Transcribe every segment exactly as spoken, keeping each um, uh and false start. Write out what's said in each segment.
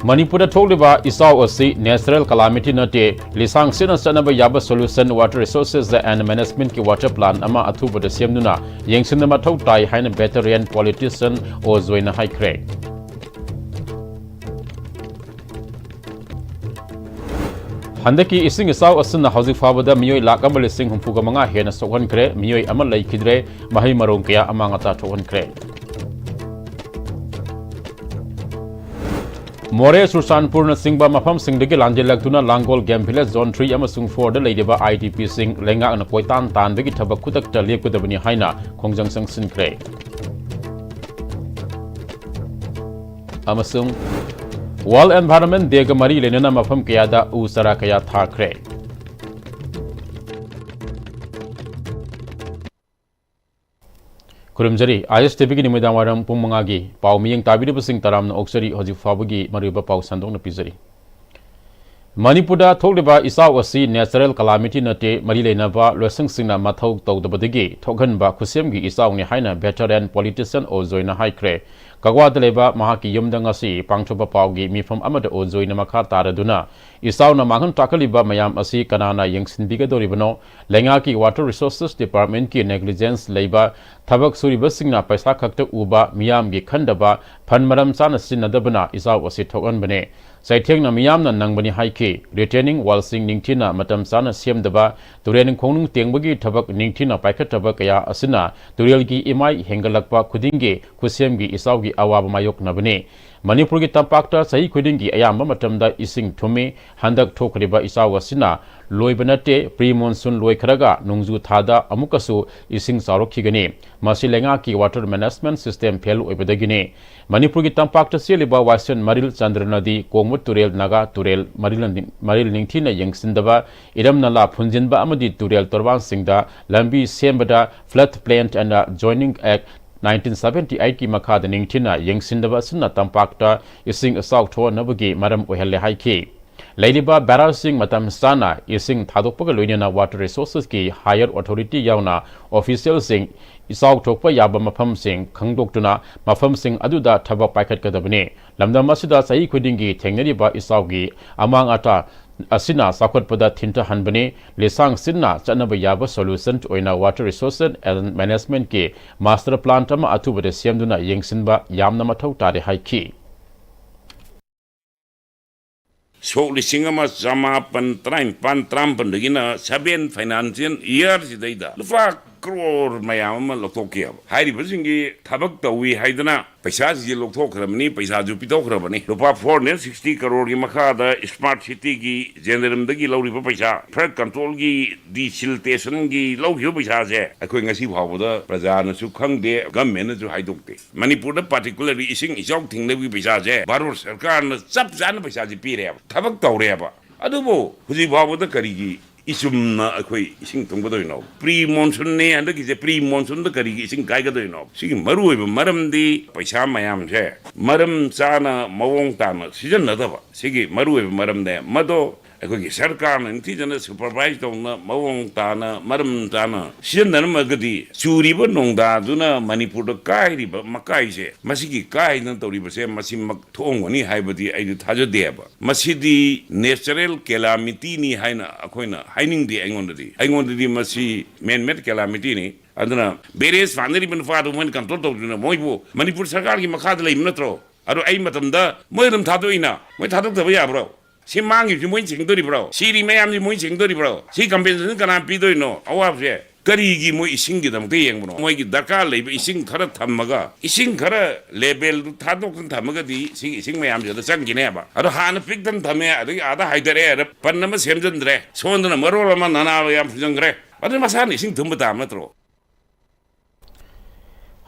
ꯃꯅꯤꯄꯨꯔꯗ ꯊꯣꯛꯂꯤꯕ ꯏꯆꯥꯎ ꯑꯁꯤ natural calamity ꯅꯠꯇꯦ, ꯂꯤꯁꯥꯡ ꯁꯤꯠꯅ ꯆꯠꯅꯕ ꯌꯥꯕ solution, water resources and management ꯀꯤ water plan ꯑꯃ ꯑꯊꯨꯕꯗ ꯁꯦꯝꯗꯨꯅ ꯌꯦꯡꯁꯤꯟꯕ ꯃꯊꯧ ꯇꯥꯏ ꯍꯥꯏꯅ veteran politician ꯑꯣ ꯖꯣꯏꯅ ꯍꯥꯏꯈ꯭ꯔꯦ꯫ ꯍꯟꯗꯛꯀꯤ ꯏꯁꯤꯡ ꯏꯆꯥꯎ ꯑꯁꯤꯅ ꯍꯧꯖꯤꯛ ꯐꯥꯎꯕꯗ ꯃꯤꯑꯣꯏ ꯂꯥꯈ ꯑꯃ ꯂꯤꯁꯤꯡ ꯍꯨꯝꯐꯨꯒ ꯃꯉꯥ ꯍꯦꯟꯅ ꯁꯣꯛꯍꯟꯈ꯭ꯔꯦ, ꯃꯤꯑꯣꯏ ꯑꯃ ꯂꯩꯈꯤꯗ꯭ꯔꯦ, ꯃꯍꯩ ꯃꯔꯣꯡ ꯀꯌꯥ ꯑꯃꯥꯡ ꯑꯇꯥ ꯊꯣꯛꯍꯟꯈ꯭ꯔꯦ꯫ ꯃꯣꯔꯦ, ꯆꯨꯔꯆꯥꯟꯄꯨꯔꯅꯆꯤꯡꯕ ꯃꯐꯝꯁꯤꯡꯗꯒꯤ ꯂꯥꯟꯖꯦꯜꯂꯛꯇꯨꯅ ꯂꯥꯡꯒꯣꯜ game village zone three ꯑꯃꯁꯨꯡ four ꯗ ꯂꯩꯔꯤꯕ I D P ꯁꯤꯡ ꯂꯩꯉꯥꯛꯅ ꯀꯣꯏꯇꯥꯟ ꯇꯥꯟꯕꯒꯤ ꯊꯕꯛ ꯈꯨꯗꯛꯇ ꯂꯦꯞꯀꯗꯕꯅꯤ ꯍꯥꯏꯅ ꯈꯣꯡꯖꯪ ꯆꯪꯁꯤꯟꯈ꯭ꯔꯦ꯫ ꯑꯃꯁꯨꯡ World Environment Day ꯒ ꯃꯔꯤ ꯂꯩꯅꯅ ꯃꯐꯝ ꯀꯌꯥꯗ ꯎ ꯆꯥꯔꯥ ꯀꯌꯥ ꯊꯥꯈ꯭ꯔꯦ꯫ ꯈꯨꯔꯨꯝꯖꯔꯤ꯫ I S T V ꯒꯤ ꯅꯨꯃꯤꯗꯥꯡ ꯋꯥꯏꯔꯝ ꯄꯨꯡ ꯃꯉꯥꯒꯤ ꯄꯥꯎ ꯃꯤꯠꯌꯦꯡ ꯇꯥꯕꯤꯔꯤꯕꯁꯤꯡ ꯇꯔꯥꯝꯅ ꯑꯣꯛꯆꯔꯤ꯫ ꯍꯧꯖꯤꯛ ꯐꯥꯎꯕꯒꯤ ꯃꯔꯨꯑꯣꯏꯕ ꯄꯥꯎ ꯁꯟꯗꯣꯛꯅ ꯄꯤꯖꯔꯤ꯫ ꯃꯅꯤꯄꯨꯔꯗ ꯊꯣꯛꯂꯤꯕ ꯏꯆꯥꯎ ꯑꯁꯤ natural calamity ꯅꯠꯇꯦ, ꯃꯔꯤ ꯂꯩꯅꯕ ꯂꯣꯏꯁꯪꯁꯤꯡꯅ ꯃꯊꯧ ꯇꯧꯗꯕꯗꯒꯤ ꯊꯣꯛꯍꯟꯕ ꯈꯨꯠꯁꯦꯝꯒꯤ ꯏꯆꯥꯎꯅꯤ ꯍꯥꯏꯅ veteran politician ꯑꯣ ꯖꯣꯏꯅ ꯍꯥꯏꯈ꯭ꯔꯦ꯫ ꯀꯛꯋꯥꯗ ꯂꯩꯕ ꯃꯍꯥꯛꯀꯤ ꯌꯨꯝꯗ ꯉꯁꯤ ꯄꯥꯡꯊꯣꯛꯄ ꯄꯥꯎꯒꯤ ꯃꯤꯐꯝ ꯑꯃꯗ ꯑꯣ ꯖꯣꯏꯅ ꯃꯈꯥ ꯇꯥꯔꯗꯨꯅ, ꯏꯆꯥꯎꯅ ꯃꯥꯡꯍꯟ ꯇꯥꯛꯍꯜꯂꯤꯕ ꯃꯌꯥꯝ ꯑꯁꯤ ꯀꯅꯥꯅ ꯌꯦꯡꯁꯤꯟꯕꯤꯒꯗꯧꯔꯤꯕꯅꯣ? ꯂꯩꯉꯥꯛꯀꯤ Water Resources Department ꯀꯤ negligence ꯂꯩꯕ, ꯊꯕꯛ ꯁꯨꯔꯤꯕꯁꯤꯡꯅ ꯄꯩꯁꯥ ꯈꯛꯇ ꯎꯕ, ꯃꯤꯌꯥꯝꯒꯤ ꯈꯟꯗꯕ, fund ꯃꯔꯝ ꯆꯥꯅ ꯁꯤꯖꯤꯟꯅꯗꯕꯅ ꯏꯆꯥꯎ ꯑꯁꯤ ꯊꯣꯛꯍꯟꯕꯅꯤ꯫ ꯆꯩꯊꯦꯡꯅ ꯃꯤꯌꯥꯝꯅ ꯅꯪꯕꯅꯤ ꯍꯥꯏꯈꯤ꯫ Retaining wall ꯁꯤꯡ ꯅꯤꯡꯊꯤꯅ ꯃꯇꯝ ꯆꯥꯅ ꯁꯦꯝꯗꯕ, ꯇꯨꯔꯦꯟ ꯈꯣꯡꯅꯨꯡ ꯇꯦꯡꯕꯒꯤ ꯊꯕꯛ ꯅꯤꯡꯊꯤꯅ ꯄꯥꯏꯈꯠꯇꯕ ꯀꯌꯥ ꯑꯁꯤꯅ ꯇꯨꯔꯦꯜꯒꯤ ꯏꯃꯥꯏ ꯍꯦꯟꯒꯠꯂꯛꯄ ꯈꯨꯗꯤꯡꯒꯤ ꯈꯨꯠꯁꯦꯝꯒꯤ ꯏꯆꯥꯎꯒꯤ ꯑꯋꯥꯕ ꯃꯥꯌꯣꯛꯅꯕꯅꯤ꯫ ꯃꯅꯤꯄꯨꯔꯒꯤ ꯇꯝꯄꯥꯛꯇ ꯆꯍꯤ ꯈꯨꯗꯤꯡꯒꯤ ꯑꯌꯥꯝꯕ ꯃꯇꯝꯗ ꯏꯁꯤꯡ ꯊꯨꯝꯃꯤ꯫ ꯍꯟꯗꯛ ꯊꯣꯛꯈ꯭ꯔꯤꯕ ꯏꯆꯥꯎ ꯑꯁꯤꯅ ꯂꯣꯏꯕ ꯅꯠꯇꯦ, pre monsoon ꯂꯣꯏꯈ꯭ꯔꯒ ꯅꯣꯡꯖꯨ ꯊꯥꯗ ꯑꯃꯨꯛꯀꯁꯨ ꯏꯁꯤꯡ ꯆꯥꯎꯔꯛꯈꯤꯒꯅꯤ꯫ ꯃꯁꯤ ꯂꯩꯉꯥꯛꯀꯤ water management system fail ꯑꯣꯏꯕꯗꯒꯤꯅꯤ꯫ ꯃꯅꯤꯄꯨꯔꯒꯤ ꯇꯝꯄꯥꯛꯇ ꯆꯦꯜꯂꯤꯕ ꯋꯥꯏꯁꯦꯟ ꯃꯔꯤꯜ ꯆꯟꯗ꯭ꯔ ꯅꯗꯤ, ꯀꯣꯡꯕ ꯇꯨꯔꯦꯜ, ꯅꯥꯒꯥ ꯇꯨꯔꯦꯜ ꯃꯔꯤꯜ, ꯃꯔꯤꯜ ꯅꯤꯡꯊꯤꯅ ꯌꯦꯡꯁꯤꯟꯗꯕ, ꯏꯔꯝ ꯅꯂꯥ ꯐꯨꯟꯖꯤꯟꯕ ꯑꯃꯗꯤ ꯇꯨꯔꯦꯜ ꯇꯣꯔꯕꯥꯟꯁꯤꯡꯗ ꯂꯝꯕꯤ ꯁꯦꯝꯕꯗ Flood Plain and Joining Act nineteen seventy eight ꯀꯤ ꯃꯈꯥꯗ ꯅꯤꯡꯊꯤꯅ ꯌꯦꯡꯁꯤꯟꯗꯕ ꯑꯁꯤꯅ ꯇꯝꯄꯥꯛꯇ ꯏꯁꯤꯡ ꯏꯆꯥꯎ ꯊꯣꯛꯍꯟꯅꯕꯒꯤ ꯃꯔꯝ ꯑꯣꯏꯍꯜꯂꯦ ꯍꯥꯏꯈꯤ꯫ ꯂꯩꯔꯤꯕ ꯕꯦꯔꯥꯖꯁꯤꯡ ꯃꯇꯝ ꯆꯥꯅ ꯏꯁꯤꯡ ꯊꯥꯗꯣꯛꯄꯒ ꯂꯣꯏꯅꯅ Water Resources ꯀꯤ higher authority ꯌꯥꯎꯅ official ꯁꯤꯡ ꯏꯆꯥꯎ ꯊꯣꯛꯄ ꯌꯥꯕ ꯃꯐꯝꯁꯤꯡ ꯈꯪꯗꯣꯛꯇꯨꯅ ꯃꯐꯝꯁꯤꯡ ꯑꯗꯨꯗ ꯊꯕꯛ ꯄꯥꯏꯈꯠꯀꯗꯕꯅꯤ꯫ ꯂꯝꯗꯝ ꯑꯁꯤꯗ ꯆꯍꯤ ꯈꯨꯗꯤꯡꯒꯤ ꯊꯦꯡꯅꯔꯤꯕ ꯏꯆꯥꯎꯒꯤ ꯑꯃꯥꯡ ꯑꯇꯥ ꯑꯁꯤꯅ ꯆꯥꯎꯈꯠꯄꯗ ꯊꯤꯟꯊꯍꯟꯕꯅꯤ꯫ ꯂꯤꯁꯥꯡ ꯁꯤꯟꯅ ꯆꯠꯅꯕ ꯌꯥꯕ solution ꯑꯣꯏꯅ Water Resources and Management ꯀꯤ master plan ꯑꯃ ꯑꯊꯨꯕꯗ ꯁꯦꯝꯗꯨꯅ ꯌꯦꯡꯁꯤꯟꯕ ꯌꯥꯝꯅ ꯃꯊꯧ ꯇꯥꯔꯦ ꯍꯥꯏꯈꯤ꯫ ꯁꯣꯛ ꯂꯤꯁꯤꯡ ꯑꯃ ꯆꯃꯥꯄꯟ ꯇꯔꯥꯅꯤꯄꯥꯟ ꯇꯔꯥꯃꯥꯄꯟꯗꯒꯤꯅ seven financial year ꯁꯤꯗꯩꯗ ꯂꯨꯄꯥ ꯀ꯭ꯔꯣꯔ ꯃꯌꯥꯝ ꯑꯃ ꯂꯧꯊꯣꯛꯈꯤꯑꯕ꯫ ꯍꯥꯏꯔꯤꯕꯁꯤꯡꯒꯤ ꯊꯕꯛ ꯇꯧꯏ ꯍꯥꯏꯗꯅ ꯄꯩꯁꯥꯁꯤꯡꯁꯦ ꯂꯧꯊꯣꯛꯈ꯭ꯔꯕꯅꯤ, ꯄꯩꯁꯥꯁꯨ ꯄꯤꯊꯣꯛꯈ꯭ꯔꯕꯅꯤ꯫ ꯂꯨꯄꯥ four hundred sixty ꯀꯔꯣꯔꯒꯤ ꯃꯈꯥꯗ smart city ꯒꯤ ꯖꯦꯅꯦꯔꯦꯜꯗꯒꯤ ꯂꯧꯔꯤꯕ ꯄꯩꯁꯥ, flood control ꯒꯤ, desiltation ꯒꯤ ꯂꯧꯈꯤꯕ ꯄꯩꯁꯥꯁꯦ ꯑꯩꯈꯣꯏ ꯉꯁꯤ ꯐꯥꯎꯕꯗ ꯄ꯭ꯔꯖꯥꯅꯁꯨ ꯈꯪꯗꯦ, government ꯅꯁꯨ ꯍꯥꯏꯗꯣꯛꯇꯦ꯫ ꯃꯅꯤꯄꯨꯔꯗ particularly ꯏꯁꯤꯡ ꯏꯆꯥꯎ ꯊꯤꯡꯅꯕꯒꯤ ꯄꯩꯁꯥꯁꯦ ꯚꯥꯔꯠ ꯁꯔꯀꯥꯔꯅ ꯆꯞ ꯆꯥꯅ ꯄꯩꯁꯥꯁꯦ ꯄꯤꯔꯦꯕ, ꯊꯕꯛ ꯇꯧꯔꯦꯕ꯫ ꯑꯗꯨꯕꯨ ꯍꯧꯖꯤꯛ ꯐꯥꯎꯕꯗ ꯀꯔꯤꯒꯤ ꯏꯆꯨꯝꯅ ꯑꯩꯈꯣꯏ ꯏꯁꯤꯡ ꯊꯨꯝꯒꯗꯣꯏꯅꯣ? Pre monsoon ꯅꯦ ꯍꯟꯗꯛꯀꯤꯁꯦ, pre monsoon ꯗ ꯀꯔꯤꯒꯤ ꯏꯁꯤꯡ ꯀꯥꯏꯒꯗꯣꯏꯅꯣ? ꯁꯤꯒꯤ ꯃꯔꯨꯑꯣꯏꯕ ꯃꯔꯝꯗꯤ ꯄꯩꯁꯥ ꯃꯌꯥꯝꯁꯦ ꯃꯔꯝ ꯆꯥꯅ, ꯃꯑꯣꯡ ꯇꯥꯅ ꯁꯤꯖꯤꯟꯅꯗꯕ, ꯁꯤꯒꯤ ꯃꯔꯨꯑꯣꯏꯕ ꯃꯔꯝꯅꯦ꯫ ꯃꯗꯣ ꯑꯩꯈꯣꯏꯒꯤ ꯁꯔꯀꯥꯔꯅ ꯅꯤꯡꯊꯤꯖꯅ supervise ꯇꯧꯅ, ꯃꯑꯣꯡ ꯇꯥꯅ, ꯃꯔꯝ ꯆꯥꯅ ꯁꯤꯖꯤꯟꯅꯔꯝꯃꯒꯗꯤ ꯆꯨꯔꯤꯕ ꯅꯣꯡꯗꯥꯗꯨꯅ ꯃꯅꯤꯄꯨꯔꯗ ꯀꯥꯏꯔꯤꯕ ꯃꯀꯥꯏꯁꯦ, ꯃꯁꯤꯒꯤ ꯀꯥꯏꯗꯅ ꯇꯧꯔꯤꯕꯁꯦ ꯃꯁꯤꯃꯛ ꯊꯣꯛꯑꯝꯒꯅꯤ ꯍꯥꯏꯕꯗꯤ ꯑꯩꯗꯤ ꯊꯥꯖꯗꯦꯕ꯫ ꯃꯁꯤꯗꯤ natural calamity ꯅꯤ ꯍꯥꯏꯅ ꯑꯩꯈꯣꯏꯅ ꯍꯥꯏꯅꯤꯡꯗꯦ꯫ ꯑꯩꯉꯣꯟꯗꯗꯤ, ꯑꯩꯉꯣꯟꯗꯗꯤ ꯃꯁꯤ man made calamity ꯅꯤ꯫ ꯑꯗꯨꯅ barrage ꯐꯥꯅꯔꯤꯕ ꯅꯨꯄꯥꯗꯨ ꯃꯣꯏꯅ control ꯇꯧꯗꯨꯅ ꯃꯣꯏꯕꯨ ꯃꯅꯤꯄꯨꯔ ꯁꯔꯀꯥꯔꯒꯤ ꯃꯈꯥꯗ ꯂꯩꯕ ꯅꯠꯇ꯭ꯔꯣ? ꯑꯗꯣ ꯑꯩ ꯃꯇꯝꯗ ꯃꯣꯏ ꯑꯗꯨꯝ ꯊꯥꯗꯣꯛꯏꯅ, ꯃꯣꯏ ꯊꯥꯗꯣꯛꯇꯕ ꯌꯥꯕ꯭ꯔꯣ? ꯁꯤ ꯃꯥꯡꯉꯤꯕꯁꯤ ꯃꯣꯏꯅ ꯁꯦꯡꯗꯣꯔꯤꯕ꯭ꯔꯣ? ꯁꯤꯔꯤ ꯃꯌꯥꯝꯁꯤ ꯃꯣꯏꯅ ꯁꯦꯡꯗꯣꯔꯤꯕ꯭ꯔꯣ? ꯁꯤ compensation ꯀꯅꯥ ꯄꯤꯗꯣꯏꯅꯣ? ꯑꯋꯥꯕꯁꯦ ꯀꯔꯤꯒꯤ ꯃꯣꯏ ꯏꯁꯤꯡꯒꯤꯗꯃꯛꯇ ꯌꯦꯡꯕꯅꯣ? ꯃꯣꯏꯒꯤ ꯗꯔꯀꯥꯔ ꯂꯩꯕ ꯏꯁꯤꯡ ꯈꯔ ꯊꯝꯃꯒ, ꯏꯁꯤꯡ ꯈꯔ level ꯗꯨ ꯊꯥꯗꯣꯛꯇꯅ ꯊꯝꯃꯒꯗꯤ ꯁꯤꯒꯤ ꯏꯁꯤꯡ ꯃꯌꯥꯝꯁꯤ ꯑꯗ ꯆꯪꯈꯤꯅꯦꯕ꯫ ꯑꯗꯣ ꯍꯥꯟꯅ ꯄꯤꯛꯇꯅ ꯊꯝꯃꯦ, ꯑꯗꯒꯤ ꯑꯥꯗ ꯍꯥꯏꯗꯔꯛꯑꯦ, ꯑꯗ ꯄꯟ ꯑꯃ ꯁꯦꯝꯖꯤꯟꯗ꯭ꯔꯦ, ꯁꯣꯝꯗꯅ ꯃꯔꯣꯜ ꯑꯃ ꯅꯅꯥ ꯌꯥꯝ ꯐꯨꯖꯟꯈ꯭ꯔꯦ, ꯑꯗꯨ ꯃꯁꯥꯅ ꯏꯁꯤꯡ ꯊꯨꯝꯕ ꯇꯥꯕ ꯅꯠꯇ꯭ꯔꯣ?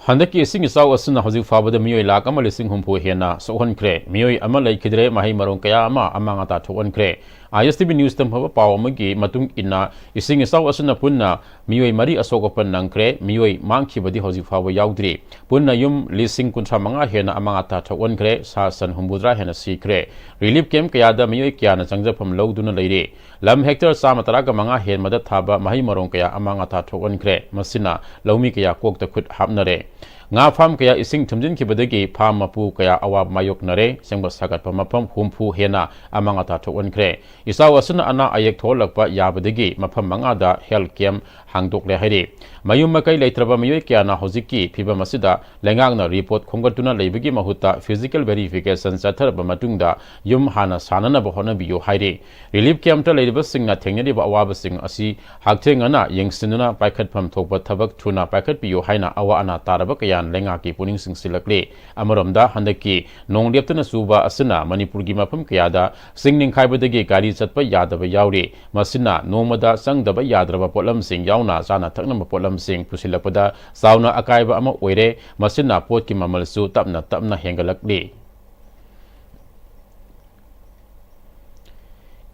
ꯍꯟꯗꯛꯀꯤ ꯏꯁꯤꯡ ꯏꯆꯥꯎ ꯑꯁꯤꯅ ꯍꯧꯖꯤꯛ ꯐꯥꯎꯕꯗ ꯃꯤꯑꯣꯏ ꯂꯥꯈ ꯑꯃ ꯂꯤꯁꯤꯡ ꯍꯨꯝꯐꯨ ꯍꯦꯟꯅ ꯁꯣꯛꯍꯟꯈ꯭ꯔꯦ꯫ ꯃꯤꯑꯣꯏ ꯑꯃ ꯂꯩꯈꯤꯗ꯭ꯔꯦ꯫ ꯃꯍꯩ ꯃꯔꯣꯡ ꯀꯌꯥ ꯑꯃ ꯑꯃꯥꯡ ꯑꯇꯥ ꯊꯣꯛꯍꯟꯈ꯭ꯔꯦ꯫ ISTV News ꯇ ꯐꯪꯕ ꯄꯥꯎ ꯑꯃꯒꯤ ꯃꯇꯨꯡ ꯏꯟꯅ, ꯏꯁꯤꯡ ꯏꯆꯥꯎ ꯑꯁꯤꯅ ꯄꯨꯟꯅ ꯃꯤꯑꯣꯏ ꯃꯔꯤ ꯑꯁꯣꯛ ꯑꯄꯟ ꯅꯪꯈ꯭ꯔꯦ꯫ ꯃꯤꯑꯣꯏ ꯃꯥꯡꯈꯤꯕꯗꯤ ꯍꯧꯖꯤꯛ ꯐꯥꯎꯕ ꯌꯥꯎꯗ꯭ꯔꯤ꯫ ꯄꯨꯟꯅ ꯌꯨꯝ ꯂꯤꯁꯤꯡ ꯀꯨꯟꯊ꯭ꯔꯥ ꯃꯉꯥ ꯍꯦꯟꯅ ꯑꯃꯥꯡ ꯑꯇꯥ ꯊꯣꯛꯍꯟꯈ꯭ꯔꯦ꯫ ꯁꯥ ꯁꯟ ꯍꯨꯝꯐꯨꯇꯔꯥ ꯍꯦꯟꯅ ꯁꯤꯈ꯭ꯔꯦ꯫ Relief camp ꯀꯌꯥꯗ ꯃꯤꯑꯣꯏ ꯀꯌꯥꯅ ꯆꯪꯖꯐꯝ ꯂꯧꯗꯨꯅ ꯂꯩꯔꯤ꯫ ꯂꯝ hectare ꯆꯥꯝꯃ ꯇꯔꯥꯒ ꯃꯉꯥ ꯍꯦꯟꯕꯗ ꯊꯥꯕ ꯃꯍꯩ ꯃꯔꯣꯡ ꯀꯌꯥ ꯑꯃꯥꯡ ꯑꯇꯥ ꯊꯣꯛꯍꯟꯈ꯭ꯔꯦ꯫ ꯃꯁꯤꯅ ꯂꯧꯃꯤ ꯀꯌꯥ ꯀꯣꯛꯇ ꯈꯨꯠ ꯍꯥꯞꯅꯔꯦ꯫ ꯉꯥ farm ꯀꯌꯥ ꯏꯁꯤꯡ ꯊꯨꯝꯖꯤꯟꯈꯤꯕꯗꯒꯤ farm ꯃꯄꯨ ꯀꯌꯥ ꯑꯋꯥꯕ ꯃꯥꯌꯣꯛꯅꯔꯦ꯫ ꯑꯁꯦꯡꯕ ꯁꯥꯒꯠꯄ ꯃꯐꯝ ꯍꯨꯝꯐꯨ ꯍꯦꯟꯅ ꯑꯃꯥꯡ ꯑꯇꯥ ꯊꯣꯛꯍꯟꯈ꯭ꯔꯦ꯫ ꯏꯆꯥꯎ ꯑꯁꯤꯅ ꯑꯅꯥ ꯑꯌꯦꯛ ꯊꯣꯛꯍꯜꯂꯛꯄ ꯌꯥꯕꯗꯒꯤ ꯃꯐꯝ ꯃꯉꯥꯗ health camp ꯍꯥꯡꯗꯣꯛꯂꯦ ꯍꯥꯏꯔꯤ꯫ ꯃꯌꯨꯝ ꯃꯀꯩ ꯂꯩꯇ꯭ꯔꯕ ꯃꯤꯑꯣꯏ ꯀꯌꯥꯅ ꯍꯧꯖꯤꯛꯀꯤ ꯐꯤꯕꯝ ꯑꯁꯤꯗ ꯂꯩꯉꯥꯛꯅ report ꯈꯣꯝꯒꯠꯇꯨꯅ ꯂꯩꯕꯒꯤ ꯃꯍꯨꯠꯇ physical verification ꯆꯠꯊꯔꯕ ꯃꯇꯨꯡꯗ ꯌꯨꯝ ꯍꯥꯟꯅ ꯁꯥꯅꯅꯕ ꯍꯣꯠꯅꯕꯤꯌꯨ ꯍꯥꯏꯔꯤ꯫ Relief camp ꯇ ꯂꯩꯔꯤꯕꯁꯤꯡꯅ ꯊꯦꯡꯅꯔꯤꯕ ꯑꯋꯥꯕꯁꯤꯡ ꯑꯁꯤ ꯍꯛꯊꯦꯡꯅꯅ ꯌꯦꯡꯁꯤꯟꯗꯨꯅ ꯄꯥꯏꯈꯠꯐꯝ ꯊꯣꯛꯄ ꯊꯕꯛ ꯊꯨꯅ ꯄꯥꯏꯈꯠꯄꯤꯌꯨ ꯍꯥꯏꯅ ꯑꯋꯥ ꯑꯅꯥ ꯇꯥꯔꯕ ꯀꯌꯥꯅ ꯂꯩꯉꯥꯛꯀꯤ ꯄꯨꯛꯅꯤꯡ ꯆꯤꯡꯁꯤꯜꯂꯛꯂꯤ꯫ ꯑꯃꯔꯣꯝꯗ, ꯍꯟꯗꯛꯀꯤ ꯅꯣꯡ ꯂꯦꯞꯇꯅ ꯆꯨꯕ ꯑꯁꯤꯅ ꯃꯅꯤꯄꯨꯔꯒꯤ ꯃꯐꯝ ꯀꯌꯥꯗ ꯆꯤꯡ ꯅꯤꯡꯈꯥꯏꯕꯗꯒꯤ ꯒꯥꯔꯤ ꯆꯠꯄ ꯌꯥꯗꯕ ꯌꯥꯎꯔꯤ꯫ ꯃꯁꯤꯅ ꯅꯣꯡꯃꯗ ꯆꯪꯗꯕ ꯌꯥꯗ꯭ꯔꯕ ꯄꯣꯠꯂꯝꯁꯤꯡ ꯌꯥꯎꯅ ꯆꯥꯅ ꯊꯛꯅꯕ ꯄꯣꯠꯂꯝꯁꯤꯡ ꯄꯨꯁꯤꯜꯂꯛꯄꯗ ꯆꯥꯎꯅ ꯑꯀꯥꯏꯕ ꯑꯃ ꯑꯣꯏꯔꯦ꯫ ꯃꯁꯤꯅ ꯄꯣꯠꯀꯤ ꯃꯃꯜꯁꯨ ꯇꯞꯅ ꯇꯞꯅ ꯍꯦꯟꯒꯠꯂꯛꯂꯤ꯫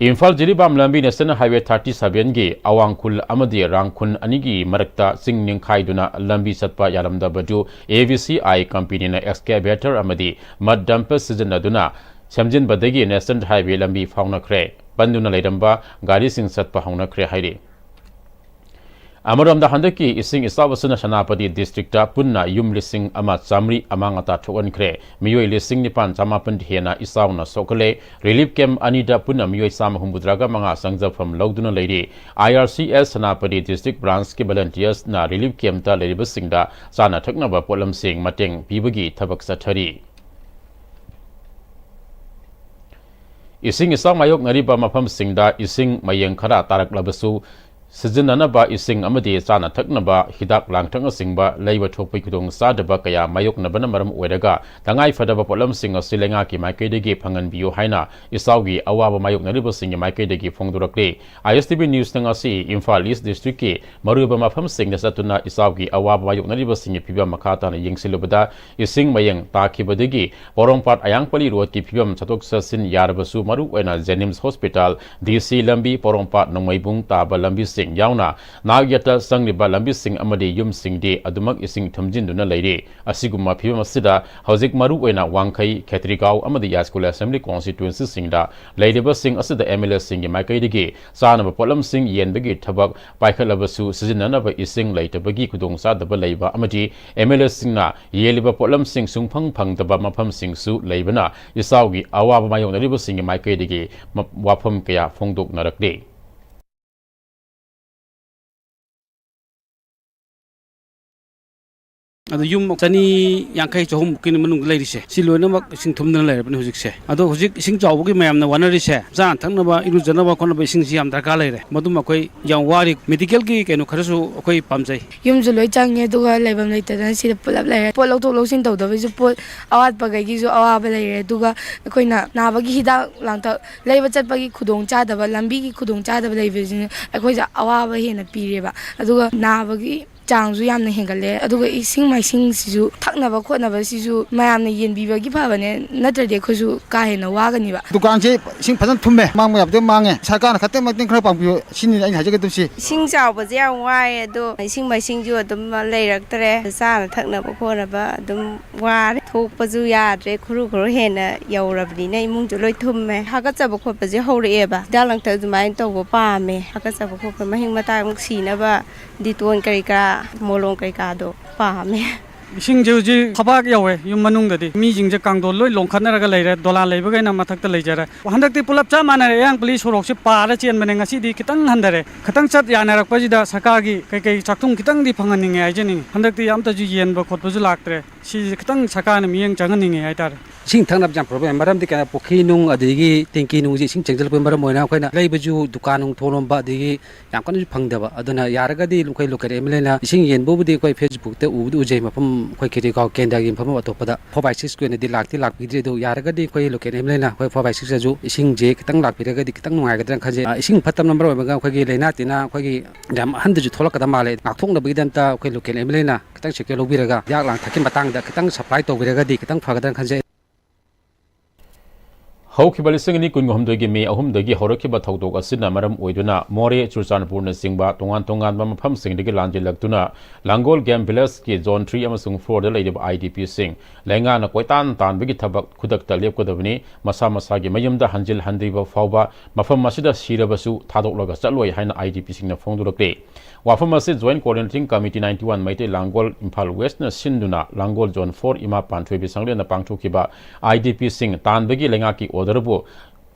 ꯏꯝꯐꯥꯜ ꯖꯤꯔꯤꯕꯥꯝ ꯂꯝꯕꯤ National Highway thirty seven ꯒꯤ ꯑꯋꯥꯡ ꯈꯨꯜ ꯑꯃꯗꯤ ꯔꯥꯡ ꯈꯨꯜ ꯑꯅꯤꯒꯤ ꯃꯔꯛꯇ ꯆꯤꯡ ꯅꯤꯡꯈꯥꯏꯗꯨꯅ ꯂꯝꯕꯤ ꯆꯠꯄ ꯌꯥꯔꯝꯗꯕꯗꯨ A V C I company ꯅ excavator ꯑꯃꯗꯤ mud dumper ꯁꯤꯖꯤꯟꯅꯗꯨꯅ ꯁꯦꯝꯖꯤꯟꯕꯗꯒꯤ National Highway ꯂꯝꯕꯤ ꯐꯥꯎꯅꯈ꯭ꯔꯦ꯫ ꯄꯟꯗꯨꯅ ꯂꯩꯔꯝꯕ ꯒꯥꯔꯤꯁꯤꯡ ꯆꯠꯄ ꯍꯧꯅꯈ꯭ꯔꯦ ꯍꯥꯏꯔꯤ꯫ ꯑꯃꯔꯣꯝꯗ, ꯍꯟꯗꯛꯀꯤ ꯏꯁꯤꯡ ꯏꯆꯥꯎ ꯑꯁꯤꯅ ꯁꯦꯅꯥꯄꯇꯤ district ꯇ ꯄꯨꯟꯅ ꯌꯨꯝ ꯂꯤꯁꯤꯡ ꯑꯃ ꯆꯥꯃꯔꯤ ꯑꯃꯥꯡ ꯑꯇꯥ ꯊꯣꯛꯍꯟꯈ꯭ꯔꯦ꯫ ꯃꯤꯑꯣꯏ ꯂꯤꯁꯤꯡ ꯅꯤꯄꯥꯟ ꯆꯃꯥꯄꯟ ꯍꯦꯟꯅ ꯏꯆꯥꯎꯅ ꯁꯣꯛꯍꯜꯂꯦ꯫ Relief camp ꯑꯅꯤꯗ ꯄꯨꯟꯅ ꯃꯤꯑꯣꯏ ꯆꯥꯝꯃ ꯍꯨꯝꯐꯨꯇꯔꯥꯒ ꯃꯉꯥ ꯆꯪꯖꯐꯝ ꯂꯧꯗꯨꯅ ꯂꯩꯔꯤ꯫ I R C S Senapati district branch ꯀꯤ volunteers ꯅ relief camp ꯇ ꯂꯩꯔꯤꯕꯁꯤꯡꯗ ꯆꯥꯅ ꯊꯛꯅꯕ ꯄꯣꯠꯂꯝꯁꯤꯡ ꯃꯇꯦꯡ ꯄꯤꯕꯒꯤ ꯊꯕꯛ ꯆꯠꯊꯔꯤ꯫ ꯏꯁꯤꯡ ꯏꯆꯥꯎ ꯃꯥꯌꯣꯛꯅꯔꯤꯕ ꯃꯐꯝꯁꯤꯡꯗ ꯏꯁꯤꯡ ꯃꯌꯦꯡ ꯈꯔ ꯇꯥꯔꯛꯂꯕꯁꯨ, ꯁꯤꯖꯤꯟꯅꯅꯕ ꯏꯁꯤꯡ ꯑꯃꯗꯤ ꯆꯥꯅ ꯊꯛꯅꯕ ꯍꯤꯗꯥꯛ ꯂꯥꯡꯊꯛꯅꯆꯤꯡꯕ ꯂꯩꯕ ꯊꯣꯛꯄꯒꯤ ꯈꯨꯗꯣꯡꯆꯥꯗꯕ ꯀꯌꯥ ꯃꯥꯌꯣꯛꯅꯕꯅ ꯃꯔꯝ ꯑꯣꯏꯔꯒ, ꯇꯉꯥꯏꯐꯗꯕ ꯄꯣꯠꯂꯝꯁꯤꯡ ꯑꯁꯤ ꯂꯩꯉꯥꯛꯀꯤ ꯃꯥꯏꯀꯩꯗꯒꯤ ꯐꯪꯍꯟꯕꯤꯌꯨ ꯍꯥꯏꯅ ꯏꯆꯥꯎꯒꯤ ꯑꯋꯥꯕ ꯃꯥꯌꯣꯛꯅꯔꯤꯕꯁꯤꯡꯒꯤ ꯃꯥꯏꯀꯩꯗꯒꯤ ꯐꯣꯡꯗꯣꯔꯛꯂꯤ꯫ ꯑꯥꯏ ꯑꯦꯁ ꯇꯤ ꯚꯤ ꯅ꯭ꯌꯨꯁꯅ ꯉꯁꯤ ꯏꯝꯐꯥꯜ ꯏꯁ ꯗꯤꯁꯇ꯭ꯔꯤꯛꯀꯤ ꯃꯔꯨꯑꯣꯏꯕ ꯃꯐꯝꯁꯤꯡꯗ ꯆꯠꯇꯨꯅ ꯏꯆꯥꯎꯒꯤ ꯑꯋꯥꯕ ꯃꯥꯌꯣꯛꯅꯔꯤꯕꯁꯤꯡꯒꯤ ꯐꯤꯕꯝ ꯃꯈꯥ ꯇꯥꯅ ꯌꯦꯡꯁꯤꯜꯂꯨꯕꯗ, ꯏꯁꯤꯡ ꯃꯌꯦꯡ ꯇꯥꯈꯤꯕꯗꯒꯤ ꯄꯣꯔꯣꯝꯄꯥꯠ ꯑꯌꯥꯡꯄꯜꯂꯤ ꯔꯣꯗꯀꯤ ꯐꯤꯕꯝ ꯆꯠꯊꯣꯛ ꯆꯠꯁꯤꯟ ꯌꯥꯔꯕꯁꯨ, ꯃꯔꯨꯑꯣꯏꯅ ꯖꯦꯅꯤꯝꯁ ꯍꯣꯁꯄꯤꯇꯥꯜ, ꯗꯤ ꯁꯤ ꯂꯝꯕꯤ, ꯄꯣꯔꯣꯝꯄꯥꯠ ꯅꯣꯡꯃꯩꯕꯨꯡ ꯇꯥꯕ ꯂꯝꯕꯤꯁꯤꯡ ꯌꯥꯎꯅ ꯅꯥꯛ ꯌꯦꯠꯇ ꯆꯪꯂꯤꯕ ꯂꯝꯕꯤꯁꯤꯡ ꯑꯃꯗꯤ ꯌꯨꯝꯁꯤꯡꯗꯤ ꯑꯗꯨꯃꯛ ꯏꯁꯤꯡ ꯊꯨꯝꯖꯤꯟꯗꯨꯅ ꯂꯩꯔꯤ꯫ ꯑꯁꯤꯒꯨꯝꯕ ꯐꯤꯕꯝ ꯑꯁꯤꯗ ꯍꯧꯖꯤꯛ ꯃꯔꯨꯑꯣꯏꯅ ꯋꯥꯡꯈꯩ, ꯈꯦꯇ꯭ꯔꯤꯒꯥꯎ ꯑꯃꯗꯤ ꯌꯥꯏꯁ꯭ꯀꯨꯜ ꯑꯦꯁꯦꯝꯕ꯭ꯂꯤ ꯀꯣꯟꯁꯇꯤꯇ꯭ꯋꯦꯟꯁꯤꯁꯤꯡꯗ ꯂꯩꯔꯤꯕꯁꯤꯡ ꯑꯁꯤꯗ ꯑꯦꯝ ꯑꯦꯜ ꯑꯦꯁꯤꯡꯒꯤ ꯃꯥꯏꯀꯩꯗꯒꯤ ꯆꯥꯅꯕ ꯄꯣꯠꯂꯝꯁꯤꯡ ꯌꯦꯟꯕꯒꯤ ꯊꯕꯛ ꯄꯥꯏꯈꯠꯂꯕꯁꯨ, ꯁꯤꯖꯤꯟꯅꯅꯕ ꯏꯁꯤꯡ ꯂꯩꯇꯕꯒꯤ ꯈꯨꯗꯣꯡꯆꯥꯗꯕ ꯂꯩꯕ ꯑꯃꯗꯤ ꯑꯦꯝ ꯑꯦꯜ ꯑꯦꯁꯤꯡꯅ ꯌꯦꯜꯂꯤꯕ ꯄꯣꯠꯂꯝꯁꯤꯡ ꯁꯨꯡꯐꯪ ꯐꯪꯗꯕ ꯃꯐꯝꯁꯤꯡꯁꯨ ꯂꯩꯕꯅ, ꯏꯆꯥꯎꯒꯤ ꯑꯋꯥꯕ ꯃꯥꯌꯣꯛꯅꯔꯤꯕꯁꯤꯡꯒꯤ ꯃꯥꯏꯀꯩꯗꯒꯤ ꯃ-, ꯋꯥꯐꯝ ꯀꯌꯥ ꯐꯣꯡꯗꯣꯛꯅꯔꯛꯂꯤ꯫ ꯑꯗꯣ ꯌꯨꯝ ꯆꯅꯤ ꯌꯥꯡꯈꯩ, ꯆꯍꯨꯝꯃꯨꯛꯀꯤ ꯃꯅꯨꯡꯗ ꯂꯩꯔꯤꯁꯦ, ꯁꯤ ꯂꯣꯏꯅꯃꯛ ꯏꯁꯤꯡ ꯊꯨꯝꯗꯅ ꯂꯩꯔꯕꯅꯤ ꯍꯧꯖꯤꯛꯁꯦ꯫ ꯑꯗꯣ ꯍꯧꯖꯤꯛ ꯏꯁꯤꯡ ꯆꯥꯎꯕꯒꯤ ꯃꯌꯥꯝꯅ ꯋꯥꯅꯔꯤꯁꯦ, ꯆꯥꯅ ꯊꯛꯅꯕ, ꯏꯔꯨꯖꯅꯕ ꯈꯣꯠꯅꯕ ꯏꯁꯤꯡꯁꯤ ꯌꯥꯝ ꯗꯔꯀꯥꯔ ꯂꯩꯔꯦ꯫ ꯃꯗꯨꯃ ꯑꯩꯈꯣꯏ ꯌꯥꯝ ꯋꯥꯔꯤ꯫ ꯃꯦꯗꯤꯀꯦꯜꯒꯤ ꯀꯩꯅꯣ ꯈꯔꯁꯨ ꯑꯩꯈꯣꯏ ꯄꯥꯝꯖꯩ꯫ ꯌꯨꯝꯁꯨ ꯂꯣꯏ ꯆꯪꯉꯦ, ꯑꯗꯨꯒ ꯂꯩꯐꯝ ꯂꯩꯇꯗꯅ ꯁꯤꯗ ꯄꯨꯂꯞ ꯂꯩꯔꯦ꯫ ꯄꯣꯠ ꯂꯧꯊꯣꯛ ꯂꯧꯁꯤꯟ ꯇꯧꯗꯕꯒꯤꯁꯨ, ꯄꯣꯠ ꯑꯋꯥꯠꯄꯈꯩꯒꯤꯁꯨ ꯑꯋꯥꯕ ꯂꯩꯔꯦ꯫ ꯑꯗꯨꯒ ꯑꯩꯈꯣꯏꯅ ꯅꯥꯕꯒꯤ ꯍꯤꯗꯥꯛ ꯂꯥꯡꯊꯛ ꯂꯩꯕ ꯆꯠꯄꯒꯤ ꯈꯨꯗꯣꯡꯆꯥꯗꯕ, ꯂꯝꯕꯤꯒꯤ ꯈꯨꯗꯣꯡꯆꯥꯗꯕ ꯂꯩꯕꯁꯤꯅ ꯑꯩꯈꯣꯏꯗ ꯑꯋꯥꯕ ꯍꯦꯟꯅ ꯄꯤꯔꯦꯕ꯫ ꯑꯗꯨꯒ ꯅꯥꯕꯒꯤ ꯆꯥꯡꯁꯨ ꯌꯥꯝꯅ ꯍꯦꯟꯒꯠꯂꯦ꯫ ꯑꯗꯨꯒ ꯏꯁꯤꯡ ꯃꯥꯏꯁꯤꯡꯁꯤꯁꯨ, ꯊꯛꯅꯕ ꯈꯣꯠꯅꯕꯁꯤꯁꯨ ꯃꯌꯥꯝꯅ ꯌꯦꯟꯕꯤꯕꯒꯤ ꯐꯕꯅꯦ, ꯅꯠꯇ꯭ꯔꯗꯤ ꯑꯩꯈꯣꯏꯁꯨ ꯀꯥ ꯍꯦꯟꯅ ꯋꯥꯒꯅꯤꯕ꯫ ꯗꯨꯀꯥꯟꯁꯦ ꯏꯁꯤꯡ ꯐꯖꯅ ꯊꯨꯝꯃꯦ, ꯃꯥꯡꯕ ꯌꯥꯕꯗꯤ ꯃꯥꯡꯉꯦ꯫ ꯁꯔꯀꯥꯔꯅ ꯈꯛꯇꯪ ꯃꯇꯦꯡ ꯈꯔ ꯄꯥꯡꯕꯤꯌꯨ, ꯁꯤꯅꯤ ꯑꯩꯅ ꯍꯥꯏꯖꯒꯗꯕꯁꯤ꯫ ꯏꯁꯤꯡ ꯆꯥꯎꯕꯁꯦ ꯌꯥꯝ ꯋꯥꯏ, ꯑꯗꯣ ꯏꯁꯤꯡ ꯃꯥꯏꯁꯤꯡꯁꯨ ꯑꯗꯨꯝ ꯂꯩꯔꯛꯇ꯭ꯔꯦ꯫ ꯆꯥꯅ ꯊꯛꯅꯕ ꯈꯣꯠꯅꯕ ꯑꯗꯨꯝ ꯋꯥꯔꯦ꯫ ꯊꯣꯛꯄꯁꯨ ꯌꯥꯗ꯭ꯔꯦ, ꯈꯨꯔꯨ ꯈꯨꯔꯨ ꯍꯦꯟꯅ ꯌꯧꯔꯕꯅꯤꯅ ꯏꯃꯨꯡꯁꯨ ꯂꯣꯏ ꯊꯨꯝꯃꯦ꯫ ꯍꯥꯀꯠꯆꯕ ꯈꯣꯠꯄꯁꯦ ꯍꯧꯔꯛꯑꯦꯕ꯫ ꯍꯤꯗꯥꯛ ꯂꯥꯡꯊꯛ ꯑꯗꯨꯃꯥꯏꯅ ꯇꯧꯕ ꯄꯥꯝꯃꯦ꯫ ꯍꯥꯀꯠꯆꯕ ꯈꯣꯠꯄ, ꯃꯍꯤꯛ ꯃꯇꯥꯏꯃꯨꯛ ꯁꯤꯅꯕ ꯗꯤꯇꯣꯟ ꯀꯔꯤ ꯀꯔꯥ, ꯃꯣꯂꯣꯝ ꯀꯔꯤ ꯀꯥꯗꯣ ꯄꯥꯝꯃꯦ꯫ ꯏꯁꯤꯡꯁꯦ ꯍꯧꯖꯤꯛ ꯈꯕꯥꯛ ꯌꯧꯋꯦ꯫ ꯌꯨꯝ ꯃꯅꯨꯡꯗꯗꯤ ꯃꯤꯁꯤꯡꯁꯦ ꯀꯥꯡꯊꯣꯜ ꯂꯣꯏ ꯂꯣꯟꯈꯠꯅꯔꯒ ꯂꯩꯔꯦ, ꯗꯣꯂꯥꯟ ꯂꯩꯕꯈꯩꯅ ꯃꯊꯛꯇ ꯂꯩꯖꯔꯦ꯫ ꯍꯟꯗꯛꯇꯤ ꯄꯨꯂꯞ ꯆꯞ ꯃꯥꯟꯅꯔꯦ, ꯑꯌꯥꯡꯄꯜꯂꯤ ꯁꯣꯔꯣꯛꯁꯦ ꯄꯥꯔ ꯆꯦꯟꯕꯅꯦ, ꯉꯁꯤꯗꯤ ꯈꯤꯇꯪ ꯍꯟꯊꯔꯦ꯫ ꯈꯤꯇꯪ ꯆꯠ ꯌꯥꯅꯔꯛꯄꯁꯤꯗ ꯁꯔꯀꯥꯔꯒꯤ ꯀꯩꯀꯩ ꯆꯥꯛꯊꯨꯡ ꯈꯤꯇꯪꯗꯤ ꯐꯪꯍꯟꯅꯤꯡꯉꯦ ꯍꯥꯏꯖꯅꯤꯡꯉꯤ꯫ ꯍꯟꯗꯛꯇꯤ ꯑꯝꯇꯁꯨ ꯌꯦꯟꯕ ꯈꯣꯠꯄꯁꯨ ꯂꯥꯛꯇ꯭ꯔꯦ꯫ ꯁꯤꯁꯦ ꯈꯤꯇꯪ ꯁꯔꯀꯥꯔꯅ ꯃꯤꯠꯌꯦꯡ ꯆꯪꯍꯟꯅꯤꯡꯉꯦ ꯍꯥꯏꯇꯥꯔꯦ꯫ ꯏꯁꯤꯡ ꯊꯛꯅꯕꯁꯦ ꯌꯥꯝ ꯄ꯭ꯔꯣꯕ꯭ꯂꯦꯝ, ꯃꯔꯝꯗꯤ ꯀꯩꯅꯣ, ꯄꯨꯈ꯭ꯔꯤ ꯅꯨꯡ ꯑꯗꯒꯤ ꯇꯦꯡꯀꯤ ꯅꯨꯡꯁꯦ ꯏꯁꯤꯡ ꯆꯪꯁꯤꯜꯂꯛꯄꯒꯤ ꯃꯔꯝ ꯑꯣꯏꯅ ꯑꯩꯈꯣꯏꯅ ꯂꯩꯕꯁꯨ ꯗꯨꯀꯥꯟ ꯅꯨꯡ ꯊꯣꯡ ꯂꯣꯟꯕ ꯑꯗꯒꯤ ꯌꯥꯝ ꯀꯟꯅꯁꯨ ꯐꯪꯗꯕ꯫ ꯑꯗꯨꯅ ꯌꯥꯔꯒꯗꯤ ꯑꯩꯈꯣꯏ ꯂꯣꯀꯦꯜ ꯑꯦꯝ ꯑꯦꯜ ꯑꯦꯅ ꯏꯁꯤꯡ ꯌꯦꯟꯕꯕꯨꯗꯤ ꯑꯩꯈꯣꯏ ꯐꯦꯁꯕꯨꯛꯇ ꯎꯕꯗꯤ ꯎꯖꯩ, ꯃꯐꯝ ꯑꯩꯈꯣꯏ ꯈꯦꯔꯤꯒꯥꯎ ꯀꯦꯟꯗ꯭ꯔꯒꯤ ꯃꯐꯝ ꯑꯇꯣꯞꯄꯗ꯫ ꯐꯣꯔ ꯕꯥꯏ ꯁꯤꯛꯁꯀꯤ ꯑꯣꯏꯅꯗꯤ ꯂꯥꯛꯇꯤ ꯂꯥꯛꯄꯤꯗ꯭ꯔꯤ, ꯑꯗꯨ ꯌꯥꯔꯒꯗꯤ ꯑꯩꯈꯣꯏ ꯂꯣꯀꯦꯜ ꯑꯦꯝ ꯑꯦꯜ ꯑꯦꯅ ꯑꯩꯈꯣꯏ ꯐꯣꯔ ꯕꯥꯏ ꯁꯤꯛꯁꯇꯁꯨ ꯏꯁꯤꯡꯁꯦ ꯈꯤꯇꯪ ꯂꯥꯛꯄꯤꯔꯒꯗꯤ ꯈꯤꯇꯪ ꯅꯨꯡꯉꯥꯏꯒꯗ꯭ꯔꯥꯅ ꯈꯟꯖꯩ꯫ ꯑ, ꯏꯁꯤꯡ ꯐꯠꯇꯕꯅ ꯃꯔꯝ ꯑꯣꯏꯔꯒ ꯑꯩꯈꯣꯏꯒꯤ ꯂꯥꯏꯅꯥ ꯇꯤꯟꯅꯥ ꯑꯩꯈꯣꯏꯒꯤ ꯌꯥꯝ ꯑꯍꯟꯗꯁꯨ ꯊꯣꯛꯂꯛꯀꯗꯕ ꯃꯥꯜꯂꯦ꯫ ꯉꯥꯛꯊꯣꯛꯅꯕꯒꯤꯗꯃꯛꯇ ꯑꯩꯈꯣꯏ ꯂꯣꯀꯦꯜ ꯑꯦꯝ ꯑꯦꯜ ꯑꯦꯅ ꯈꯤꯇꯪ ꯁꯦꯀ꯭ꯌꯣꯔ ꯂꯧꯕꯤꯔꯒ ꯍꯤꯗꯥꯛ ꯂꯥꯡꯊꯛꯀꯤ ꯃꯇꯥꯡꯗ ꯈꯤꯇꯪ ꯁꯄ꯭ꯂꯥꯏ ꯇꯧꯕꯤꯔꯒꯗꯤ ꯈꯤꯇꯪ ꯐꯒꯗ꯭ꯔꯥꯅ ꯈꯟꯖꯩ꯫ ꯍꯧꯈꯤꯕ ꯂꯤꯁꯤꯡ ꯑꯅꯤ ꯀꯨꯟꯍꯨꯝꯗꯣꯏꯒꯤ ꯃꯦ ꯑꯍꯨꯝꯗꯒꯤ ꯍꯧꯔꯛꯈꯤꯕ ꯊꯧꯗꯣꯛ ꯑꯁꯤꯅ ꯃꯔꯝ ꯑꯣꯏꯗꯨꯅ ꯃꯣꯔꯦ, ꯆꯨꯔꯆꯥꯟꯄꯨꯔꯅꯆꯤꯡꯕ ꯇꯣꯉꯥꯟ ꯇꯣꯉꯥꯟꯕ ꯃꯐꯝꯁꯤꯡꯗꯒꯤ ꯂꯥꯟꯖꯦꯜꯂꯛꯇꯨꯅ ꯂꯥꯡꯒꯣꯜ ꯒꯦꯝ ꯚꯤꯂꯦꯖꯀꯤ ꯖꯣꯟ ꯊ꯭ꯔꯤ ꯑꯃꯁꯨꯡ ꯐꯣꯔꯗ ꯂꯩꯔꯤꯕ ꯑꯥꯏ ꯗꯤ ꯄꯤꯁꯤꯡ ꯂꯩꯉꯥꯛꯅ ꯀꯣꯏꯇꯥꯟ ꯇꯥꯟꯕꯒꯤ ꯊꯕꯛ ꯈꯨꯗꯛꯇ ꯂꯦꯞꯀꯗꯕꯅꯤ꯫ ꯃꯁꯥ ꯃꯁꯥꯒꯤ ꯃꯌꯨꯝꯗ ꯍꯟꯖꯤꯜ ꯍꯟꯗ꯭ꯔꯤꯕ ꯐꯥꯎꯕ ꯃꯐꯝ ꯑꯁꯤꯗ ꯁꯤꯔꯕꯁꯨ ꯊꯥꯗꯣꯛꯂꯒ ꯆꯠꯂꯣꯏ ꯍꯥꯏꯅ ꯑꯥꯏ ꯗꯤ ꯄꯤꯁꯤꯡꯅ ꯐꯣꯡꯗꯣꯔꯛꯂꯤ꯫ ꯋꯥꯐꯝ ꯑꯁꯤ Joint Coordinating Committee ninety one Meitei ꯂꯥꯡꯒꯣꯜ ꯏꯝꯐꯥꯜ ꯋꯦꯁꯅ ꯁꯤꯟꯗꯨꯅ ꯂꯥꯡꯒꯣꯜ ꯖꯣꯟ ꯐꯣꯔ ꯏꯃꯥ ꯄꯥꯟꯊꯣꯏꯕꯤ ꯁꯪꯂꯦꯟꯗ ꯄꯥꯡꯊꯣꯛꯈꯤꯕ ꯑꯥꯏ ꯗꯤ ꯄꯤꯁꯤꯡ ꯇꯥꯟꯕꯒꯤ ꯂꯩꯉꯥꯛꯀꯤ ꯑꯣꯔꯗꯔꯕꯨ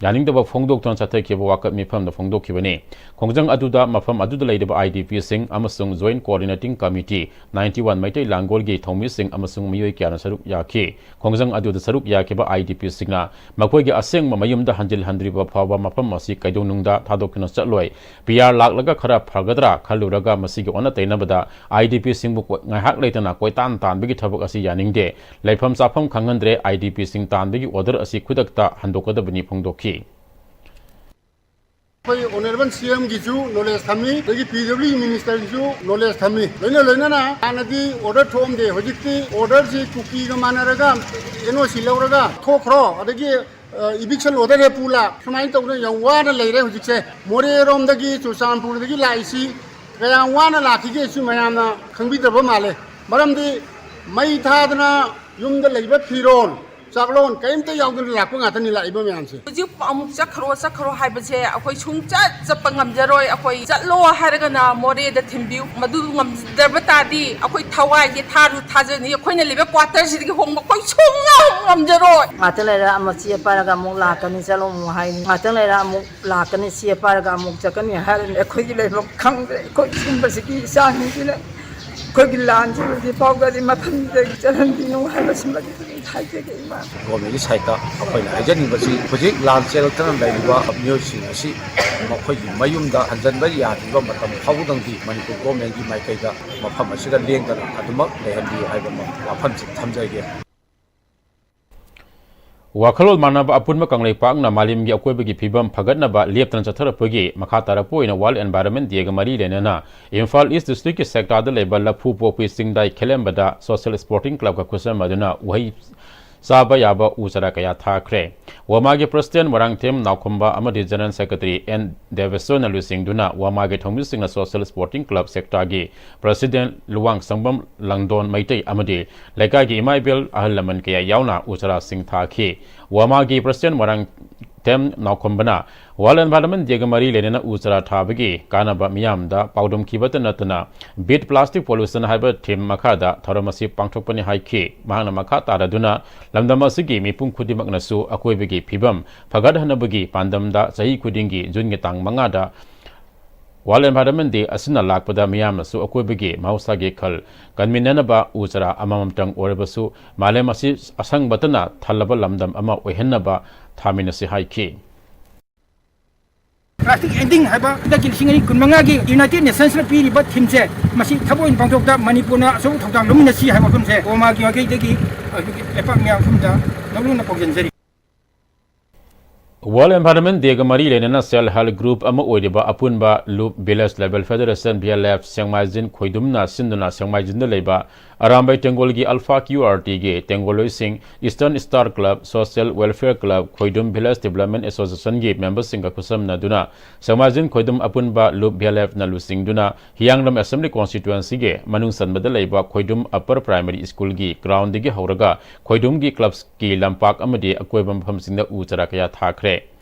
ꯌꯥꯅꯤꯡꯗꯕ ꯐꯣꯡꯗꯣꯛꯇꯨꯅ ꯆꯠꯊꯈꯤꯕ ꯋꯥꯀꯠ ꯃꯤꯐꯝꯗ ꯐꯣꯡꯗꯣꯛꯈꯤꯕꯅꯤ꯫ ꯈꯣꯡꯖꯪ ꯑꯗꯨꯗ ꯃꯐꯝ ꯑꯗꯨꯗ ꯂꯩꯔꯤꯕ ꯑꯥꯏ ꯗꯤ ꯄꯤꯁꯤꯡ ꯑꯃꯁꯨꯡ Joint Coordinating Committee ninety one Meitei ꯂꯥꯡꯒꯣꯜꯒꯤ ꯊꯧꯃꯤꯁꯤꯡ ꯑꯃꯁꯨꯡ ꯃꯤꯑꯣꯏ ꯀꯌꯥꯅ ꯁꯔꯨꯛ ꯌꯥꯈꯤ꯫ ꯈꯣꯡꯖꯪ ꯑꯗꯨꯗ ꯁꯔꯨꯛ ꯌꯥꯈꯤꯕ ꯑꯥꯏ ꯗꯤ ꯄꯤꯁꯤꯡꯅ ꯃꯈꯣꯏꯒꯤ ꯑꯁꯦꯡꯕ ꯃꯌꯨꯝꯗ ꯍꯟꯖꯤꯜ ꯍꯟꯗ꯭ꯔꯤꯕ ꯐꯥꯎꯕ ꯃꯐꯝ ꯑꯁꯤ ꯀꯩꯗꯧꯅꯨꯡꯗ ꯊꯥꯗꯣꯛꯇꯨꯅ ꯆꯠꯂꯣꯏ꯫ ꯄꯤ ꯑꯥꯔ ꯂꯥꯛꯂꯒ ꯈꯔ ꯐꯒꯗ꯭ꯔꯥ ꯈꯜꯂꯨꯔꯒ ꯃꯁꯤꯒꯤ ꯑꯣꯟꯅ ꯇꯩꯅꯕꯗ ꯑꯥꯏ ꯗꯤ ꯄꯤꯁꯤꯡꯕꯨ ꯀꯣ-, ꯉꯥꯏꯍꯥꯛ ꯂꯩꯇꯅ ꯀꯣꯏꯇꯥꯟ ꯇꯥꯟꯕꯒꯤ ꯊꯕꯛ ꯑꯁꯤ ꯌꯥꯅꯤꯡꯗꯦ꯫ ꯂꯩꯐꯝ ꯆꯥꯐꯝ ꯈꯪꯍꯟꯗ꯭ꯔꯦ꯫ ꯑꯥꯏ ꯗꯤ ꯄꯤꯁꯤꯡ ꯇꯥꯟꯕꯒꯤ ꯑꯣꯔꯗꯔ ꯑꯁꯤ ꯈꯨꯗꯛꯇ ꯍꯟꯗꯣꯛꯀꯗꯕꯅꯤ ꯐꯣꯡꯗꯣꯛꯈꯤ꯫ ꯑꯩꯈꯣꯏ ꯑꯣꯅꯔꯦꯕꯜ ꯁꯤ ꯑꯦꯝꯒꯤꯁꯨ ꯅꯣꯂꯦꯖ ꯊꯝꯃꯤ, ꯑꯗꯒꯤ ꯄꯤ ꯗꯕ꯭ꯂꯤꯎ ꯃꯤꯅꯤꯁꯇꯔꯒꯤꯁꯨ ꯅꯣꯂꯦꯖ ꯊꯝꯃꯤ꯫ ꯂꯣꯏꯅ ꯂꯣꯏꯅꯅ ꯍꯥꯟꯅꯗꯤ ꯑꯣꯔꯗꯔ ꯊꯣꯛꯑꯝꯗꯦ, ꯍꯧꯖꯤꯛꯇꯤ ꯑꯣꯔꯗꯔꯁꯤ ꯀꯨꯀꯤꯒ ꯃꯥꯟꯅꯔꯒ ꯑꯦꯟ ꯑꯣ ꯁꯤ ꯂꯧꯔꯒ ꯊꯣꯛꯈ꯭ꯔꯣ, ꯑꯗꯒꯤ, ꯑ, ꯏꯚꯤꯛꯁꯟ ꯑꯣꯔꯗꯔ ꯍꯦꯛ ꯄꯨ ꯂꯥꯛ, ꯁꯨꯃꯥꯏꯅ ꯇꯧꯗꯅ ꯌꯥꯝ ꯋꯥꯅ ꯂꯩꯔꯦ ꯍꯧꯖꯤꯛꯁꯦ꯫ ꯃꯣꯔꯦꯔꯣꯝꯗꯒꯤ, ꯆꯨꯔꯆꯥꯟꯄꯨꯔꯗꯒꯤ ꯂꯥꯛꯏꯁꯤ ꯀꯌꯥꯝ ꯋꯥꯅ ꯂꯥꯛꯈꯤꯒꯦ, ꯁꯤ ꯃꯌꯥꯝꯅ ꯈꯪꯕꯤꯗ꯭ꯔꯕ ꯃꯥꯜꯂꯦ꯫ ꯃꯔꯝꯗꯤ ꯃꯩ ꯊꯥꯗꯅ ꯌꯨꯝꯗ ꯂꯩꯕ ꯐꯤꯔꯣꯜ, ꯆꯥꯛꯂꯣꯟ ꯀꯔꯤꯝꯇ ꯌꯥꯎꯗꯅ ꯂꯥꯛꯄ ꯉꯥꯛꯇꯅꯤ ꯂꯥꯛꯏꯕ ꯃꯌꯥꯝꯁꯦ꯫ ꯍꯧꯖꯤꯛ ꯑꯃꯨꯛ ꯆꯠꯈ꯭ꯔꯣ, ꯆꯠꯈ꯭ꯔꯣ ꯍꯥꯏꯕꯁꯦ ꯑꯩꯈꯣꯏ ꯁꯨꯡꯆꯠ ꯆꯠꯄ ꯉꯝꯖꯔꯣꯏ꯫ ꯑꯩꯈꯣꯏ ꯆꯠꯂꯣ ꯍꯥꯏꯔꯒꯅ ꯃꯣꯔꯦꯗ ꯊꯤꯟꯕꯤꯌꯨ, ꯃꯗꯨ ꯉꯝꯖꯗꯕ ꯇꯥꯔꯗꯤ ꯑꯩꯈꯣꯏ ꯊꯋꯥꯏꯁꯦ ꯊꯥꯔꯨ ꯊꯥꯖꯅꯤ꯫ ꯑꯩꯈꯣꯏꯅ ꯂꯩꯕ ꯀ꯭ꯋꯥꯇꯔꯁꯤꯗꯒꯤ ꯍꯣꯡꯕ ꯑꯩꯈꯣꯏ ꯁꯨꯡꯉꯝ ꯉꯝꯖꯔꯣꯏ꯫ ꯉꯥꯛꯇꯪ ꯂꯩꯔ ꯑꯃꯨꯛ ꯆꯦ ꯄꯥꯏꯔꯒ ꯑꯃꯨꯛ ꯂꯥꯛꯀꯅꯤ, ꯆꯠꯂꯣ ꯑꯃꯨꯛ ꯍꯥꯏꯅꯤ꯫ ꯉꯥꯛꯇꯪ ꯂꯩꯔ ꯑꯃꯨꯛ ꯂꯥꯛꯀꯅꯤ, ꯆꯦ ꯄꯥꯏꯔꯒ ꯑꯃꯨꯛ ꯆꯠꯀꯅꯤ ꯍꯥꯏꯔꯅꯤ꯫ ꯑꯩꯈꯣꯏꯒꯤ ꯂꯩꯐꯝ ꯈꯪꯗ꯭ꯔꯦ꯫ ꯑꯩꯈꯣꯏ ꯁꯤꯒꯨꯝꯕꯁꯤꯒꯤ ꯏꯆꯥꯁꯤꯡꯁꯤꯅ ꯑꯩꯈꯣꯏꯒꯤ ꯂꯥꯟꯁꯤ ꯍꯧꯖꯤꯛ ꯐꯥꯎꯕꯗꯤ ꯃꯐꯝꯁꯤꯗꯒꯤ ꯆꯠꯍꯟꯕꯤꯅꯨ ꯍꯥꯏꯕꯁꯤꯃꯗꯤ ꯍꯥꯏꯖꯒꯦ ꯏꯃꯥ꯫ ꯒꯣꯔꯃꯦꯟꯒꯤ ꯁꯥꯏꯠꯇ ꯑꯩꯈꯣꯏꯅ ꯍꯥꯏꯖꯅꯤꯡꯕꯁꯤ, ꯍꯧꯖꯤꯛ ꯂꯥꯟ ꯆꯦꯜꯂꯛꯇꯅ ꯂꯩꯔꯤꯕ ꯃꯤꯑꯣꯏꯁꯤꯡ ꯑꯁꯤ ꯃꯈꯣꯏꯒꯤ ꯃꯌꯨꯝꯗ ꯍꯟꯖꯟꯕ ꯌꯥꯗ꯭ꯔꯤꯕ ꯃꯇꯝ ꯐꯥꯎꯕꯗꯪꯗꯤ ꯃꯅꯤꯄꯨꯔ ꯒꯣꯔꯃꯦꯟꯒꯤ ꯃꯥꯏꯀꯩꯗ ꯃꯐꯝ ꯑꯁꯤꯗ ꯂꯦꯡꯗꯅ ꯑꯗꯨꯃꯛ ꯂꯩꯍꯟꯕꯤꯌꯨ ꯍꯥꯏꯕ ꯋꯥꯐꯝꯁꯤ ꯊꯝꯖꯒꯦ꯫ ꯋꯥꯈꯜꯂꯣꯟ ꯃꯥꯟꯅꯕ ꯑꯄꯨꯟꯕ ꯀꯪꯂꯩꯄꯥꯛꯅ ꯃꯥꯂꯦꯝꯒꯤ ꯑꯀꯣꯏꯕꯒꯤ ꯐꯤꯕꯝ ꯐꯒꯠꯅꯕ ꯂꯦꯞꯇꯅ ꯆꯠꯊꯔꯛꯄꯒꯤ ꯃꯈꯥ ꯇꯥꯔꯛꯄ ꯑꯣꯏꯅ World Environment Day ꯒ ꯃꯔꯤ ꯂꯩꯅꯅ ꯏꯝꯐꯥꯜ ꯏꯁ ꯗꯤꯁꯇ꯭ꯔꯤꯛꯀꯤ ꯁꯦꯛꯇꯥꯗ ꯂꯩꯕ ꯂꯐꯨ ꯄꯣꯛꯄꯤ ꯆꯤꯡꯗꯥꯏ ꯈꯦꯂꯦꯝꯕꯗ ꯁꯣꯁꯤꯌꯦꯜ ꯁ꯭ꯄꯣꯔꯇꯤꯡ ꯀ꯭ꯂꯕꯀ ꯈꯨꯠꯁꯝꯅꯗꯨꯅ ꯎꯍꯩ ꯆꯥꯕ ꯌꯥꯕ ꯎ ꯆꯥꯔꯥ ꯀꯌꯥ ꯊꯥꯈ꯭ꯔꯦ꯫ ꯋꯥꯃꯥꯒꯤ ꯄ꯭ꯔꯁꯤꯗꯦꯟ ꯃꯣꯏꯔꯥꯡꯊꯦꯝ ꯅꯥꯎꯈꯨꯝꯕ ꯑꯃꯗꯤ ꯖꯦꯅꯔꯦꯜ ꯁꯦꯀ꯭ꯔꯦꯇꯔꯤ ꯑꯦꯟ ꯗꯦꯕꯦꯁꯣꯔꯅ ꯂꯨꯆꯤꯡꯗꯨꯅ ꯋꯥꯃꯥꯒꯤ ꯊꯧꯃꯤꯁꯤꯡꯅ ꯁꯣꯁꯤꯌꯦꯜ ꯁ꯭ꯄꯣꯔꯇꯤꯡ ꯀ꯭ꯂꯕ ꯁꯦꯛꯇꯥꯒꯤ ꯄ꯭ꯔꯁꯤꯗꯦꯟ ꯂꯨꯋꯥꯡ ꯁꯪꯕꯝ ꯂꯪꯗꯣꯟ ꯃꯩꯇꯩ ꯑꯃꯗꯤ ꯂꯩꯀꯥꯏꯒꯤ ꯏꯃꯥ ꯏꯕꯦꯜ ꯑꯍꯜ ꯂꯃꯟ ꯀꯌꯥ ꯌꯥꯎꯅ ꯎ ꯆꯥꯔꯥꯁꯤꯡ ꯊꯥꯈꯤ꯫ ꯋꯥꯃꯥꯒꯤ ꯄ꯭ꯔꯁꯤꯗꯦꯟ ꯃꯣꯏꯔꯥꯡꯊꯦꯝ ꯅꯥꯎꯈꯨꯝꯕꯅ World Environment Day ꯒ ꯃꯔꯤ ꯂꯩꯅꯅ ꯎ ꯆꯥꯔꯥ ꯊꯥꯕꯒꯤ ꯀꯥꯟꯅꯕ ꯃꯤꯌꯥꯝꯗ ꯄꯥꯎꯗꯝꯈꯤꯕꯇ ꯅꯠꯇꯅ Beat Plastic Pollution ꯍꯥꯏꯕ ꯊꯤꯝ ꯃꯈꯥꯗ ꯊꯧꯔꯝ ꯑꯁꯤ ꯄꯥꯡꯊꯣꯛꯄꯅꯤ ꯍꯥꯏꯈꯤ꯫ ꯃꯍꯥꯛꯅ ꯃꯈꯥ ꯇꯥꯔꯗꯨꯅ ꯂꯝꯗꯝ ꯑꯁꯤꯒꯤ ꯃꯤꯄꯨꯝ ꯈꯨꯗꯤꯡꯃꯛꯅꯁꯨ ꯑꯀꯣꯏꯕꯒꯤ ꯐꯤꯕꯝ ꯐꯒꯠꯍꯟꯅꯕꯒꯤ ꯄꯥꯟꯗꯝꯗ ꯆꯍꯤ ꯈꯨꯗꯤꯡꯒꯤ ꯖꯨꯟꯒꯤ ꯇꯥꯡ ꯃꯉꯥꯗ World Environment Day ꯑꯁꯤꯅ ꯂꯥꯛꯄꯗ ꯃꯤꯌꯥꯝꯅꯁꯨ ꯑꯀꯣꯏꯕꯒꯤ ꯃꯍꯧꯁꯥꯒꯤ ꯈꯜ ꯀꯟꯃꯤꯟꯅꯅꯕ ꯎ ꯆꯥꯔꯥ ꯑꯃꯃꯝꯇꯪ ꯑꯣꯏꯔꯕꯁꯨ ꯃꯥꯂꯦꯝ ꯑꯁꯤ ꯑꯁꯪꯕꯇꯅ ꯊꯜꯂꯕ ꯂꯝꯗꯝ ꯑꯃ ꯑꯣꯏꯍꯟꯅꯕ ꯊꯥꯃꯤꯟꯅꯁꯤ ꯍꯥꯏꯈꯤ꯫ Plastic Ending ꯍꯥꯏꯕ ꯍꯟꯗꯛꯀꯤ ꯂꯤꯁꯤꯡ ꯑꯅꯤ ꯀꯨꯟꯃꯉꯥꯒꯤ United Nations ꯅ ꯄꯤꯔꯤꯕ ꯊꯤꯝꯁꯦ, ꯃꯁꯤ ꯊꯕꯛ ꯑꯣꯏꯅ ꯄꯥꯡꯊꯣꯛꯇ ꯃꯅꯤꯄꯨꯔꯅ ꯑꯆꯧꯕ ꯊꯧꯗꯥꯡ ꯂꯧꯃꯤꯟꯅꯁꯤ ꯍꯥꯏꯕ ꯋꯥꯐꯝꯁꯦ ꯋꯥꯃꯥꯒꯤ ꯃꯥꯏꯀꯩꯗꯒꯤ ꯑꯩꯈꯣꯏꯒꯤ ꯂꯩꯄꯥꯛ ꯃꯌꯥꯝ ꯄꯨꯝꯅ ꯂꯧꯅꯅ ꯄꯥꯎꯖꯦꯟꯖꯔꯤ꯫ World Environment Day ꯒ ꯃꯔꯤ ꯂꯩꯅꯅ Self Help Group ꯑꯃ ꯑꯣꯏꯔꯤꯕ ꯑꯄꯨꯟꯕ ꯂꯨꯞ Village Level Federation, V L F, ꯁꯦꯡꯃꯥꯏꯖꯤꯟ ꯈꯣꯏꯗꯨꯝꯅ ꯁꯤꯟꯗꯨꯅ ꯁꯦꯡꯃꯥꯏꯖꯤꯟꯗ ꯂꯩꯕ Arambai ꯇꯦꯡꯒꯣꯜꯒꯤ Alpha Q R T ꯒꯤ ꯇꯦꯡꯒꯣꯜꯂꯣꯏꯁꯤꯡ, Eastern Star Club, Social Welfare Club, ꯈꯣꯏꯗꯨꯝ Village Development Association ꯒꯤ member ꯁꯤꯡꯒ ꯈꯨꯠꯁꯝꯅꯗꯨꯅ ꯁꯦꯡꯃꯥꯏꯖꯤꯟ ꯈꯣꯏꯗꯨꯝ ꯑꯄꯨꯟꯕ ꯂꯨꯞ V L F ꯅ ꯂꯨꯆꯤꯡꯗꯨꯅ ꯍꯤꯌꯥꯡꯂꯝ Assembly Constituency ꯒꯤ ꯃꯅꯨꯡ ꯆꯟꯕꯗ ꯂꯩꯕ ꯈꯣꯏꯗꯨꯝ Upper Primary School ꯒꯤ ground ꯗꯒꯤ ꯍꯧꯔꯒ ꯈꯣꯏꯗꯨꯝꯒꯤ clubs ꯀꯤ ꯂꯝꯄꯥꯛ ꯑꯃꯗꯤ ꯑꯀꯣꯏꯕ ꯃꯐꯝꯁꯤꯡꯗ ꯎ ꯆꯥꯔꯥ ꯀꯌꯥ ꯊꯥꯈ꯭ꯔꯦ꯫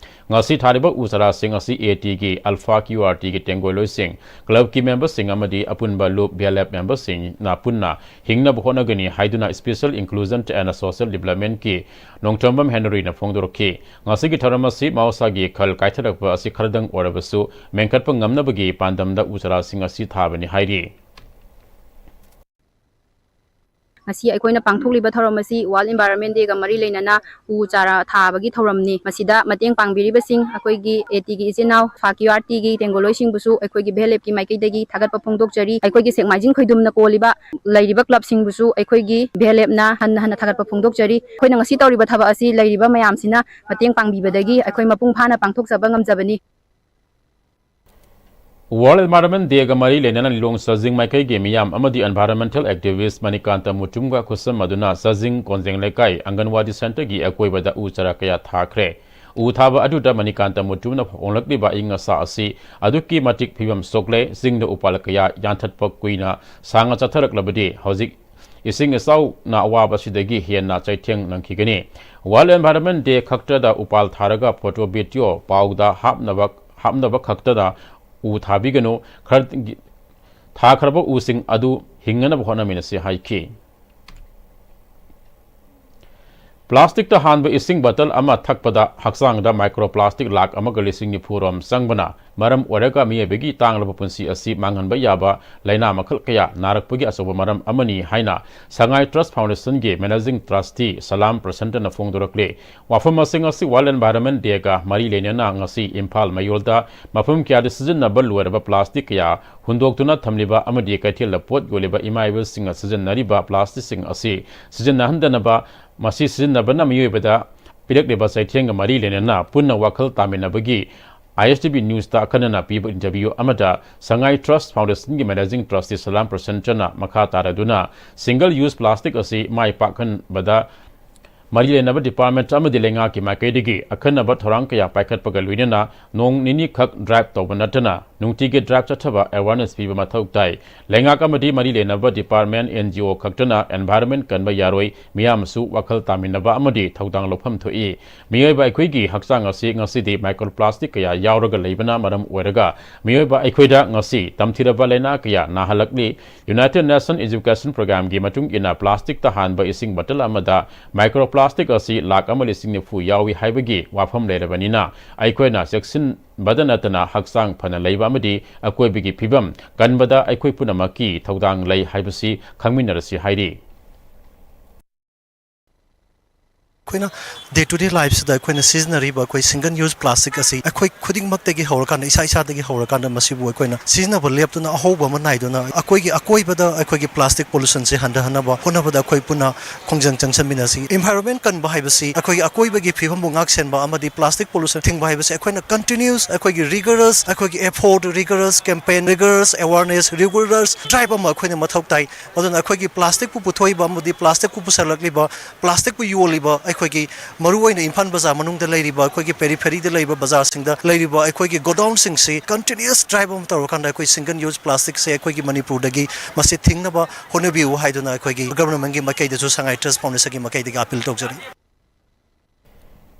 ꯉꯁꯤ ꯊꯥꯔꯤꯕ ꯎ ꯆꯥꯔꯥꯁꯤꯡ ꯑꯁꯤ A T ꯒꯤ Alpha Q R T ꯒꯤ ꯇꯦꯡꯒꯣꯏꯂꯣꯏꯁꯤꯡ, club ꯀꯤ member ꯁꯤꯡ ꯑꯃꯗꯤ ꯑꯄꯨꯟꯕ ꯂꯨꯞ V L F member ꯁꯤꯡꯅ ꯄꯨꯟꯅ ꯍꯤꯡꯅꯕ ꯍꯣꯠꯅꯒꯅꯤ ꯍꯥꯏꯗꯨꯅ Special Inclusion and Social Development ꯀꯤ ꯅꯣꯡꯊꯣꯝꯕꯝ ꯍꯦꯅꯔꯤꯅ ꯐꯣꯡꯗꯣꯔꯛꯈꯤ꯫ ꯉꯁꯤꯒꯤ ꯊꯧꯔꯝ ꯑꯁꯤ ꯃꯍꯧꯁꯥꯒꯤ ꯈꯜ ꯀꯥꯏꯊꯔꯛꯄ ꯑꯁꯤ ꯈꯔꯗꯪ ꯑꯣꯏꯔꯕꯁꯨ ꯃꯦꯟꯈꯠꯄ ꯉꯝꯅꯕꯒꯤ ꯄꯥꯟꯗꯝꯗ ꯎ ꯆꯥꯔꯥꯁꯤꯡ ꯑꯁꯤ ꯊꯥꯕꯅꯤ ꯍꯥꯏꯔꯤ꯫ ꯉꯁꯤ ꯑꯩꯈꯣꯏꯅ ꯄꯥꯡꯊꯣꯛꯂꯤꯕ ꯊꯧꯔꯝ ꯑꯁꯤ World Environment Day ꯒ ꯃꯔꯤ ꯂꯩꯅꯅ ꯎ ꯆꯥꯔꯥ ꯊꯥꯕꯒꯤ ꯊꯧꯔꯝꯅꯤ꯫ ꯃꯁꯤꯗ ꯃꯇꯦꯡ ꯄꯥꯡꯕꯤꯔꯤꯕꯁꯤꯡ ꯑꯩꯈꯣꯏꯒꯤ AT ꯒꯤ ꯏꯆꯤꯟ ꯏꯅꯥꯎ, ꯐꯥ ꯀ꯭ꯌꯨ ꯑꯥꯔ ꯇꯤ ꯒꯤ ꯇꯦꯡꯒꯣꯂꯣꯏꯁꯤꯡꯕꯨꯁꯨ ꯑꯩꯈꯣꯏꯒꯤ ꯚꯤ ꯑꯦꯜ ꯑꯦꯐ ꯀꯤ ꯃꯥꯏꯀꯩꯗꯒꯤ ꯊꯥꯒꯠꯄ ꯐꯣꯡꯗꯣꯛꯆꯔꯤ꯫ ꯑꯩꯈꯣꯏꯒꯤ ꯁꯦꯛꯃꯥꯏꯖꯤꯡ ꯈꯣꯏꯗꯨꯝꯅ ꯀꯣꯜꯂꯤꯕ ꯂꯩꯔꯤꯕ club ꯁꯤꯡꯕꯨꯁꯨ ꯑꯩꯈꯣꯏꯒꯤ ꯚꯤ ꯑꯦꯜ ꯑꯦꯐ ꯅ ꯍꯟꯅ ꯍꯟꯅ ꯊꯥꯒꯠꯄ ꯐꯣꯡꯗꯣꯛꯆꯔꯤ꯫ ꯑꯩꯈꯣꯏꯅ ꯉꯁꯤ ꯇꯧꯔꯤꯕ ꯊꯕꯛ ꯑꯁꯤ ꯂꯩꯔꯤꯕ ꯃꯌꯥꯝꯁꯤꯅ ꯃꯇꯦꯡ ꯄꯥꯡꯕꯤꯕꯗꯒꯤ ꯑꯩꯈꯣꯏ ꯃꯄꯨꯡ ꯐꯥꯅ ꯄꯥꯡꯊꯣꯛꯆꯕ ꯉꯝꯖꯕꯅꯤ꯫ World Environment Day ꯒ ꯃꯔꯤ ꯂꯩꯅꯅ ꯂꯤꯂꯣꯡ ꯆꯥꯖꯤꯡ ꯃꯥꯏꯀꯩꯒꯤ ꯃꯤꯌꯥꯝ ꯑꯃꯗꯤ environmental activist ꯃꯅꯤꯀꯥꯟꯇ ꯃꯨꯇꯨꯝꯒ ꯈꯨꯠꯁꯝꯅꯗꯨꯅ ꯆꯥꯖꯤꯡ ꯀꯣꯟꯖꯦꯡ ꯂꯩꯀꯥꯏ ꯑꯪꯒꯟꯋꯥꯗꯤ centre ꯒꯤ ꯑꯀꯣꯏꯕꯗ ꯎ ꯆꯥꯔꯥ ꯀꯌꯥ ꯊꯥꯈ꯭ꯔꯦ꯫ ꯎ ꯊꯥꯕ ꯑꯗꯨꯗ ꯃꯅꯤꯀꯥꯟꯇ ꯃꯨꯇꯨꯝꯅ ꯐꯣꯡꯂꯛꯂꯤꯕ ꯑꯏꯪ ꯑꯁꯥ ꯑꯁꯤ ꯑꯗꯨꯛꯀꯤ ꯃꯇꯤꯛ ꯐꯤꯕꯝ ꯁꯣꯛꯂꯦ, ꯆꯤꯡꯗ ꯎꯄꯥꯜ ꯀꯌꯥ ꯌꯥꯟꯊꯠꯄ ꯀꯨꯏꯅ ꯁꯥꯡꯅ ꯆꯠꯊꯔꯛꯂꯕꯗꯤ ꯍꯧꯖꯤꯛ ꯏꯁꯤꯡ ꯏꯆꯥꯎꯅ ꯑꯋꯥꯕ ꯑꯁꯤꯗꯒꯤ ꯍꯦꯟꯅ ꯆꯩꯊꯦꯡ ꯅꯪꯈꯤꯒꯅꯤ꯫ World Environment Day ꯈꯛꯇꯗ ꯎꯄꯥꯜ ꯊꯥꯔꯒ photo video ꯄꯥꯎꯗ ꯍꯥꯞꯅꯕ, ꯍꯥꯞꯅꯕ ꯈꯛꯇꯗ ꯎ ꯊꯥꯕꯤꯒꯅꯨ, ꯈꯔ-, ꯊꯥꯈ꯭ꯔꯕ ꯎꯁꯤꯡ ꯑꯗꯨ ꯍꯤꯡꯅꯅꯕ ꯍꯣꯠꯅꯃꯤꯟꯅꯁꯤ ꯍꯥꯏꯈꯤ꯫ Plastic ꯇ ꯍꯥꯟꯕ ꯏꯁꯤꯡ bottle ꯑꯃ ꯊꯛꯄꯗ ꯍꯛꯆꯥꯡꯗ microplastic ꯂꯥꯈ ꯑꯃꯒ ꯂꯤꯁꯤꯡ ꯅꯤꯐꯨ ꯔꯣꯝ ꯆꯪꯕꯅ ꯃꯔꯝ ꯑꯣꯏꯔꯒ ꯃꯤꯑꯣꯏꯕꯒꯤ ꯇꯥꯡꯂꯕ ꯄꯨꯟꯁꯤ ꯑꯁꯤ ꯃꯥꯡꯍꯟꯕ ꯌꯥꯕ ꯂꯥꯏꯅꯥ ꯃꯈꯜ ꯀꯌꯥ ꯅꯥꯔꯛꯄꯒꯤ ꯑꯆꯧꯕ ꯃꯔꯝ ꯑꯃꯅꯤ ꯍꯥꯏꯅ ꯁꯉꯥꯏ Trust Foundation ꯒꯤ Managing Trustee ꯁꯂꯥꯝ ꯄ꯭ꯔꯁꯟꯇꯅ ꯐꯣꯡꯗꯣꯔꯛꯂꯤ꯫ ꯋꯥꯐꯝ ꯑꯁꯤ ꯉꯁꯤ World Environment Day ꯒ ꯃꯔꯤ ꯂꯩꯅꯅ ꯉꯁꯤ ꯏꯝꯐꯥꯜ ꯃꯌꯣꯜꯗ ꯃꯐꯝ ꯀꯌꯥꯗ ꯁꯤꯖꯤꯟꯅꯕ ꯂꯣꯏꯔꯕ plastic ꯀꯌꯥ ꯍꯨꯟꯗꯣꯛꯇꯨꯅ ꯊꯝꯂꯤꯕ ꯑꯃꯗꯤ ꯀꯩꯊꯦꯜꯗ ꯄꯣꯠ ꯌꯣꯜꯂꯤꯕ ꯏꯃꯥ ꯏꯕꯦꯜꯁꯤꯡꯅ ꯁꯤꯖꯤꯟꯅꯔꯤꯕ plastic ꯁꯤꯡ ꯑꯁꯤ ꯁꯤꯖꯤꯟꯅꯍꯟꯗꯅꯕ, ꯃꯁꯤ ꯁꯤꯖꯤꯟꯅꯕꯅ ꯃꯤꯑꯣꯏꯕꯗ ꯄꯤꯔꯛꯂꯤꯕ ꯆꯩꯊꯦꯡꯒ ꯃꯔꯤ ꯂꯩꯅꯅ ꯄꯨꯟꯅ ꯋꯥꯈꯜ ꯇꯥꯃꯤꯟꯅꯕꯒꯤ I S T V News ꯇ ꯑꯈꯟꯅꯅ ꯄꯤꯕ interview ꯑꯃꯗ ꯁꯉꯥꯏ Trust Foundation ꯒꯤ Managing Trustee ꯁꯂꯥꯝ ꯄ꯭ꯔꯁꯟꯇꯅ ꯃꯈꯥ ꯇꯥꯔꯗꯨꯅ single use plastic ꯑꯁꯤ ꯃꯥꯏ ꯄꯥꯛꯍꯟꯕꯗ ꯃꯔꯤ ꯂꯩꯅꯕ department ꯑꯃꯗꯤ ꯂꯩꯉꯥꯛꯀꯤ ꯃꯥꯏꯀꯩꯗꯒꯤ ꯑꯈꯟꯅꯕ ꯊꯧꯔꯥꯡ ꯀꯌꯥ ꯄꯥꯏꯈꯠꯄꯒ ꯂꯣꯏꯅꯅ ꯅꯣꯡ ꯅꯤꯅꯤ ꯈꯛ drive ꯇꯧꯕ ꯅꯠꯇꯅ ꯅꯨꯡꯇꯤꯒꯤ drive ꯆꯠꯊꯕ awareness ꯄꯤꯕ ꯃꯊꯧ ꯇꯥꯏ꯫ ꯂꯩꯉꯥꯛ ꯑꯃꯗꯤ ꯃꯔꯤ ꯂꯩꯅꯕ department, N G O ꯈꯛꯇꯅ environment ꯀꯟꯕ ꯌꯥꯔꯣꯏ, ꯃꯤꯌꯥꯝꯁꯨ ꯋꯥꯈꯜ ꯇꯥꯃꯤꯟꯅꯕ ꯑꯃꯗꯤ ꯊꯧꯗꯥꯡ ꯂꯧꯐꯝ ꯊꯣꯛꯏ꯫ ꯃꯤꯑꯣꯏꯕ ꯑꯩꯈꯣꯏꯒꯤ ꯍꯛꯆꯥꯡ ꯑꯁꯤ ꯉꯁꯤꯗꯤ microplastic ꯀꯌꯥ ꯌꯥꯎꯔꯒ ꯂꯩꯕꯅ ꯃꯔꯝ ꯑꯣꯏꯔꯒ ꯃꯤꯑꯣꯏꯕ ꯑꯩꯈꯣꯏꯗ ꯉꯁꯤ ꯇꯝꯊꯤꯔꯕ ꯂꯥꯏꯅꯥ ꯀꯌꯥ ꯅꯥꯍꯜꯂꯛꯂꯤ꯫ United Nations Education Programme ꯒꯤ ꯃꯇꯨꯡ ꯏꯟꯅ plastic ꯇ ꯍꯥꯟꯕ ꯏꯁꯤꯡ bottle ꯑꯃꯗ microplastic ꯑꯁꯤ ꯂꯥꯈ ꯑꯃ ꯂꯤꯁꯤꯡ ꯅꯤꯐꯨ ꯌꯥꯎꯏ ꯍꯥꯏꯕꯒꯤ ꯋꯥꯐꯝ ꯂꯩꯔꯕꯅꯤꯅ ꯑꯩꯈꯣꯏꯅ ꯆꯦꯛꯁꯤꯟꯕꯗ ꯅꯠꯇꯅ ꯍꯛꯆꯥꯡ ꯐꯅ ꯂꯩꯕ ꯑꯃꯗꯤ ꯑꯀꯣꯏꯕꯒꯤ ꯐꯤꯕꯝ ꯀꯟꯕꯗ ꯑꯩꯈꯣꯏ ꯄꯨꯝꯅꯃꯛꯀꯤ ꯊꯧꯗꯥꯡ ꯂꯩ ꯍꯥꯏꯕꯁꯤ ꯈꯪꯃꯤꯟꯅꯔꯁꯤ ꯍꯥꯏꯔꯤ꯫ ꯑꯩꯈꯣꯏꯅ day to day lifeꯁꯤꯗ ꯑꯩꯈꯣꯏꯅ ꯁꯤꯖꯤꯟꯅꯔꯤꯕ ꯑꯩꯈꯣꯏ single use plastic ꯑꯁꯤ ꯑꯩꯈꯣꯏ ꯈꯨꯗꯤꯡꯃꯛꯇꯒꯤ ꯍꯧꯔꯀꯥꯟꯗ, ꯏꯁꯥ ꯏꯁꯥꯗꯒꯤ ꯍꯧꯔꯀꯥꯟꯗ ꯃꯁꯤꯕꯨ ꯑꯩꯈꯣꯏꯅ ꯁꯤꯖꯤꯟꯅꯕ ꯂꯦꯞꯇꯨꯅ ꯑꯍꯧꯕ ꯑꯃ ꯅꯥꯏꯗꯨꯅ ꯑꯩꯈꯣꯏꯒꯤ ꯑꯀꯣꯏꯕꯗ ꯑꯩꯈꯣꯏꯒꯤ plastic pollutionꯁꯦ ꯍꯟꯊꯍꯟꯅꯕ ꯍꯣꯠꯅꯕꯗ ꯑꯩꯈꯣꯏ ꯄꯨꯟꯅ ꯈꯣꯡꯖꯪ ꯆꯪꯁꯟꯃꯤꯟꯅꯁꯤ꯫ Environment ꯀꯟꯕ ꯍꯥꯏꯕꯁꯤ ꯑꯩꯈꯣꯏꯒꯤ ꯑꯀꯣꯏꯕꯒꯤ ꯐꯤꯕꯝꯕꯨ ꯉꯥꯛ ꯁꯦꯟꯕ ꯑꯃꯗꯤ plastic pollution ꯊꯤꯡꯕ ꯍꯥꯏꯕꯁꯤ ꯑꯩꯈꯣꯏꯅ continuous ꯑꯩꯈꯣꯏꯒꯤ rigorous ꯑꯩꯈꯣꯏꯒꯤ effort, rigorous campaign, rigorous awareness, rigorous drive ꯑꯃ ꯑꯩꯈꯣꯏꯅ ꯃꯊꯧ ꯇꯥꯏ꯫ ꯑꯗꯨꯅ ꯑꯩꯈꯣꯏꯒꯤ plasticꯄꯨ ꯄꯨꯊꯣꯛꯏꯕ ꯑꯃꯗꯤ plasticꯄꯨ ꯄꯨꯁꯜꯂꯛꯂꯤꯕ, plasticꯄꯨ ꯌꯣꯜꯂꯤꯕ ꯑꯩꯈꯣꯏꯒꯤ ꯃꯔꯨꯑꯣꯏꯅ ꯏꯝꯐꯥꯜ ꯕꯖꯥꯔ ꯃꯅꯨꯡꯗ ꯂꯩꯔꯤꯕ ꯑꯩꯈꯣꯏꯒꯤ peripheryꯗ ꯂꯩꯕ ꯕꯖꯥꯔꯁꯤꯡꯗ ꯂꯩꯔꯤꯕ ꯑꯩꯈꯣꯏꯒꯤ godownꯁꯤꯡꯁꯤ continuous drive ꯑꯃ ꯇꯧꯔꯀꯥꯟꯗ ꯑꯩꯈꯣꯏ single use plasticꯁꯦ ꯑꯩꯈꯣꯏꯒꯤ ꯃꯅꯤꯄꯨꯔꯗꯒꯤ ꯃꯁꯤ ꯊꯤꯡꯅꯕ ꯍꯣꯠꯅꯕꯤꯌꯨ ꯍꯥꯏꯗꯨꯅ ꯑꯩꯈꯣꯏꯒꯤ governmentꯀꯤ ꯃꯥꯏꯀꯩꯗꯁꯨ, Sangha Trust Foundationꯒꯤ ꯃꯥꯏꯀꯩꯗꯒꯤ appeal ꯇꯧꯖꯔꯤ꯫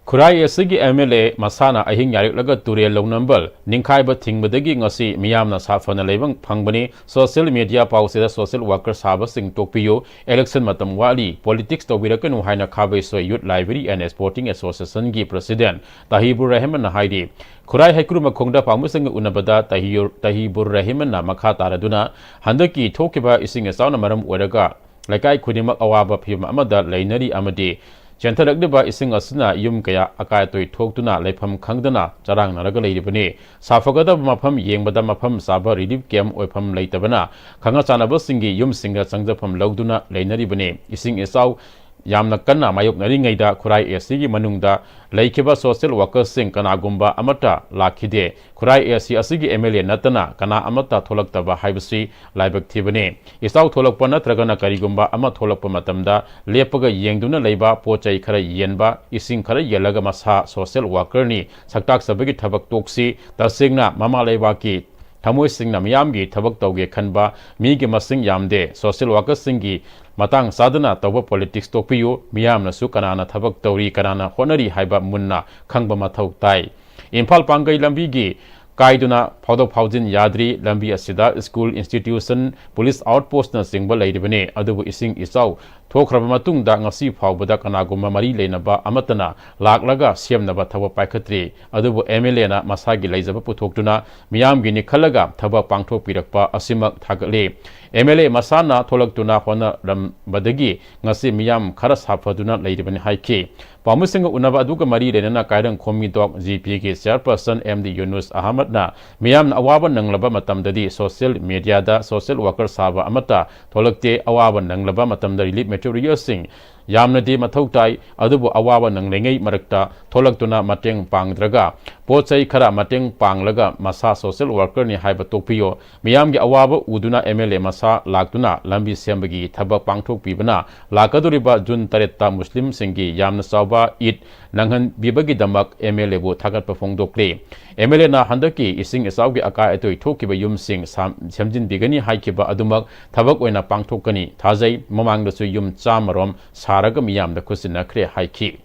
ꯈꯨꯔꯥꯏ ꯑꯦꯁ ꯁꯤꯒꯤ ꯑꯦꯝ ꯑꯦꯜ ꯑꯦ ꯃꯁꯥꯅ ꯑꯍꯤꯡ ꯌꯥꯔꯦꯛꯂꯒ ꯇꯨꯔꯦꯜ ꯂꯧꯅꯝꯕꯜ ꯅꯤꯡꯈꯥꯏꯕ ꯊꯤꯡꯕꯗꯒꯤ ꯉꯁꯤ ꯃꯤꯌꯥꯝꯅ ꯁꯥꯐꯅ ꯂꯩꯕ ꯐꯪꯕꯅꯤ꯫ ꯁꯣꯁꯤꯌꯦꯜ ꯃꯤꯗꯤꯌꯥ ꯄꯥꯎꯆꯦꯗ ꯁꯣꯁꯤꯌꯦꯜ ꯋꯥꯔꯀꯔ ꯁꯥꯕꯁꯤꯡ ꯇꯣꯛꯄꯤꯌꯨ, ꯏꯂꯦꯛꯁꯟ ꯃꯇꯝ ꯋꯥꯠꯂꯤ, ꯄꯣꯂꯤꯇꯤꯛꯁ ꯇꯧꯕꯤꯔꯛꯀꯅꯨ ꯍꯥꯏꯅ ꯈꯥꯕꯩꯁꯣꯏ ꯌꯨꯠ ꯂꯥꯏꯕ꯭ꯔꯦꯔꯤ ꯑꯦꯟ ꯁ꯭ꯄꯣꯔꯇꯤꯡ ꯑꯦꯁꯣꯁꯤꯌꯦꯁꯟꯒꯤ ꯄ꯭ꯔꯁꯤꯗꯦꯟ ꯇꯍꯤꯕꯨꯔ ꯔꯍꯤꯃꯟꯅ ꯍꯥꯏꯔꯤ꯫ ꯈꯨꯔꯥꯏ ꯍꯩꯀ꯭ꯔꯨ ꯃꯈꯣꯡꯗ ꯄꯥꯎꯃꯤꯁꯤꯡꯒ ꯎꯅꯕꯗ ꯇꯍꯤꯌꯨꯔ-, ꯇꯍꯤꯕꯨꯔ ꯔꯍꯤꯃꯟꯅ ꯃꯈꯥ ꯇꯥꯔꯗꯨꯅ ꯍꯟꯗꯛꯀꯤ ꯊꯣꯛꯈꯤꯕ ꯏꯁꯤꯡ ꯏꯆꯥꯎꯅ ꯃꯔꯝ ꯑꯣꯏꯔꯒ ꯂꯩꯀꯥꯏ ꯈꯨꯗꯤꯡꯃꯛ ꯑꯋꯥꯕ ꯐꯤꯚꯝ ꯑꯃꯗ ꯂꯩꯅꯔꯤ ꯑꯃꯗꯤ ꯆꯦꯟꯊꯔꯛꯂꯤꯕ ꯏꯁꯤꯡ ꯑꯁꯤꯅ ꯌꯨꯝ ꯀꯌꯥ ꯑꯀꯥꯏ ꯑꯇꯣꯏ ꯊꯣꯛꯇꯨꯅ ꯂꯩꯐꯝ ꯈꯪꯗꯅ ꯆꯔꯥꯡꯅꯔꯒ ꯂꯩꯔꯤꯕꯅꯤ꯫ ꯁꯥꯐꯒꯗꯕ ꯃꯐꯝ ꯌꯦꯡꯕꯗ ꯃꯐꯝ ꯆꯥꯕ ꯔꯤꯂꯤꯐ ꯀꯦꯝꯞ ꯑꯣꯏꯐꯝ ꯂꯩꯇꯕꯅ ꯈꯪꯅ ꯆꯥꯟꯅꯕꯁꯤꯡꯒꯤ ꯌꯨꯝꯁꯤꯡꯗ ꯆꯪꯖꯐꯝ ꯂꯧꯗꯨꯅ ꯂꯩꯅꯔꯤꯕꯅꯤ꯫ ꯏꯁꯤꯡ ꯏꯆꯥꯎ ꯌꯥꯝꯅ ꯀꯟꯅ ꯃꯥꯌꯣꯛꯅꯔꯤꯉꯩꯗ ꯈꯨꯔꯥꯏ ꯑꯦꯁ ꯁꯤꯒꯤ ꯃꯅꯨꯡꯗ ꯂꯩꯈꯤꯕ ꯁꯣꯁꯤꯌꯦꯜ ꯋꯥꯔꯀꯔꯁꯤꯡ ꯀꯅꯥꯒꯨꯝꯕ ꯑꯃꯠꯇ ꯂꯥꯛꯈꯤꯗꯦ꯫ ꯈꯨꯔꯥꯏ ꯑꯦꯁ ꯁꯤ ꯑꯁꯤꯒꯤ ꯑꯦꯝ ꯑꯦꯜ ꯑꯦ ꯅꯠꯇꯅ ꯀꯅꯥ ꯑꯃꯠꯇ ꯊꯣꯛꯂꯛꯇꯕ ꯍꯥꯏꯕꯁꯤ ꯂꯥꯏꯕꯛ ꯊꯤꯕꯅꯤ꯫ ꯏꯆꯥꯎ ꯊꯣꯛꯂꯛꯄ ꯅꯠꯇ꯭ꯔꯒꯅ ꯀꯔꯤꯒꯨꯝꯕ ꯑꯃ ꯊꯣꯛꯂꯛꯄ ꯃꯇꯝꯗ ꯂꯦꯞꯄꯒ ꯌꯦꯡꯗꯨꯅ ꯂꯩꯕ, ꯄꯣꯠ ꯆꯩ ꯈꯔ ꯌꯦꯟꯕ, ꯏꯁꯤꯡ ꯈꯔ ꯌꯦꯜꯂꯒ ꯃꯁꯥ ꯁꯣꯁꯤꯌꯦꯜ ꯋꯥꯔꯀꯔꯅꯤ, ꯁꯛꯇꯥꯛꯆꯕꯒꯤ ꯊꯕꯛ ꯇꯣꯛꯁꯤ꯫ ꯇꯁꯦꯡꯅ ꯃꯃꯥ ꯂꯩꯕꯥꯛꯀꯤ ꯊꯃꯣꯏꯁꯤꯡꯅ ꯃꯤꯌꯥꯝꯒꯤ ꯊꯕꯛ ꯇꯧꯒꯦ ꯈꯟꯕ ꯃꯤꯒꯤ ꯃꯁꯤꯡ ꯌꯥꯝꯗꯦ꯫ ꯁꯣꯁꯤꯌꯦꯜ ꯋꯥꯔꯀꯔꯁꯤꯡꯒꯤ ꯃꯇꯥꯡ ꯆꯥꯗꯅ ꯇꯧꯕ ꯄꯣꯂꯤꯇꯤꯛꯁ ꯇꯣꯛꯄꯤꯌꯨ꯫ ꯃꯤꯌꯥꯝꯅꯁꯨ ꯀꯅꯥꯅ ꯊꯕꯛ ꯇꯧꯔꯤ, ꯀꯅꯥꯅ ꯍꯣꯠꯅꯔꯤ ꯍꯥꯏꯕ ꯃꯨꯟꯅ ꯈꯪꯕ ꯃꯊꯧ ꯇꯥꯏ꯫ ꯏꯝꯐꯥꯜ ꯄꯥꯡꯒꯩ ꯂꯝꯕꯤꯒꯤ ꯀꯥꯏꯗꯨꯅ ꯐꯥꯎꯗꯣꯛ ꯐꯥꯎꯖꯤꯟ ꯌꯥꯗ꯭ꯔꯤ꯫ ꯂꯝꯕꯤ ꯑꯁꯤꯗ ꯁ꯭ꯀꯨꯜ, ꯏꯟꯁꯇꯤꯇ꯭ꯌꯨꯁꯟ, ꯄꯨꯂꯤꯁ ꯑꯥꯎꯠꯄꯣꯁꯅꯆꯤꯡꯕ ꯂꯩꯔꯤꯕꯅꯤ꯫ ꯑꯗꯨꯕꯨ ꯏꯁꯤꯡ ꯏꯆꯥꯎ ꯊꯣꯛꯈ꯭ꯔꯕ ꯃꯇꯨꯡꯗ ꯉꯁꯤ ꯐꯥꯎꯕꯗ ꯀꯅꯥꯒꯨꯝꯕ ꯃꯔꯤ ꯂꯩꯅꯕ ꯑꯃꯠꯇꯅ ꯂꯥꯛꯂꯒ ꯁꯦꯝꯅꯕ ꯊꯕꯛ ꯄꯥꯏꯈꯠꯇ꯭ꯔꯤ꯫ ꯑꯗꯨꯕꯨ ꯑꯦꯝ ꯑꯦꯜ ꯑꯦꯅ ꯃꯁꯥꯒꯤ ꯂꯩꯖꯕ ꯄꯨꯊꯣꯛꯇꯨꯅ ꯃꯤꯌꯥꯝꯒꯤꯅꯤ ꯈꯜꯂꯒ ꯊꯕꯛ ꯄꯥꯡꯊꯣꯛꯄꯤꯔꯛꯄ ꯑꯁꯤꯃꯛ ꯊꯥꯒꯠꯂꯤ꯫ ꯑꯦꯝ ꯑꯦꯜ ꯑꯦ ꯃꯁꯥꯅ ꯊꯣꯛꯂꯛꯇꯨꯅ ꯍꯣꯠꯅꯔꯝꯕꯗꯒꯤ ꯉꯁꯤ ꯃꯤꯌꯥꯝ ꯈꯔ ꯁꯥꯐꯗꯨꯅ ꯂꯩꯔꯤꯕꯅꯤ ꯍꯥꯏꯈꯤ꯫ ꯄꯥꯎꯃꯤꯁꯤꯡꯒ ꯎꯅꯕ ꯑꯗꯨꯒ ꯃꯔꯤ ꯂꯩꯅꯅ ꯀꯥꯏꯔꯪ ꯈꯣꯝꯃꯤꯗꯣꯛ ꯖꯤ ꯄꯤꯒꯤ ꯆꯤꯌꯔꯄꯔꯁꯟ ꯑꯦꯝ ꯗꯤ ꯌꯨꯅꯨꯁ ꯑꯍꯃꯗꯅ ꯃꯤꯌꯥꯝꯅ ꯑꯋꯥꯕ ꯅꯪꯂꯕ ꯃꯇꯝꯗꯗꯤ ꯁꯣꯁꯤꯌꯦꯜ ꯃꯤꯗꯤꯌꯥꯗ ꯁꯣꯁꯤꯌꯦꯜ ꯋꯥꯔꯀꯔ ꯁꯥꯕ ꯑꯃꯠꯇ ꯊꯣꯛꯂꯛꯇꯦ꯫ ꯑꯋꯥꯕ ꯅꯪꯂꯕ ꯃꯇꯝꯗ ꯔꯤꯂꯤꯐ ꯃꯦꯇꯔꯤꯌꯦꯜꯁꯤꯡ ꯌꯥꯝꯅꯗꯤ ꯃꯊꯧ ꯇꯥꯏ, ꯑꯗꯨꯕꯨ ꯑꯋꯥꯕ ꯅꯪꯂꯤꯉꯩ ꯃꯔꯛꯇ ꯊꯣꯛꯂꯛꯇꯨꯅ ꯃꯇꯦꯡ ꯄꯥꯡꯗ꯭ꯔꯒ ꯄꯣꯠ ꯆꯩ ꯈꯔ ꯃꯇꯦꯡ ꯄꯥꯡꯂꯒ ꯃꯁꯥ ꯁꯣꯁꯤꯌꯦꯜ ꯋꯥꯔꯀꯔꯅꯤ ꯍꯥꯏꯕ ꯇꯣꯛꯄꯤꯌꯨ꯫ ꯃꯤꯌꯥꯝꯒꯤ ꯑꯋꯥꯕ ꯎꯗꯨꯅ ꯑꯦꯝ ꯑꯦꯜ ꯑꯦ ꯃꯁꯥ ꯂꯥꯛꯇꯨꯅ ꯂꯝꯕꯤ ꯁꯦꯝꯕꯒꯤ ꯊꯕꯛ ꯄꯥꯡꯊꯣꯛꯄꯤꯕꯅ ꯂꯥꯛꯀꯗꯧꯔꯤꯕ ꯖꯨꯟ ꯇꯔꯦꯠꯇ ꯃꯨꯁꯂꯤꯝꯁꯤꯡꯒꯤ ꯌꯥꯝꯅ ꯆꯥꯎꯕ ꯏꯗ ꯅꯪꯍꯟꯕꯤꯕꯒꯤ ꯗꯃꯛ ꯑꯦꯝ ꯑꯦꯜ ꯑꯦꯕꯨ ꯊꯥꯒꯠꯄ ꯐꯣꯡꯗꯣꯛꯂꯤ꯫ ꯑꯦꯝ ꯑꯦꯜ ꯑꯦꯅ ꯍꯟꯗꯛꯀꯤ ꯏꯁꯤꯡ ꯏꯆꯥꯎꯒꯤ ꯑꯀꯥꯏ ꯑꯇꯣꯏ ꯊꯣꯛꯈꯤꯕ ꯌꯨꯝꯁꯤꯡ ꯁꯥꯝ-, ꯁꯦꯝꯖꯤꯟꯕꯤꯒꯅꯤ ꯍꯥꯏꯈꯤꯕ ꯑꯗꯨꯃꯛ ꯊꯕꯛ ꯑꯣꯏꯅ ꯄꯥꯡꯊꯣꯛꯀꯅꯤ ꯊꯥꯖꯩ꯫ ꯃꯃꯥꯡꯗꯁꯨ ꯌꯨꯝ ꯆꯥꯝꯃ ꯔꯣꯝ ꯁꯥꯔꯒ ꯃꯤꯌꯥꯝꯗ ꯈꯨꯠꯁꯤꯟꯅꯈ꯭ꯔꯦ ꯍꯥꯏꯈꯤ꯫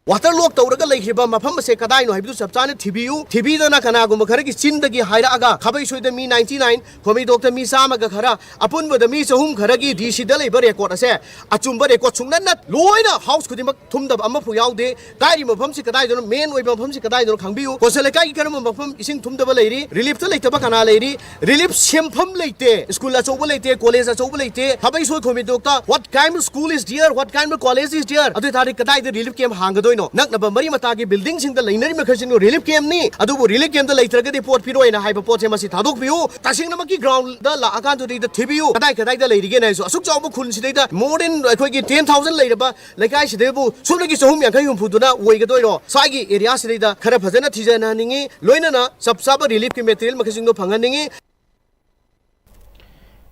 ꯋꯥꯇꯔ ꯂꯣꯛ ꯇꯧꯔꯒ ꯂꯩꯈ꯭ꯔꯤꯕ ꯃꯐꯝ ꯑꯁꯦ ꯀꯗꯥꯏꯅꯣ ꯍꯥꯏꯕꯗꯨ ꯆꯞ ꯆꯥꯅ ꯊꯤꯕꯤꯌꯨ꯫ ꯊꯤꯕꯤꯗꯅ ꯀꯅꯥꯒꯨꯝꯕ ꯈꯔꯒꯤ ꯆꯤꯟꯗꯒꯤ ꯍꯥꯏꯔꯛꯑꯒ ꯈꯥꯕꯩ ꯁꯣꯏꯗ ꯃꯤ ꯅꯥꯏꯟꯇꯤ ꯅꯥꯏꯟ, ꯈꯣꯃꯤꯗꯣꯛꯇ ꯃꯤ ꯆꯥꯝꯃꯒ ꯈꯔ, ꯑꯄꯨꯟꯕꯗ ꯃꯤ ꯆꯍꯨꯝ ꯈꯔꯒꯤ ꯗꯤ ꯁꯤꯗ ꯂꯩꯕ ꯔꯦꯀꯣꯔꯠ ꯑꯁꯦ ꯑꯆꯨꯝꯕ ꯔꯦꯀꯣꯔꯠ ꯁꯨꯡꯅꯠ ꯅꯠ-, ꯂꯣꯏꯅ ꯍꯥꯎꯁ ꯈꯨꯗꯤꯡꯃꯛ ꯊꯨꯝꯗꯕ ꯑꯃꯐꯥꯎ ꯌꯥꯎꯗꯦ꯫ ꯀꯥꯏꯔꯤꯕ ꯃꯐꯝꯁꯤ ꯀꯗꯥꯏꯗꯅꯣ, ꯃꯦꯟ ꯑꯣꯏꯕ ꯃꯐꯝꯁꯤ ꯀꯗꯥꯏꯗꯅꯣ ꯈꯪꯕꯤꯌꯨ꯫ ꯀꯣꯟꯁꯜ ꯂꯩꯀꯥꯏꯒꯤ ꯀꯔꯝꯕ ꯃꯐꯝ ꯏꯁꯤꯡ ꯊꯨꯝꯗꯕ ꯂꯩꯔꯤ? ꯔꯤꯂꯤꯐꯇ ꯂꯩꯇꯕ ꯀꯅꯥ ꯂꯩꯔꯤ? ꯔꯤꯂꯤꯐ ꯁꯦꯝꯐꯝ ꯂꯩꯇꯦ, ꯁ꯭ꯀꯨꯜ ꯑꯆꯧꯕ ꯂꯩꯇꯦ, ꯀꯣꯂꯦꯖ ꯑꯆꯧꯕ ꯂꯩꯇꯦ꯫ ꯈꯥꯕꯩ ꯁꯣꯏ ꯈꯣꯃꯤꯗꯣꯛꯇ what kind of school is there, what kind of college is there? ꯑꯗꯨ ꯑꯣꯏ ꯇꯥꯔꯗꯤ ꯀꯗꯥꯏꯗ ꯔꯤꯂꯤꯐ ꯀꯦꯝꯞ ꯍꯥꯡꯒꯗꯣꯏꯅꯣ? ꯅꯛꯅꯕ ꯃꯔꯤ ꯃꯇꯥꯒꯤ ꯕꯤꯜꯗꯤꯡꯁꯤꯡꯗ ꯂꯩꯅꯔꯤꯕ ꯃꯈꯩꯁꯤꯡꯗꯣ ꯔꯤꯂꯤꯐ ꯀꯦꯝꯞꯅꯤ, ꯑꯗꯨꯕꯨ ꯔꯤꯂꯤꯐ ꯀꯦꯝꯞꯇ ꯂꯩꯇ꯭ꯔꯒꯗꯤ ꯄꯣꯠ ꯄꯤꯔꯣꯏꯅ ꯍꯥꯏꯕ ꯄꯣꯠꯁꯦ ꯃꯁꯤ ꯊꯥꯗꯣꯛꯄꯤꯌꯨ꯫ ꯇꯁꯦꯡꯅꯃꯛꯀꯤ ꯒ꯭ꯔꯥꯎꯟꯗ ꯂꯥꯛꯑꯀꯥꯟꯗꯨꯗꯩꯗ ꯊꯤꯕꯤꯌꯨ, ꯀꯗꯥꯏ ꯀꯗꯥꯏꯗ ꯂꯩꯔꯤꯒꯦꯅ ꯍꯥꯏꯁꯨ꯫ ꯑꯁꯨꯛ ꯆꯥꯎꯕ ꯈꯨꯜꯁꯤꯗꯩꯗ more than ꯑꯩꯈꯣꯏꯒꯤ ten thousand ꯂꯩꯔꯕ ꯂꯩꯀꯥꯏꯁꯤꯗꯕꯨ ꯁꯣꯝꯗꯒꯤ ꯆꯍꯨꯝ ꯌꯥꯡꯈꯩ ꯍꯨꯝꯐꯨꯗꯨꯅ ꯑꯣꯏꯒꯗꯣꯏꯔꯣ? ꯁ꯭ꯋꯥꯏꯒꯤ ꯑꯦꯔꯤꯌꯥꯁꯤꯗꯩꯗ ꯈꯔ ꯐꯖꯅ ꯊꯤꯖꯅꯍꯟꯅꯤꯡꯉꯤ, ꯂꯣꯏꯅꯅ ꯆꯞ ꯆꯥꯕ ꯔꯤꯂꯤꯐꯀꯤ ꯃꯦꯇꯔꯤꯌꯦꯜ ꯃꯈꯩꯁꯤꯡꯗꯣ ꯐꯪꯍꯟꯅꯤꯡꯉꯤ꯫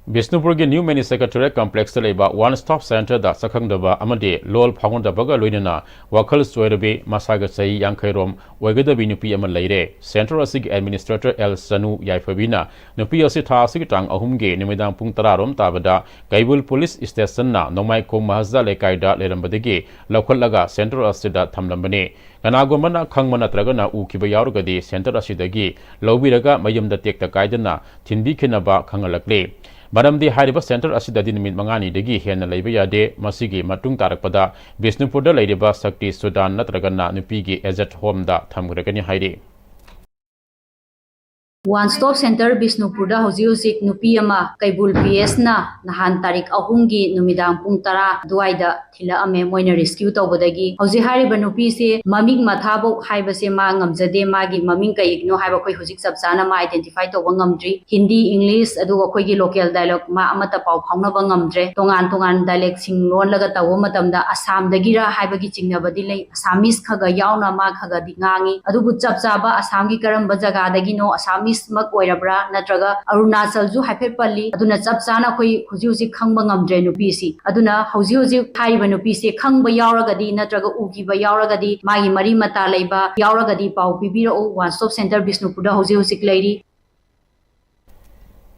ꯕꯤꯁꯅꯨꯄꯨꯔꯒꯤ New Mini Secretariat Complexꯇ ꯂꯩꯕ One Stop Centreꯗ ꯁꯛꯈꯪꯗꯕ ꯑꯃꯗꯤ ꯂꯣꯜ ꯐꯥꯎꯅꯗꯕꯒ ꯂꯣꯏꯅꯅ ꯋꯥꯈꯜ ꯆꯣꯏꯔꯕꯤ, ꯃꯁꯥꯒ ꯆꯍꯤ ꯌꯥꯡꯈꯩ ꯔꯣꯝ ꯑꯣꯏꯒꯗꯕꯤ ꯅꯨꯄꯤ ꯑꯃ ꯂꯩꯔꯦ꯫ Centre ꯑꯁꯤꯒꯤ Administrator ꯑꯦꯜ ꯆꯅꯨ ꯌꯥꯏꯐꯕꯤꯅ ꯅꯨꯄꯤ ꯑꯁꯤ ꯊꯥ ꯑꯁꯤꯒꯤ ꯇꯥꯡ ꯑꯍꯨꯝꯒꯤ ꯅꯨꯃꯤꯗꯥꯡ ꯄꯨꯡ ꯇꯔꯥ ꯔꯣꯝ ꯇꯥꯕꯗ ꯀꯩꯕꯨꯜ Police Stationꯅ ꯅꯣꯡꯃꯥꯏꯈꯣꯡ ꯃꯍꯖꯥ ꯂꯩꯀꯥꯏꯗ ꯂꯩꯔꯝꯕꯗꯒꯤ ꯂꯧꯈꯠꯂꯒ Centre ꯑꯁꯤꯗ ꯊꯝꯂꯝꯕꯅꯤ꯫ ꯀꯅꯥꯒꯨꯝꯕꯅ ꯈꯪꯕ ꯅꯠꯇ꯭ꯔꯒꯅ ꯎꯈꯤꯕ ꯌꯥꯎꯔꯒꯗꯤ Centre ꯑꯁꯤꯗꯒꯤ ꯂꯧꯕꯤꯔꯒ ꯃꯌꯨꯝꯗ ꯇꯦꯛꯇ ꯀꯥꯏꯗꯅ ꯊꯤꯟꯕꯤꯈꯤꯅꯕ ꯈꯪꯍꯜꯂꯛꯂꯤ꯫ ꯃꯔꯝꯗꯤ ꯍꯥꯏꯔꯤꯕ Centre ꯑꯁꯤꯗꯗꯤ ꯅꯨꯃꯤꯠ ꯃꯉꯥꯅꯤꯗꯒꯤ ꯍꯦꯟꯅ ꯂꯩꯕ ꯌꯥꯗꯦ꯫ ꯃꯁꯤꯒꯤ ꯃꯇꯨꯡ ꯇꯥꯔꯛꯄꯗ ꯕꯤꯁꯅꯨꯄꯨꯔꯗ ꯂꯩꯔꯤꯕ ꯁꯛꯇꯤ ꯁꯨꯗꯥꯟ ꯅꯠꯇ꯭ꯔꯒꯅ ꯅꯨꯄꯤꯒꯤ aged homeꯗ ꯊꯝꯈ꯭ꯔꯒꯅꯤ ꯍꯥꯏꯔꯤ꯫ One Stop Centre ꯕꯤꯁꯅꯨꯄꯨꯔꯗ ꯍꯧꯖꯤꯛ ꯍꯧꯖꯤꯛ ꯅꯨꯄꯤ ꯑꯃ ꯀꯩꯕꯨꯜ ꯄꯤ ꯑꯦꯁꯅ ꯅꯍꯥꯟ ꯇꯥꯔꯤꯛ ꯑꯍꯨꯝꯒꯤ ꯅꯨꯃꯤꯗꯥꯡ ꯄꯨꯡ ꯇꯔꯥ ꯑꯗꯨꯋꯥꯏꯗ ꯊꯤꯜꯂꯛꯑꯝꯃꯦ꯫ ꯃꯣꯏꯅ rescue ꯇꯧꯕꯗꯒꯤ ꯍꯧꯖꯤꯛ ꯍꯥꯏꯔꯤꯕ ꯅꯨꯄꯤꯁꯦ ꯃꯃꯤꯡ ꯃꯊꯥꯐꯧ ꯍꯥꯏꯕꯁꯦ ꯃꯥ ꯉꯝꯖꯗꯦ꯫ ꯃꯥꯒꯤ ꯃꯃꯤꯡ ꯀꯩꯅꯣ ꯍꯥꯏꯕ ꯑꯩꯈꯣꯏ ꯍꯧꯖꯤꯛ ꯆꯞ ꯆꯥꯅ ꯃꯥ identify ꯇꯧꯕ ꯉꯝꯗ꯭ꯔꯤ꯫ ꯍꯤꯟꯗꯤ, English, ꯑꯗꯨꯒ ꯑꯩꯈꯣꯏꯒꯤ local dialect ꯃꯥ ꯑꯃꯠꯇ ꯄꯥꯎ ꯐꯥꯎꯅꯕ ꯉꯝꯗ꯭ꯔꯦ꯫ ꯇꯣꯉꯥꯟ ꯇꯣꯉꯥꯟ dialectꯁꯤꯡ ꯂꯣꯟꯂꯒ ꯇꯧꯕ ꯃꯇꯝꯗ ꯑꯁꯥꯝꯗꯒꯤꯔ ꯍꯥꯏꯕꯒꯤ ꯆꯤꯡꯅꯕꯗꯤ ꯂꯩ꯫ Assamese ꯈꯔ ꯈꯔ ꯌꯥꯎꯅ ꯃꯥ ꯈꯔ ꯈꯔꯗꯤ ꯉꯥꯡꯉꯤ꯫ ꯑꯗꯨꯕꯨ ꯆꯞ ꯆꯥꯕ ꯑꯁꯥꯝꯒꯤ ꯀꯔꯝꯕ ꯖꯒꯥꯗꯒꯤꯅꯣ, Assameseꯃꯛ ꯑꯣꯏꯔꯕ꯭ꯔꯥ ꯅꯠꯇ꯭ꯔꯒ ꯑꯔꯨꯅꯥꯆꯜꯁꯨ ꯍꯥꯏꯐꯦꯠ ꯄꯜꯂꯤ꯫ ꯑꯗꯨꯅ ꯆꯞ ꯆꯥꯅ ꯑꯩꯈꯣꯏ ꯍꯧꯖꯤꯛ ꯍꯧꯖꯤꯛ ꯈꯪꯕ ꯉꯝꯗ꯭ꯔꯦ ꯅꯨꯄꯤꯁꯤ꯫ ꯑꯗꯨꯅ ꯍꯧꯖꯤꯛ ꯍꯧꯖꯤꯛ ꯍꯥꯏꯔꯤꯕ ꯅꯨꯄꯤꯁꯦ ꯈꯪꯕ ꯌꯥꯎꯔꯒꯗꯤ ꯅꯠꯇ꯭ꯔꯒ ꯎꯈꯤꯕ ꯌꯥꯎꯔꯒꯗꯤ, ꯃꯥꯒꯤ ꯃꯔꯤ ꯃꯇꯥ ꯂꯩꯕ ꯌꯥꯎꯔꯒꯗꯤ ꯄꯥꯎ ꯄꯤꯕꯤꯔꯛꯎ꯫ One Stop Centre ꯕꯤꯁꯅꯨꯄꯨꯔꯗ ꯍꯧꯖꯤꯛ ꯍꯧꯖꯤꯛ ꯂꯩꯔꯤ꯫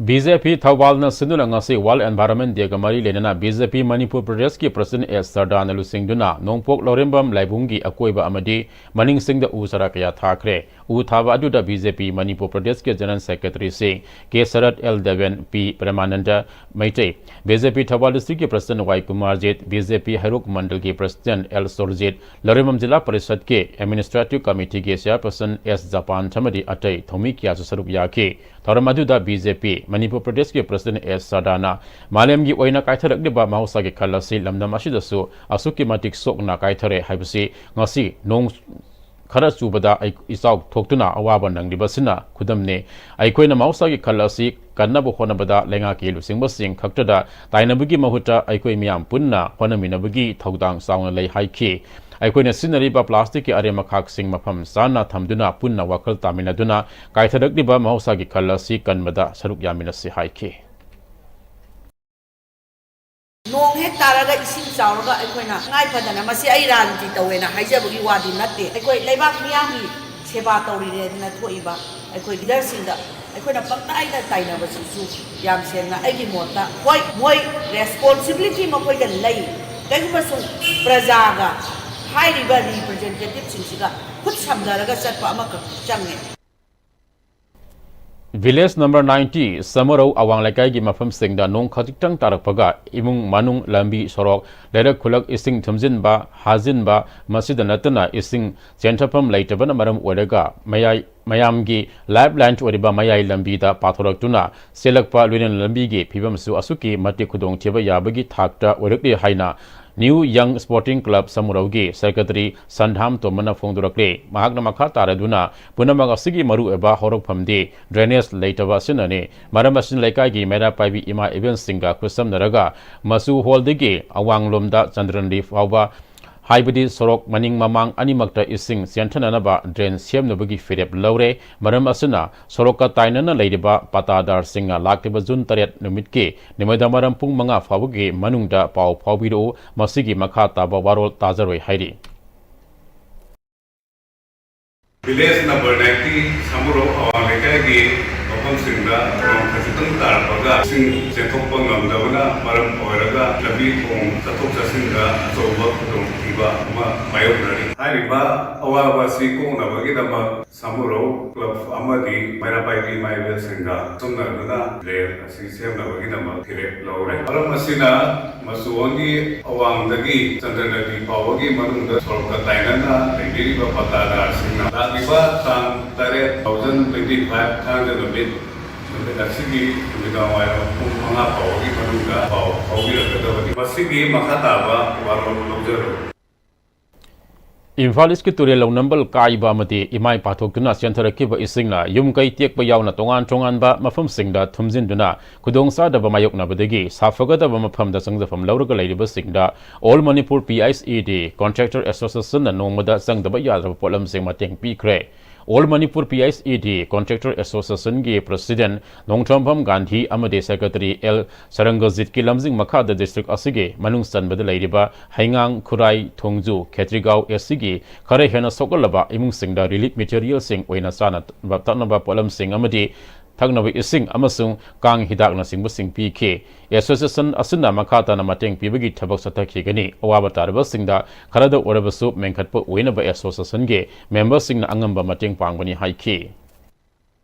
ꯕꯤ ꯖꯦ ꯄꯤ ꯊꯧꯕꯥꯜꯅ ꯁꯤꯟꯗꯨꯅ ꯉꯁꯤ World Environment Dayꯒ ꯃꯔꯤ ꯂꯩꯅꯅ ꯕꯤ ꯖꯦ ꯄꯤ ꯃꯅꯤꯄꯨꯔ ꯄ꯭ꯔꯗꯦꯁꯀꯤ President ꯑꯦꯁ ꯁꯔꯗꯥꯅ ꯂꯨꯆꯤꯡꯗꯨꯅ ꯅꯣꯡꯄꯣꯛ ꯂꯧꯔꯦꯝꯕꯝ ꯂꯥꯏꯕꯨꯡꯒꯤ ꯑꯀꯣꯏꯕ ꯑꯃꯗꯤ ꯃꯅꯤꯡꯁꯤꯡꯗ ꯎ ꯆꯥꯔꯥ ꯀꯌꯥ ꯊꯥꯈ꯭ꯔꯦ꯫ ꯎ ꯊꯥꯕ ꯑꯗꯨꯗ ꯕꯤ ꯖꯦ ꯄꯤ ꯃꯅꯤꯄꯨꯔ ꯄ꯭ꯔꯗꯦꯁꯀꯤ General Secretaryꯁꯤꯡ ꯀꯦ ꯁꯔꯠ, ꯑꯦꯜ ꯗꯦꯕꯦꯟ, ꯄꯤ ꯄ꯭ꯔꯦꯃꯥꯅꯟꯗ ꯃꯩꯇꯩ, ꯕꯤ ꯖꯦ ꯄꯤ ꯊꯧꯕꯥꯜ Districtꯀꯤ President ꯋꯥꯏ ꯀꯨꯃꯥꯔꯖꯤꯠ, ꯕꯤ ꯖꯦ ꯄꯤ ꯍꯩꯔꯣꯛ ꯃꯟꯗꯜꯒꯤ President ꯑꯦꯜ ꯁꯨꯔꯖꯤꯠ, ꯂꯧꯔꯦꯝꯕꯝ ꯖꯤꯂꯥ ꯄꯔꯤꯁꯠꯀꯤ Administrative Committeeꯒꯤ Chairperson ꯑꯦꯁ ꯖꯄꯥꯟ ꯑꯃꯗꯤ ꯑꯇꯩ ꯊꯧꯃꯤ ꯀꯌꯥꯁꯨ ꯁꯔꯨꯛ ꯌꯥꯈꯤ꯫ ꯊꯧꯔꯝ ꯑꯗꯨꯗ ꯕꯤ ꯖꯦ ꯄꯤ ꯃꯅꯤꯄꯨꯔ ꯄ꯭ꯔꯗꯦꯁꯀꯤ President ꯑꯦꯁ ꯁꯔꯗꯥꯅ ꯃꯥꯂꯦꯝꯒꯤ ꯑꯣꯏꯅ ꯀꯥꯏꯊꯔꯛꯂꯤꯕ ꯃꯍꯧꯁꯥꯒꯤ ꯈꯜ ꯑꯁꯤ ꯂꯝꯗꯝ ꯑꯁꯤꯗꯁꯨ ꯑꯁꯨꯛꯀꯤ ꯃꯇꯤꯛ ꯁꯣꯛꯅ ꯀꯥꯏꯊꯔꯦ ꯍꯥꯏꯕꯁꯤ ꯉꯁꯤ ꯅꯣꯡ ꯈꯔ ꯆꯨꯕꯗ ꯑꯩ-, ꯏꯆꯥꯎ ꯊꯣꯛꯇꯨꯅ ꯑꯋꯥꯕ ꯅꯪꯂꯤꯕꯁꯤꯅ ꯈꯨꯗꯝꯅꯤ꯫ ꯑꯩꯈꯣꯏꯅ ꯃꯍꯧꯁꯥꯒꯤ ꯈꯜ ꯑꯁꯤ ꯀꯟꯅꯕ ꯍꯣꯠꯅꯕꯗ ꯂꯩꯉꯥꯛꯀꯤ ꯂꯨꯆꯤꯡꯕꯁꯤꯡ ꯈꯛꯇꯗ ꯇꯥꯏꯅꯕꯒꯤ ꯃꯍꯨꯠꯇ ꯑꯩꯈꯣꯏ ꯃꯤꯌꯥꯝ ꯄꯨꯟꯅ ꯍꯣꯠꯅꯃꯤꯟꯅꯕꯒꯤ ꯊꯧꯗꯥꯡ ꯆꯥꯎꯅ ꯂꯩ ꯍꯥꯏꯈꯤ꯫ ꯑꯩꯈꯣꯏꯅ ꯁꯤꯖꯤꯟꯅꯔꯤꯕ plasticꯀꯤ ꯑꯔꯦꯝ ꯑꯈꯥꯛꯁꯤꯡ ꯃꯐꯝ ꯆꯥꯅ ꯊꯝꯗꯨꯅ ꯄꯨꯟꯅ ꯋꯥꯈꯜ ꯇꯥꯃꯤꯟꯅꯗꯨꯅ ꯀꯥꯏꯊꯔꯛꯂꯤꯕ ꯃꯍꯧꯁꯥꯒꯤ ꯈꯜ ꯑꯁꯤ ꯀꯟꯕꯗ ꯁꯔꯨꯛ ꯌꯥꯃꯤꯟꯅꯁꯤ ꯍꯥꯏꯈꯤ꯫ ꯇꯥꯔꯒ ꯏꯁꯤꯡ ꯆꯥꯎꯔꯒ ꯑꯩꯈꯣꯏꯅ ꯇꯉꯥꯏ ꯐꯗꯅ, ꯃꯁꯤ ꯑꯩ ꯔꯥꯖꯅꯤꯇꯤ ꯇꯧꯋꯦꯅ ꯍꯥꯏꯖꯕꯒꯤ ꯋꯥꯗꯤ ꯅꯠꯇꯦ, ꯑꯩꯈꯣꯏ ꯂꯩꯕꯥꯛ ꯃꯤꯌꯥꯝꯒꯤ ꯁꯦꯕꯥ ꯇꯧꯔꯤꯅꯦꯗꯅ ꯊꯣꯛꯏꯕ ꯑꯩꯈꯣꯏ ꯂꯤꯗꯔꯁꯤꯡꯗ ꯑꯩꯈꯣꯏꯅ ꯄꯪꯇꯥꯏꯗ ꯇꯥꯏꯅꯕꯁꯤꯁꯨ ꯌꯥꯝ ꯁꯦꯡꯅ ꯑꯩꯒꯤ ꯃꯣꯠꯇ, ꯍꯣꯏ, ꯃꯣꯏ ꯔꯦꯁꯄꯣꯟꯁꯤꯕꯤꯂꯤꯇꯤ ꯃꯈꯣꯏꯗ ꯂꯩ, ꯀꯔꯤꯒꯨꯝꯕꯁꯨ ꯄ꯭ꯔꯖꯥꯒ ꯍꯥꯏꯔꯤꯕ ꯔꯤꯄ꯭ꯔꯖꯦꯟꯇꯦꯇꯤꯞꯁꯤꯡꯁꯤꯒ ꯈꯨꯠ ꯁꯝꯅꯔꯒ ꯆꯠꯄ ꯑꯃꯈꯛ ꯆꯪꯉꯦ꯫ Village number ninety ꯁꯃꯨꯔꯧ ꯑꯋꯥꯡ ꯂꯩꯀꯥꯏꯒꯤ ꯃꯐꯝꯁꯤꯡꯗ ꯅꯣꯡ ꯈꯖꯤꯛꯇꯪ ꯇꯥꯔꯛꯄꯒ ꯏꯃꯨꯡ ꯃꯅꯨꯡ, ꯂꯝꯕꯤ ꯁꯣꯔꯣꯛ, ꯂꯩꯔꯛ ꯈꯨꯂꯛ ꯏꯁꯤꯡ ꯊꯨꯝꯖꯤꯟꯕ, ꯍꯥꯖꯤꯟꯕ, ꯃꯁꯤꯗ ꯅꯠꯇꯅ ꯏꯁꯤꯡ ꯆꯦꯟꯊꯐꯝ ꯂꯩꯇꯕꯅ ꯃꯔꯝ ꯑꯣꯏꯔꯒ ꯃꯌꯥꯏ ꯃꯌꯥꯝꯒꯤ ꯂꯥꯏꯐ ꯂꯥꯏꯟ ꯑꯣꯏꯔꯤꯕ ꯃꯌꯥꯏ ꯂꯝꯕꯤꯗ ꯄꯥꯊꯣꯔꯛꯇꯨꯅ ꯆꯦꯜꯂꯛꯄ ꯂꯣꯏꯅꯅ ꯂꯝꯕꯤꯒꯤ ꯐꯤꯕꯝꯁꯨ ꯑꯁꯨꯛꯀꯤ ꯃꯇꯤꯛ ꯈꯨꯗꯣꯡꯊꯤꯕ ꯌꯥꯕꯒꯤ ꯊꯥꯛꯇ ꯑꯣꯏꯔꯛꯂꯤ ꯍꯥꯏꯅ New Young Sporting Club ꯁꯃꯨꯔꯧꯒꯤ ꯁꯦꯀ꯭ꯔꯦꯇꯔꯤ ꯁꯟꯙꯥꯝ ꯇꯣꯝꯕꯅ ꯐꯣꯡꯗꯣꯔꯛꯂꯤ꯫ ꯃꯍꯥꯛꯅ ꯃꯈꯥ ꯇꯥꯔꯗꯨꯅ ꯄꯨꯝꯅꯃꯛ ꯑꯁꯤꯒꯤ ꯃꯔꯨꯑꯣꯏꯕ ꯍꯧꯔꯛꯐꯝꯗꯤ ꯗ꯭ꯔꯦꯅꯦꯖ ꯂꯩꯇꯕ ꯑꯁꯤꯅꯅꯤ꯫ ꯃꯔꯝ ꯑꯁꯤꯅ ꯂꯩꯀꯥꯏꯒꯤ ꯃꯩꯔꯥ ꯄꯥꯏꯕꯤ ꯏꯃꯥ ꯏꯕꯦꯟꯁꯤꯡꯒ ꯈꯨꯠꯁꯝꯅꯔꯒ ꯃꯆꯨ ꯍꯣꯜꯗꯒꯤ ꯑꯋꯥꯡꯂꯣꯝꯗ ꯆꯟꯗ꯭ꯔꯟꯂꯤ ꯐꯥꯎꯕ ꯍꯥꯏꯕꯗꯤ ꯁꯣꯔꯣꯛ ꯃꯅꯤꯡ ꯃꯃꯥꯡ ꯑꯅꯤꯃꯛꯇ ꯏꯁꯤꯡ ꯆꯦꯟꯊꯅꯅꯕ ꯗ꯭ꯔꯦꯟ ꯁꯦꯝꯅꯕꯒꯤ ꯐꯤꯔꯦꯞ ꯂꯧꯔꯦ꯫ ꯃꯔꯝ ꯑꯁꯤꯅ ꯁꯣꯔꯣꯛꯀ ꯇꯥꯏꯅꯅ ꯂꯩꯔꯤꯕ ꯄꯥꯇꯥꯗꯥꯔꯁꯤꯡꯅ ꯂꯥꯛꯂꯤꯕ ꯖꯨꯟ ꯇꯔꯦꯠ ꯅꯨꯃꯤꯠꯀꯤ ꯅꯨꯃꯤꯗꯥꯡ ꯋꯥꯏꯔꯝ ꯄꯨꯡ ꯃꯉꯥ ꯐꯥꯎꯕꯒꯤ ꯃꯅꯨꯡꯗ ꯄꯥꯎ ꯐꯥꯎꯕꯤꯔꯛꯎ, ꯃꯁꯤꯒꯤ ꯃꯈꯥ ꯇꯥꯕ ꯋꯥꯔꯣꯜ ꯇꯥꯖꯔꯣꯏ ꯍꯥꯏꯔꯤ꯫ Village number ninety ꯁꯃꯨꯔꯧ ꯑꯋꯥꯡ ꯂꯩꯀꯥꯏꯒꯤ ꯃꯐꯝꯁꯤꯡꯗ ꯅꯣꯡ ꯈꯖꯤꯛꯇꯪ ꯇꯥꯔꯛꯄꯒ ꯏꯁꯤꯡ ꯆꯦꯟꯊꯣꯛꯄ ꯉꯝꯗꯕꯅ ꯃꯔꯝ ꯑꯣꯏꯔꯒ ꯂꯝꯕꯤ ꯊꯣꯡ ꯆꯠꯊꯣꯛ ꯆꯠꯁꯤꯟꯗ ꯑꯆꯧꯕ ꯈꯨꯗꯣꯡꯊꯤꯕ ꯑꯃ ꯃꯥꯌꯣꯛꯅꯔꯤ꯫ ꯍꯥꯏꯔꯤꯕ ꯑꯋꯥꯕ ꯑꯁꯤ ꯀꯣꯛꯅꯕꯒꯤꯗꯃꯛ ꯁꯃꯨꯔꯧ ꯀ꯭ꯂꯕ ꯑꯃꯗꯤ ꯃꯩꯔꯥ ꯄꯥꯏꯕꯤ ꯏꯃꯥ ꯏꯕꯦꯜꯁꯤꯡꯒ ꯈꯨꯠꯁꯝꯅꯗꯨꯅ ꯗ꯭ꯔꯦꯟ ꯑꯁꯤ ꯁꯦꯝꯅꯕꯒꯤꯗꯃꯛ ꯐꯤꯔꯦꯞ ꯂꯧꯔꯦ꯫ ꯃꯔꯝ ꯑꯁꯤꯅ ꯃꯆꯨ ꯍꯣꯜꯒꯤ ꯑꯋꯥꯡꯗꯒꯤ ꯆꯟꯗ꯭ꯔꯅꯗꯤ ꯐꯥꯎꯕꯒꯤ ꯃꯅꯨꯡꯗ ꯁꯣꯔꯣꯛꯀ ꯇꯥꯏꯅꯅ ꯂꯩꯕꯤꯔꯤꯕ ꯄꯇꯥꯗꯥꯔꯁꯤꯡꯅ ꯂꯥꯛꯂꯤꯕ ꯇꯥꯡ ꯇꯔꯦꯠ, two thousand twenty five, ꯊꯥꯡꯖ ꯅꯨꯃꯤꯠ, ꯅꯨꯃꯤꯠ ꯑꯁꯤꯒꯤ ꯅꯨꯃꯤꯗꯥꯡ ꯋꯥꯏꯔꯝ ꯄꯨꯡ ꯃꯉꯥ ꯐꯥꯎꯕꯒꯤ ꯃꯅꯨꯡꯗ ꯄꯥꯎ ꯐꯥꯎꯕꯤꯔꯛꯀꯗꯕꯅꯤ꯫ ꯃꯁꯤꯒꯤ ꯃꯈꯥ ꯇꯥꯕ ꯋꯥꯔꯣꯜ ꯂꯧꯖꯔꯛꯎ꯫ ꯏꯝꯐꯥꯜ ꯏꯁꯀꯤ ꯇꯨꯔꯦꯜ ꯂꯧꯅꯝꯕꯜ ꯀꯥꯏꯕ ꯑꯃꯗꯤ ꯏꯃꯥꯏ ꯄꯥꯊꯣꯛꯇꯨꯅ ꯆꯦꯟꯊꯔꯛꯈꯤꯕ ꯏꯁꯤꯡꯅ ꯌꯨꯝ ꯀꯩ ꯇꯦꯛꯄ ꯌꯥꯎꯅ ꯇꯣꯉꯥꯟ ꯇꯣꯉꯥꯟꯕ ꯃꯐꯝꯁꯤꯡꯗ ꯊꯨꯝꯖꯤꯟꯗꯨꯅ ꯈꯨꯗꯣꯡꯆꯥꯗꯕ ꯃꯥꯌꯣꯛꯅꯕꯗꯒꯤ ꯁꯥꯐꯒꯗꯕ ꯃꯐꯝꯗ ꯆꯪꯖꯐꯝ ꯂꯧꯔꯒ ꯂꯩꯔꯤꯕꯁꯤꯡꯗ All Manipur P I C E D Contractor Association ꯅ ꯅꯣꯡꯃꯗ ꯆꯪꯗꯕ ꯌꯥꯗ꯭ꯔꯕ ꯄꯣꯠꯂꯝꯁꯤꯡ ꯃꯇꯦꯡ ꯄꯤꯈ꯭ꯔꯦ꯫ All Manipur P I C D Contractor Association ꯒꯤ President ꯅꯣꯡꯊꯣꯝꯕꯝ ꯒꯥꯟꯙꯤ ꯑꯃꯗꯤ Secretary L ꯁꯔꯪꯒꯖꯤꯠꯀꯤ ꯂꯝꯖꯤꯡ ꯃꯈꯥꯗ district ꯑꯁꯤꯒꯤ ꯃꯅꯨꯡ ꯆꯟꯕꯗ ꯂꯩꯔꯤꯕ ꯍꯩꯉꯥꯡ, ꯈꯨꯔꯥꯏ, ꯊꯣꯡꯖꯨ, ꯈꯦꯇ꯭ꯔꯤꯒꯥꯎ ꯑꯁꯤꯒꯤ ꯈꯔ ꯍꯦꯟꯅ ꯁꯣꯛꯍꯜꯂꯕ ꯏꯃꯨꯡꯁꯤꯡꯗ relief materialꯁꯤꯡ ꯑꯣꯏꯅ ꯆꯥꯅꯕ ꯊꯛꯅꯕ ꯄꯣꯠꯂꯝꯁꯤꯡ ꯑꯃꯗꯤ ꯊꯛꯅꯕ ꯏꯁꯤꯡ ꯑꯃꯁꯨꯡ ꯀꯥꯡ ꯍꯤꯗꯥꯛꯅꯆꯤꯡꯕꯁꯤꯡ ꯄꯤꯈꯤ꯫ Association ꯑꯁꯤꯅ ꯃꯈꯥ ꯇꯥꯅ ꯃꯇꯦꯡ ꯄꯤꯕꯒꯤ ꯊꯕꯛ ꯆꯠꯊꯈꯤꯒꯅꯤ꯫ ꯑꯋꯥꯕ ꯇꯥꯔꯕꯁꯤꯡꯗ ꯈꯔꯗ ꯑꯣꯏꯔꯕꯁꯨ ꯃꯦꯟꯈꯠꯄ ꯑꯣꯏꯅꯕ associationꯒꯤ memberꯁꯤꯡꯅ ꯑꯉꯝꯕ ꯃꯇꯦꯡ ꯄꯥꯡꯒꯅꯤ ꯍꯥꯏꯈꯤ꯫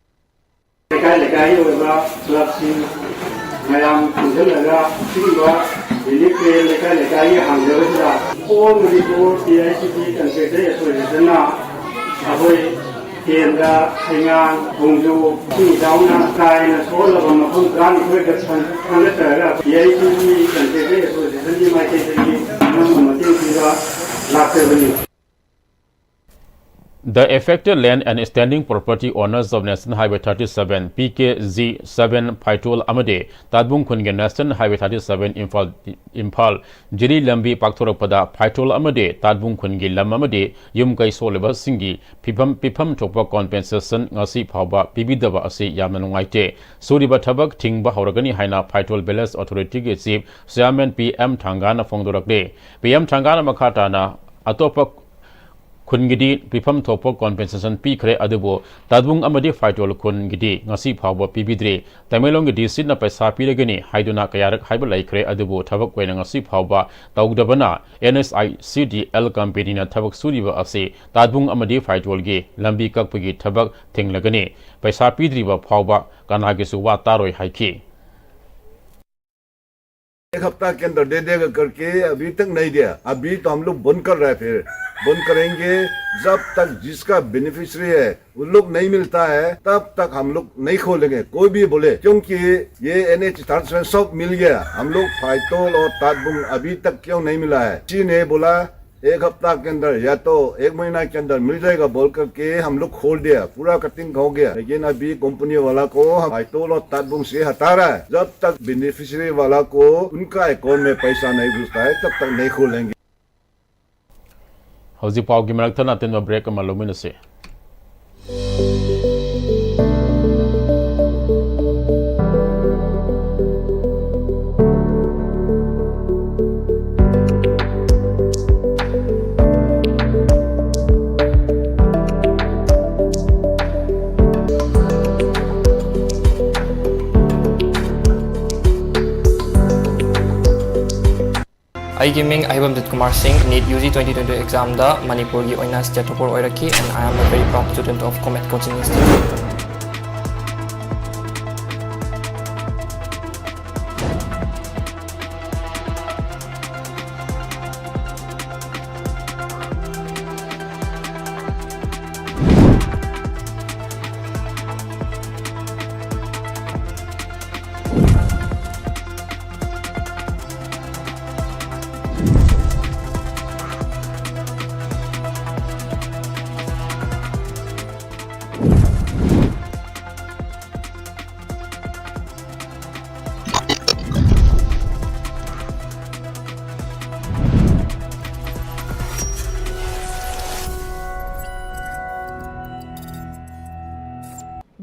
ꯂꯩꯀꯥꯏ ꯂꯩꯀꯥꯏꯒꯤ ꯑꯣꯏꯕ clubꯁꯤꯡ ꯃꯌꯥꯝ ꯄꯨꯟꯁꯤꯜꯂꯒ ꯑꯁꯤꯒꯨꯝꯕ relief camp ꯂꯩꯀꯥꯏ ꯂꯩꯀꯥꯏꯒꯤ ꯍꯥꯡꯖꯕꯁꯤꯗ All Manipur P I C D Contractor Associationꯅ ꯑꯩꯈꯣꯏ ꯀꯦꯟꯗ꯭ꯔ, ꯍꯩꯉꯥꯡ, ꯊꯣꯡꯖꯨ, ꯏꯁꯤꯡ ꯏꯆꯥꯎꯅ ꯀꯥꯏꯅ ꯁꯣꯛꯍꯜꯂꯕ ꯃꯐꯝ ꯇꯔꯥꯅꯤꯊꯣꯏꯗ ꯈꯟꯒꯠꯆꯔꯒ P I C D Contractor Associationꯒꯤ ꯃꯥꯏꯀꯩꯗꯒꯤ ꯑꯉꯝꯕ ꯃꯇꯦꯡ ꯄꯤꯕ ꯂꯥꯛꯆꯕꯅꯤ꯫ The affected land and standing property owners of National Highway thirty seven, P K G seven ꯐꯥꯏꯇꯣꯜ ꯑꯃꯗꯤ ꯇꯥꯠꯕꯨꯡ ꯈꯨꯟꯒꯤ National Highway thirty seven Imphal, Imphal ꯖꯤꯔꯤ ꯂꯝꯕꯤ ꯄꯥꯛꯊꯣꯔꯛꯄꯗ ꯐꯥꯏꯇꯣꯜ ꯑꯃꯗꯤ ꯇꯥꯠꯕꯨꯡ ꯈꯨꯟꯒꯤ ꯂꯝ ꯑꯃꯗꯤ ꯌꯨꯝ ꯀꯩ ꯁꯣꯛꯂꯤꯕꯁꯤꯡꯒꯤ ꯐꯤꯐꯝ, ꯄꯤꯐꯝ ꯊꯣꯛꯄ compensation ꯉꯁꯤ ꯐꯥꯎꯕ ꯄꯤꯕꯤꯗꯕ ꯑꯁꯤ ꯌꯥꯝꯅ ꯅꯨꯡꯉꯥꯏꯇꯦ꯫ ꯁꯨꯔꯤꯕ ꯊꯕꯛ ꯊꯤꯡꯕ ꯍꯧꯔꯒꯅꯤ ꯍꯥꯏꯅ ꯐꯥꯏꯇꯣꯜ village authorityꯒꯤ chief chairman P M ꯊꯥꯡꯒꯥꯅ ꯐꯣꯡꯗꯣꯔꯛꯂꯤ꯫ P M ꯊꯥꯡꯒꯥꯅ ꯃꯈꯥ ꯇꯥꯅ ꯑꯇꯣꯞꯄ ꯈꯨꯟꯒꯤꯗꯤ ꯄꯤꯐꯝ ꯊꯣꯛꯄ compensation ꯄꯤꯈ꯭ꯔꯦ, ꯑꯗꯨꯕꯨ ꯇꯥꯠꯕꯨꯡ ꯑꯃꯗꯤ ꯐꯥꯏꯇꯣꯜ ꯈꯨꯟꯒꯤꯗꯤ ꯉꯁꯤ ꯐꯥꯎꯕ ꯄꯤꯕꯤꯗ꯭ꯔꯤ꯫ ꯇꯃꯦꯡꯂꯣꯡꯒꯤ DCꯅ ꯄꯩꯁꯥ ꯄꯤꯔꯒꯅꯤ ꯍꯥꯏꯗꯨꯅ ꯀꯌꯥꯔꯛ ꯍꯥꯏꯕ ꯂꯩꯈ꯭ꯔꯦ, ꯑꯗꯨꯕꯨ ꯊꯕꯛ ꯑꯣꯏꯅ ꯉꯁꯤ ꯐꯥꯎꯕ ꯇꯧꯗꯕꯅ NHICDL companyꯅ ꯊꯕꯛ ꯁꯨꯔꯤꯕ ꯑꯁꯤ ꯇꯥꯠꯕꯨꯡ ꯑꯃꯗꯤ ꯐꯥꯏꯇꯣꯜꯒꯤ ꯂꯝꯕꯤ ꯀꯛꯄꯒꯤ ꯊꯕꯛ ꯊꯤꯡꯂꯒꯅꯤ꯫ ꯄꯩꯁꯥ ꯄꯤꯗ꯭ꯔꯤꯕ ꯐꯥꯎꯕ ꯀꯅꯥꯒꯤꯁꯨ ꯋꯥ ꯇꯥꯔꯣꯏ ꯍꯥꯏꯈꯤ꯫ एक हफ्ता के अंदर दे देगा करके अभी तक नहीं दिया। अभी तो हम लोग बंद कर रहे हैं, फिर बंद करेंगे। जब तक जिसका बेनिफिशियरी है उन लोग नहीं मिलता है, तब तक हम लोग नहीं खोलेंगे, कोई भी बोले, क्योंकि ये एनएच थर्ड सब मिल गया। हम लोग फाइटोल और तादबुंग अभी तक क्यों नहीं मिला है, किसी ने बोला एक हफ्ता के अंदर या तो एक महीना के अंदर मिल जाएगा बोल करके हम लोग खोल दिया, पूरा कटिंग हो गया। लेकिन अभी कंपनी वाला को हम फाइटोल और तादबुंग से हटा रहा है। जब तक बेनिफिशियरी वाला को उनका अकाउंट में पैसा नहीं घुसता है, तब तक नहीं खोलेंगे। ꯍꯧꯖꯤꯛ ꯄꯥꯎꯒꯤ ꯃꯔꯛꯇ ꯑꯇꯦꯟꯕ break ꯑꯃ ꯂꯧꯃꯤꯟꯅꯁꯤ꯫ ꯑꯩꯒꯤ ꯃꯤꯡ ꯑꯍꯩꯕꯝ ꯖꯤꯠ ꯀꯨꯃꯥꯔ ꯁꯤꯡ, NEET UG twenty twenty examꯗ ꯃꯅꯤꯄꯨꯔꯒꯤ ꯑꯣꯏꯅ state topper ꯑꯣꯏꯔꯛꯈꯤ, and I am a very proud student of Comet Coaching Institute.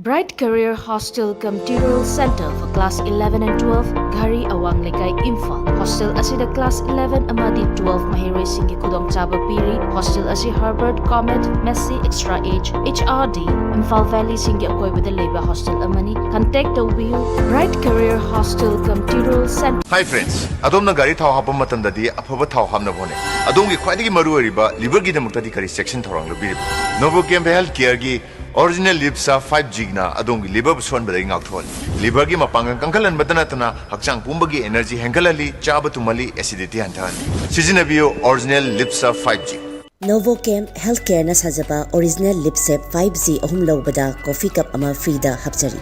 Bright Career Hostel cum Tutorial Center for Class eleven and twelve, Ghari, Awang Lekai, Imphal. Hostel ꯑꯁꯤꯗ class eleven ꯑꯃꯗꯤ twelve ꯃꯍꯩꯔꯣꯏꯁꯤꯡꯒꯤ ꯈꯨꯗꯣꯡꯆꯥꯕ ꯄꯤꯔꯤ꯫ Hostel ꯑꯁꯤ Harvard, Comet, Massey, Extra Age, HRD, Imphal Valley ꯁꯤꯡꯒꯤ ꯑꯀꯣꯏꯕꯗ ꯂꯩꯕ hostel ꯑꯃꯅꯤ꯫ Contact ꯇꯧꯕꯤꯌꯨ꯫ Bright Career Hostel cum Tutorial Center. Hi friends, ꯑꯗꯣꯝꯅ ꯒꯥꯔꯤ ꯊꯥꯎ ꯍꯥꯞꯄ ꯃꯇꯝꯗꯗꯤ ꯑꯐꯕ ꯊꯥꯎ ꯍꯥꯞꯅꯕ ꯍꯣꯠꯅꯩ꯫ ꯑꯗꯣꯝꯒꯤ ꯈ꯭ꯋꯥꯏꯗꯒꯤ ꯃꯔꯨꯑꯣꯏꯔꯤꯕ liverꯒꯤꯗꯃꯛꯇꯗꯤ ꯀꯔꯤ ꯆꯦꯛꯁꯤꯟ ꯊꯧꯔꯥꯡ ꯂꯧꯕꯤꯔꯤꯕ? Novochem Health Careꯒꯤ Original Lip Serve five Gꯅ ꯑꯗꯣꯝꯒꯤ liverꯕꯨ ꯁꯣꯟꯕꯗꯒꯤ ꯉꯥꯛꯊꯣꯛꯍꯜꯂꯤ꯫ Liverꯒꯤ ꯃꯄꯥꯡꯒꯜ ꯀꯟꯈꯠꯍꯟꯕꯇ ꯅꯠꯇꯅ ꯍꯛꯆꯥꯡ ꯄꯨꯝꯕꯒꯤ energy ꯍꯦꯟꯒꯠꯍꯜꯂꯤ, ꯆꯥꯕ ꯇꯨꯝꯍꯜꯂꯤ, acidity ꯍꯟꯊꯍꯜꯂꯤ꯫ ꯁꯤꯖꯤꯟꯅꯕꯤꯌꯨ Original Lip Serve five G꯫ Novochem Healthcareꯅ ꯁꯥꯖꯕ Original Lip Serve five G ꯑꯍꯨꯝ ꯂꯧꯕꯗ coffee cup ꯑꯃ freeꯗ ꯍꯥꯞꯆꯔꯤ꯫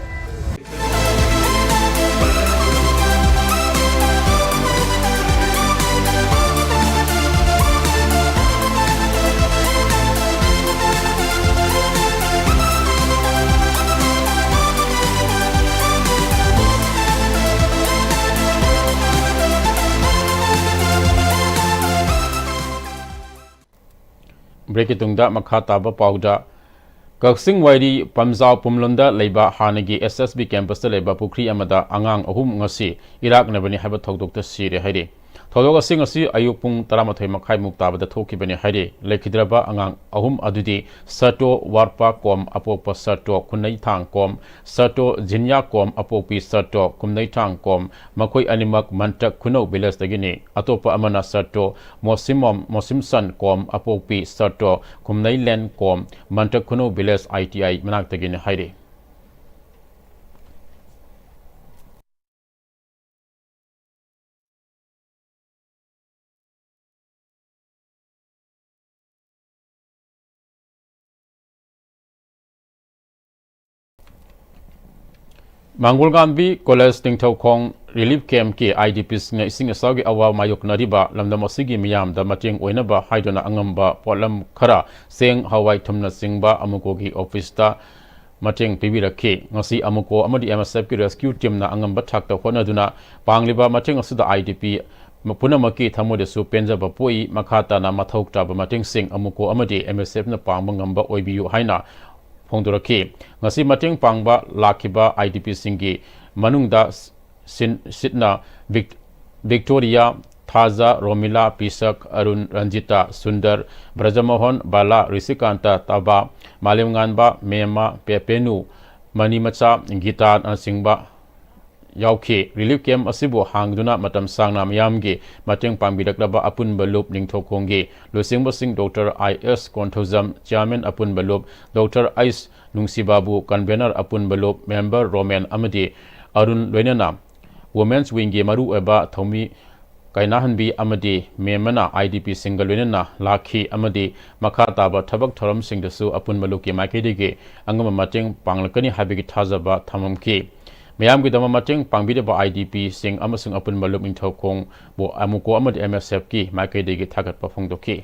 Breakꯀꯤ ꯇꯨꯡꯗ ꯃꯈꯥ ꯇꯥꯕ ꯄꯥꯎꯗ, ꯀꯛꯆꯤꯡ ꯋꯥꯏꯔꯤ ꯄꯝꯖꯥꯎ ꯄꯨꯝꯂꯣꯝꯗ ꯂꯩꯕ ꯍꯥꯟꯅꯒꯤ SSB campusꯇ ꯂꯩꯕ ꯄꯨꯈ꯭ꯔꯤ ꯑꯃꯗ ꯑꯉꯥꯡ ꯑꯍꯨꯝ ꯉꯁꯤ ꯏꯔꯥꯛꯅꯕꯅꯤ ꯍꯥꯏꯕ ꯊꯧꯗꯣꯛꯇ ꯁꯤꯔꯦ ꯍꯥꯏꯔꯤ꯫ ꯊꯧꯗꯣꯛ ꯑꯁꯤ ꯉꯁꯤ ꯑꯌꯨꯛ ꯄꯨꯡ ꯇꯔꯥꯃꯥꯊꯣꯏ ꯃꯈꯥꯏꯃꯨꯛ ꯇꯥꯕꯗ ꯊꯣꯛꯈꯤꯕꯅꯤ ꯍꯥꯏꯔꯤ꯫ ꯂꯩꯈꯤꯗ꯭ꯔꯕ ꯑꯉꯥꯡ ꯑꯍꯨꯝ ꯑꯗꯨꯗꯤ ꯁꯇꯣ ꯋꯥꯔꯄꯥ ꯀꯣꯝ ꯑꯄꯣꯛꯄ ꯁꯇꯣ ꯈꯨꯟꯅꯩꯊꯥꯡ ꯀꯣꯝ, ꯁꯇꯣ ꯖꯤꯟꯌꯥ ꯀꯣꯝ ꯑꯄꯣꯛꯄꯤ ꯁꯇꯣ ꯈꯨꯟꯅꯩꯊꯥꯡ ꯀꯣꯝ, ꯃꯈꯣꯏ ꯑꯅꯤꯃꯛ ꯃꯟꯇꯛ ꯈꯨꯅꯧ ꯚꯤꯂꯦꯖꯇꯒꯤꯅꯤ꯫ ꯑꯇꯣꯞꯄ ꯑꯃꯅ ꯁꯇꯣ ꯃꯣꯁꯤꯃꯣꯝ, ꯃꯣꯁꯤꯝꯁꯟ ꯀꯣꯝ ꯑꯄꯣꯛꯄꯤ ꯁꯇꯣ ꯈꯨꯝꯅꯩꯂꯦꯟ ꯀꯣꯝ, ꯃꯟꯇꯛ ꯈꯨꯅꯧ ꯚꯤꯂꯦꯖ ꯑꯥꯏ ꯇꯤ ꯑꯥꯏ ꯃꯅꯥꯛꯇꯒꯤꯅꯤ ꯍꯥꯏꯔꯤ꯫ ꯃꯥꯡꯒꯣꯜꯒꯥꯝꯕꯤ college Ningthoukhong relief ꯀꯦꯝꯞꯀꯤ I D ꯄꯤꯁꯤꯡꯅ ꯏꯁꯤꯡ ꯏꯆꯥꯎꯒꯤ ꯑꯋꯥꯕ ꯃꯥꯌꯣꯛꯅꯔꯤꯕ ꯂꯝꯗꯝ ꯑꯁꯤꯒꯤ ꯃꯤꯌꯥꯝꯗ ꯃꯇꯦꯡ ꯑꯣꯏꯅꯕ ꯍꯥꯏꯗꯨꯅ ꯑꯉꯝꯕ ꯄꯣꯠꯂꯝ ꯈꯔ, ꯆꯦꯡ, ꯍꯋꯥꯏ, ꯊꯨꯝꯅꯆꯤꯡꯕ ꯑꯃꯨꯀꯣꯒꯤ ꯑꯣꯐꯤꯁꯇ ꯃꯇꯦꯡ ꯄꯤꯕꯤꯔꯛꯈꯤ꯫ ꯉꯁꯤ ꯑꯃꯨꯀꯣ ꯑꯃꯗꯤ ꯑꯦꯝ ꯑꯦꯁ ꯑꯦꯐꯀꯤ ꯔꯦꯁꯀ꯭ꯌꯨ ꯇꯤꯝꯅ ꯑꯉꯝꯕ ꯊꯥꯛꯇ ꯍꯣꯠꯅꯗꯨꯅ ꯄꯥꯡꯂꯤꯕ ꯃꯇꯦꯡ ꯑꯁꯤꯗ ꯑꯥꯏ ꯗꯤ ꯄꯤ ꯄꯨꯝꯅꯃꯛꯀꯤ ꯊꯃꯣꯏꯗꯁꯨ ꯄꯦꯟꯖꯕ ꯄꯣꯛꯏ꯫ ꯃꯈꯥ ꯇꯥꯅ ꯃꯊꯧ ꯇꯥꯕ ꯃꯇꯦꯡꯁꯤꯡ ꯑꯃꯨꯀꯣ ꯑꯃꯗꯤ ꯑꯦꯝ ꯑꯦꯁ ꯑꯦꯐꯅ ꯄꯥꯡꯕ ꯉꯝꯕ ꯑꯣꯏꯕꯤꯌꯨ ꯍꯥꯏꯅ ꯐꯣꯡꯗꯣꯔꯛꯈꯤ꯫ ꯉꯁꯤ ꯃꯇꯦꯡ ꯄꯥꯡꯕ ꯂꯥꯛꯈꯤꯕ ꯑꯥꯏ ꯗꯤ ꯄꯤꯁꯤꯡꯒꯤ ꯃꯅꯨꯡꯗ ꯁꯤꯟ-, ꯁꯤꯠꯅ ꯚꯤꯛ-, ꯚꯤꯛꯇꯣꯔꯤꯌꯥ, ꯊꯥꯖ, ꯔꯣꯃꯤꯂꯥ, ꯄꯤꯁꯛ, ꯑꯔꯨꯟ, ꯔꯟꯖꯤꯇꯥ, ꯁꯨꯟꯗꯔ, ꯕ꯭ꯔꯖꯃꯣꯍꯟ, ꯕꯥꯂꯥ, ꯔꯤꯁꯤꯀꯥꯟꯇ, ꯇꯕꯥ, ꯃꯥꯂꯦꯝꯉꯥꯟꯕ, ꯃꯦꯝꯃ, ꯄꯦꯄꯦꯅꯨ, ꯃꯅꯤꯃꯆꯥ, ꯒꯤꯇꯥꯅꯆꯤꯡꯕ ꯌꯥꯎꯈꯤ꯫ ꯔꯤꯂꯤꯐ ꯀꯦꯝꯞ ꯑꯁꯤꯕꯨ ꯍꯥꯡꯗꯨꯅ ꯃꯇꯝ ꯁꯥꯡꯅ ꯃꯤꯌꯥꯝꯒꯤ ꯃꯇꯦꯡ ꯄꯥꯡꯕꯤꯔꯛꯂꯕ ꯑꯄꯨꯟꯕ ꯂꯨꯞ ꯅꯤꯡꯊꯧꯈꯣꯡꯒꯤ ꯂꯨꯆꯤꯡꯕꯁꯤꯡ ꯗꯣꯛꯇꯔ ꯑꯥꯏ ꯑꯦꯁ ꯀꯣꯟꯊꯧꯖꯝ, ꯆꯤꯌꯥꯔꯃꯦꯟ ꯑꯄꯨꯟꯕ ꯂꯨꯞ, ꯗꯣꯛꯇꯔ ꯑꯩꯁ ꯅꯨꯡꯁꯤꯕꯥꯕꯨ, ꯀꯟꯚꯦꯅꯔ ꯑꯄꯨꯟꯕ ꯂꯨꯞ, ꯃꯦꯝꯕꯔ ꯔꯣꯃꯦꯟ ꯑꯃꯗꯤ ꯑꯔꯨꯟ ꯂꯣꯏꯅꯅ ꯋꯨꯃꯦꯟꯁ ꯋꯤꯡꯒꯤ ꯃꯔꯨꯑꯣꯏꯕ ꯊꯧꯃꯤ ꯀꯥꯏꯅꯍꯟꯕꯤ ꯑꯃꯗꯤ ꯃꯦꯝꯕꯅ ꯑꯥꯏ ꯗꯤ ꯄꯤꯁꯤꯡꯒ ꯂꯣꯏꯅꯅ ꯂꯥꯛꯈꯤ ꯑꯃꯗꯤ ꯃꯈꯥ ꯇꯥꯕ ꯊꯕꯛ ꯊꯧꯔꯝꯁꯤꯡꯗꯁꯨ ꯑꯄꯨꯟꯕ ꯂꯨꯞꯀꯤ ꯃꯥꯏꯀꯩꯗꯒꯤ ꯑꯉꯝꯕ ꯃꯇꯦꯡ ꯄꯥꯡꯂꯛꯀꯅꯤ ꯍꯥꯏꯕꯒꯤ ꯊꯥꯖꯕ ꯊꯝꯃꯝꯈꯤ꯫ ꯃꯤꯌꯥꯝꯒꯤꯗꯃꯛ ꯃꯇꯦꯡ ꯄꯥꯡꯕꯤꯔꯤꯕ ꯑꯥꯏ ꯗꯤ ꯄꯤꯁꯤꯡ ꯑꯃꯁꯨꯡ ꯑꯄꯨꯟꯕ ꯂꯨꯞ ꯅꯤꯡꯊꯧꯈꯣꯡꯕꯨ ꯑꯃꯨꯀꯣ ꯑꯃꯗꯤ ꯑꯦꯝ ꯑꯦꯁ ꯑꯦꯐꯀꯤ ꯃꯥꯏꯀꯩꯗꯒꯤ ꯊꯥꯒꯠꯄ ꯐꯣꯡꯗꯣꯛꯈꯤ꯫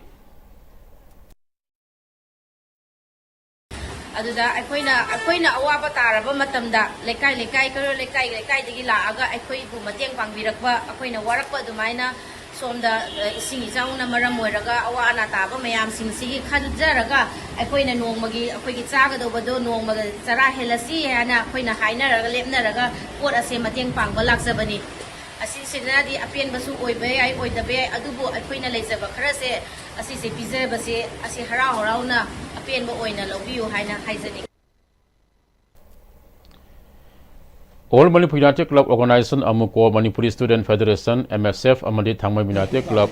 ꯑꯗꯨꯗ ꯑꯩꯈꯣꯏꯅ, ꯑꯩꯈꯣꯏꯅ ꯑꯋꯥꯕ ꯇꯥꯔꯕ ꯃꯇꯝꯗ ꯂꯩꯀꯥꯏ ꯂꯩꯀꯥꯏ, ꯀꯩꯔꯣꯜ ꯂꯩꯀꯥꯏ ꯂꯩꯀꯥꯏꯗꯒꯤ ꯂꯥꯛꯑꯒ ꯑꯩꯈꯣꯏꯕꯨ ꯃꯇꯦꯡ ꯄꯥꯡꯕꯤꯔꯛꯄ, ꯑꯩꯈꯣꯏꯅ ꯋꯥꯔꯛꯄ ꯑꯗꯨꯃꯥꯏꯅ ꯁꯣꯝꯗ, ꯑ, ꯏꯁꯤꯡ ꯏꯆꯥꯎꯅ ꯃꯔꯝ ꯑꯣꯏꯔꯒ ꯑꯋꯥ ꯑꯅꯥ ꯇꯥꯕ ꯃꯌꯥꯝꯁꯤꯡꯁꯤꯒꯤ ꯈꯟꯖꯔꯒ ꯑꯩꯈꯣꯏꯅ ꯅꯣꯡꯃꯒꯤ ꯑꯩꯈꯣꯏꯒꯤ ꯆꯥꯒꯗꯧꯕꯗꯣ ꯅꯣꯡꯃꯒ ꯆꯔꯥ ꯍꯦꯜꯂꯁꯤ ꯍꯥꯏꯅ ꯑꯩꯈꯣꯏꯅ ꯍꯥꯏꯅꯔꯒ ꯂꯦꯞꯅꯔꯒ ꯄꯣꯠ ꯑꯁꯦ ꯃꯇꯦꯡ ꯄꯥꯡꯕ ꯂꯥꯛꯆꯕꯅꯤ꯫ ꯑꯁꯤꯁꯤꯅꯗꯤ ꯑꯄꯦꯟꯕꯁꯨ ꯑꯣꯏꯕ ꯌꯥꯏ, ꯑꯣꯏꯗꯕ ꯌꯥꯏ, ꯑꯗꯨꯕꯨ ꯑꯩꯈꯣꯏꯅ ꯂꯩꯖꯕ ꯈꯔꯁꯦ ꯑꯁꯤꯁꯦ ꯄꯤꯖꯕꯁꯦ ꯑꯁꯤ ꯍꯔꯥꯎ ꯍꯔꯥꯎꯅ ꯑꯄꯦꯟꯕ ꯑꯣꯏꯅ ꯂꯧꯕꯤꯌꯨ ꯍꯥꯏꯅ ꯍꯥꯏꯖꯅꯤꯡꯏ꯫ All Manipur United Club Organization, ꯑꯃꯨꯀꯣ, Manipuri Student Federation, M S F, ꯑꯃꯗꯤ ꯊꯥꯡꯃꯩꯕꯟ United Club,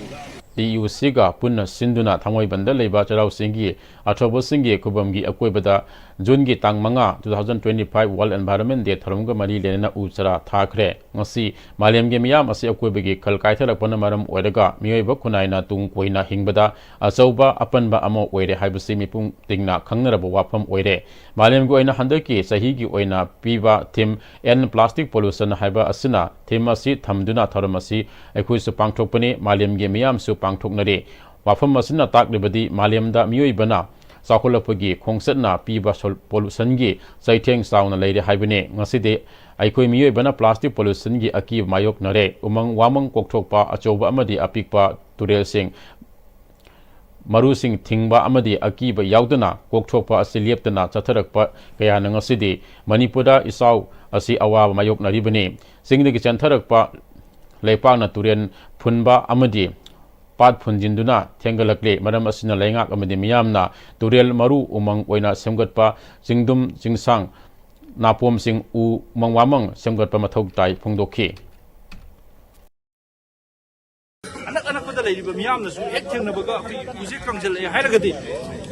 T U C ꯒ ꯄꯨꯟꯅ ꯁꯤꯟꯗꯨꯅ ꯊꯥꯡꯃꯩꯕꯟꯗ ꯂꯩꯕ ꯆꯩꯔꯥꯎ ꯆꯤꯡꯒꯤ ꯑꯊꯧꯕꯁꯤꯡꯒꯤ ꯈꯨꯕꯝꯒꯤ ꯑꯀꯣꯏꯕꯗ ꯖꯨꯟꯒꯤ ꯇꯥꯡ ꯃꯉꯥ, two thousand twenty-five World Environment Day ꯊꯧꯔꯝꯒ ꯃꯔꯤ ꯂꯩꯅꯅ ꯎ ꯆꯥꯔꯥ ꯊꯥꯈ꯭ꯔꯦ꯫ ꯉꯁꯤ ꯃꯥꯂꯦꯝꯒꯤ ꯃꯤꯌꯥꯝ ꯑꯁꯤ ꯑꯀꯣꯏꯕꯒꯤ ꯈꯜ ꯀꯥꯏꯊꯔꯛꯄꯅ ꯃꯔꯝ ꯑꯣꯏꯔꯒ ꯃꯤꯑꯣꯏꯕ ꯈꯨꯟꯅꯥꯏꯅ ꯇꯨꯡ ꯀꯣꯏꯅ ꯍꯤꯡꯕꯗ ꯑꯆꯧꯕ ꯑꯄꯟꯕ ꯑꯃ ꯑꯣꯏꯔꯦ ꯍꯥꯏꯕꯁꯤ ꯃꯤꯄꯨꯝ ꯇꯤꯡꯅ ꯈꯪꯅꯔꯕ ꯋꯥꯐꯝ ꯑꯣꯏꯔꯦ꯫ ꯃꯥꯂꯦꯝꯒꯤ ꯑꯣꯏꯅ ꯍꯟꯗꯛꯀꯤ ꯆꯍꯤꯒꯤ ꯑꯣꯏꯅ ꯄꯤꯕ theme End Plastic Pollution ꯍꯥꯏꯕ ꯑꯁꯤꯅ theme ꯑꯁꯤ ꯊꯝꯗꯨꯅ ꯊꯧꯔꯝ ꯑꯁꯤ ꯑꯩꯈꯣꯏꯁꯨ ꯄꯥꯡꯊꯣꯛꯄꯅꯤ, ꯃꯥꯂꯦꯝꯒꯤ ꯃꯤꯌꯥꯝꯁꯨ ꯄꯥꯡꯊꯣꯛꯅꯔꯤ꯫ ꯋꯥꯐꯝ ꯑꯁꯤꯅ ꯇꯥꯛꯂꯤꯕꯗꯤ ꯃꯥꯂꯦꯝꯗ ꯃꯤꯑꯣꯏꯕꯅ ꯆꯥꯎꯈꯠꯂꯛꯄꯒꯤ ꯈꯣꯡꯆꯠꯅ ꯄꯤꯕ ꯁꯣꯜ-, pollution ꯒꯤ ꯆꯩꯊꯦꯡ ꯆꯥꯎꯅ ꯂꯩꯔꯦ ꯍꯥꯏꯕꯅꯤ꯫ ꯉꯁꯤꯗꯤ ꯑꯩꯈꯣꯏ ꯃꯤꯑꯣꯏꯕꯅ plastic pollution ꯒꯤ ꯑꯀꯤꯕ ꯃꯥꯌꯣꯛꯅꯔꯦ꯫ ꯎꯃꯪ ꯋꯥꯃꯪ ꯀꯣꯛꯊꯣꯛꯄ, ꯑꯆꯧꯕ ꯑꯃꯗꯤ ꯑꯄꯤꯛꯄ ꯇꯨꯔꯦꯜꯁꯤꯡ, ꯃꯔꯨꯁꯤꯡ ꯊꯤꯡꯕ ꯑꯃꯗꯤ ꯑꯀꯤꯕ ꯌꯥꯎꯗꯅ ꯀꯣꯛꯊꯣꯛꯄ ꯑꯁꯤ ꯂꯦꯞꯇꯅ ꯆꯠꯊꯔꯛꯄ ꯀꯌꯥꯅ ꯉꯁꯤꯗꯤ ꯃꯅꯤꯄꯨꯔꯗ ꯏꯆꯥꯎ ꯑꯁꯤ ꯑꯋꯥꯕ ꯃꯥꯌꯣꯛꯅꯔꯤꯕꯅꯤ꯫ ꯆꯤꯡꯗꯒꯤ ꯆꯦꯟꯊꯔꯛꯄ ꯂꯩꯄꯥꯛꯅ ꯇꯨꯔꯦꯜ ꯐꯨꯟꯕ ꯑꯃꯗꯤ ꯄꯥꯠ ꯐꯨꯟꯖꯤꯟꯗꯨꯅ ꯊꯦꯡꯒꯠꯂꯛꯂꯤ꯫ ꯃꯔꯝ ꯑꯁꯤꯅ ꯂꯩꯉꯥꯛ ꯑꯃꯗꯤ ꯃꯤꯌꯥꯝꯅ ꯇꯨꯔꯦꯜ ꯃꯔꯨ ꯎꯃꯪ ꯑꯣꯏꯅ ꯁꯦꯝꯒꯠꯄ, ꯆꯤꯡꯗꯨꯝ ꯆꯤꯡꯁꯥꯡ ꯅꯥꯄꯣꯝꯁꯤꯡ ꯎ ꯎꯃꯪ ꯋꯥꯃꯪ ꯁꯦꯝꯒꯠꯄ ꯃꯊꯧ ꯇꯥꯏ ꯐꯣꯡꯗꯣꯛꯈꯤ꯫ ꯑꯅꯛ ꯑꯅꯛꯄꯗ ꯂꯩꯔꯤꯕ ꯃꯤꯌꯥꯝꯅꯁꯨ ꯍꯦꯛ ꯊꯦꯡꯅꯕꯒ ꯑꯩꯈꯣꯏꯒꯤ ꯎꯁꯦ ꯀꯪꯁꯤꯜꯂꯛꯑꯦ ꯍꯥꯏꯔꯒꯗꯤ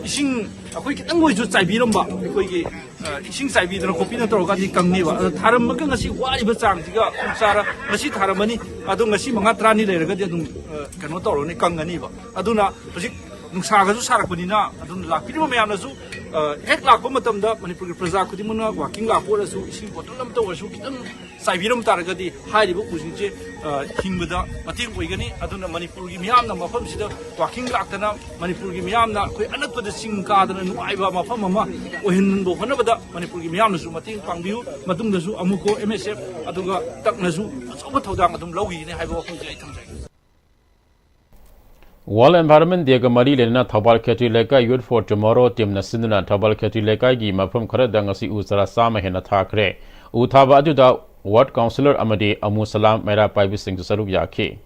ꯏꯁꯤꯡ ꯑꯩꯈꯣꯏ ꯈꯤꯇꯪ ꯑꯣꯏꯁꯨ ꯆꯥꯏꯕꯤꯔꯝꯕ, ꯑꯩꯈꯣꯏꯒꯤ, ꯑ, ꯏꯁꯤꯡ ꯆꯥꯏꯕꯤꯗꯅ ꯈꯣꯠꯄꯤꯗꯅ ꯇꯧꯔꯀꯥꯟꯗꯤ ꯀꯪꯅꯤꯕ꯫ ꯑꯗꯣ ꯊꯥꯔꯝꯃꯒ ꯉꯁꯤ ꯋꯥꯔꯤꯕ ꯆꯥꯡꯁꯤꯒ ꯆꯞ ꯆꯥꯔ ꯉꯁꯤ ꯊꯥꯔꯝꯃꯅꯤ, ꯑꯗꯣ ꯉꯁꯤ ꯃꯉꯥ ꯇꯔꯥꯅꯤ ꯂꯩꯔꯒꯗꯤ ꯑꯗꯨꯝ, ꯑ, ꯀꯩꯅꯣ ꯇꯧꯔꯅꯤ, ꯀꯪꯉꯅꯤꯕ꯫ ꯑꯗꯨꯅ ꯍꯧꯖꯤꯛ ꯅꯨꯡꯁꯥꯒꯁꯨ ꯁꯥꯔꯛꯄꯅꯤꯅ ꯑꯗꯨꯝ ꯂꯥꯛꯄꯤꯔꯤꯕ ꯃꯌꯥꯝꯅꯁꯨ, ꯑ, ꯍꯦꯛ ꯂꯥꯛꯄ ꯃꯇꯝꯗ ꯃꯅꯤꯄꯨꯔꯒꯤ ꯄ꯭ꯔꯖꯥ ꯈꯨꯗꯤꯡꯃꯛꯅ walking ꯂꯥꯛꯄ ꯑꯣꯏꯔꯁꯨ, ꯏꯁꯤꯡ bottle ꯑꯃꯇ ꯑꯣꯏꯔꯁꯨ ꯈꯤꯇꯪ ꯆꯥꯏꯕꯤꯔꯝ ꯇꯥꯔꯒꯗꯤ ꯍꯥꯏꯔꯤꯕ ꯎꯁꯤꯡꯁꯦ, ꯑ, ꯍꯤꯡꯕꯗ ꯃꯇꯦꯡ ꯑꯣꯏꯒꯅꯤ꯫ ꯑꯗꯨꯅ ꯃꯅꯤꯄꯨꯔꯒꯤ ꯃꯤꯌꯥꯝꯅ ꯃꯐꯝꯁꯤꯗ walking ꯂꯥꯛꯇꯅ ꯃꯅꯤꯄꯨꯔꯒꯤ ꯃꯤꯌꯥꯝꯅ ꯑꯩꯈꯣꯏ ꯑꯅꯛꯄꯗ ꯆꯤꯡ ꯀꯥꯗꯅ ꯅꯨꯡꯉꯥꯏꯕ ꯃꯐꯝ ꯑꯃ ꯑꯣꯏꯍꯟꯕ ꯍꯣꯠꯅꯕꯗ ꯃꯅꯤꯄꯨꯔꯒꯤ ꯃꯤꯌꯥꯝꯅꯁꯨ ꯃꯇꯦꯡ ꯄꯥꯡꯕꯤꯌꯨ꯫ ꯃꯇꯨꯡꯗꯁꯨ ꯑꯃꯨꯛꯀꯣ M S F ꯑꯗꯨꯒ ꯇꯛꯅꯁꯨ ꯑꯆꯧꯕ ꯊꯧꯗꯥꯡ ꯑꯗꯨꯝ ꯂꯧꯈꯤꯒꯅꯤ ꯍꯥꯏꯕ ꯋꯥꯐꯝꯁꯦ ꯑꯩ ꯊꯝꯖꯒꯦ꯫ World Environment Day ꯒ ꯃꯔꯤ ꯂꯩꯅꯅ ꯊꯧꯕꯥꯜ ꯈꯦꯇ꯭ꯔꯤ ꯂꯩꯀꯥꯏ Youth for Tomorrow team ꯅ ꯁꯤꯟꯗꯨꯅ ꯊꯧꯕꯥꯜ ꯈꯦꯇ꯭ꯔꯤ ꯂꯩꯀꯥꯏꯒꯤ ꯃꯐꯝ ꯈꯔꯗ ꯉꯁꯤ ꯎ ꯆꯥꯔꯥ ꯆꯥꯝꯃ ꯍꯦꯟꯅ ꯊꯥꯈ꯭ꯔꯦ꯫ ꯎ ꯊꯥꯕ ꯑꯗꯨꯗ Ward Councillor ꯑꯃꯗꯤ ꯑꯃꯨ ꯁꯂꯥꯝ ꯃꯩꯔꯥ ꯄꯥꯏꯕꯤꯁꯤꯡꯁꯨ ꯁꯔꯨꯛ ꯌꯥꯈꯤ꯫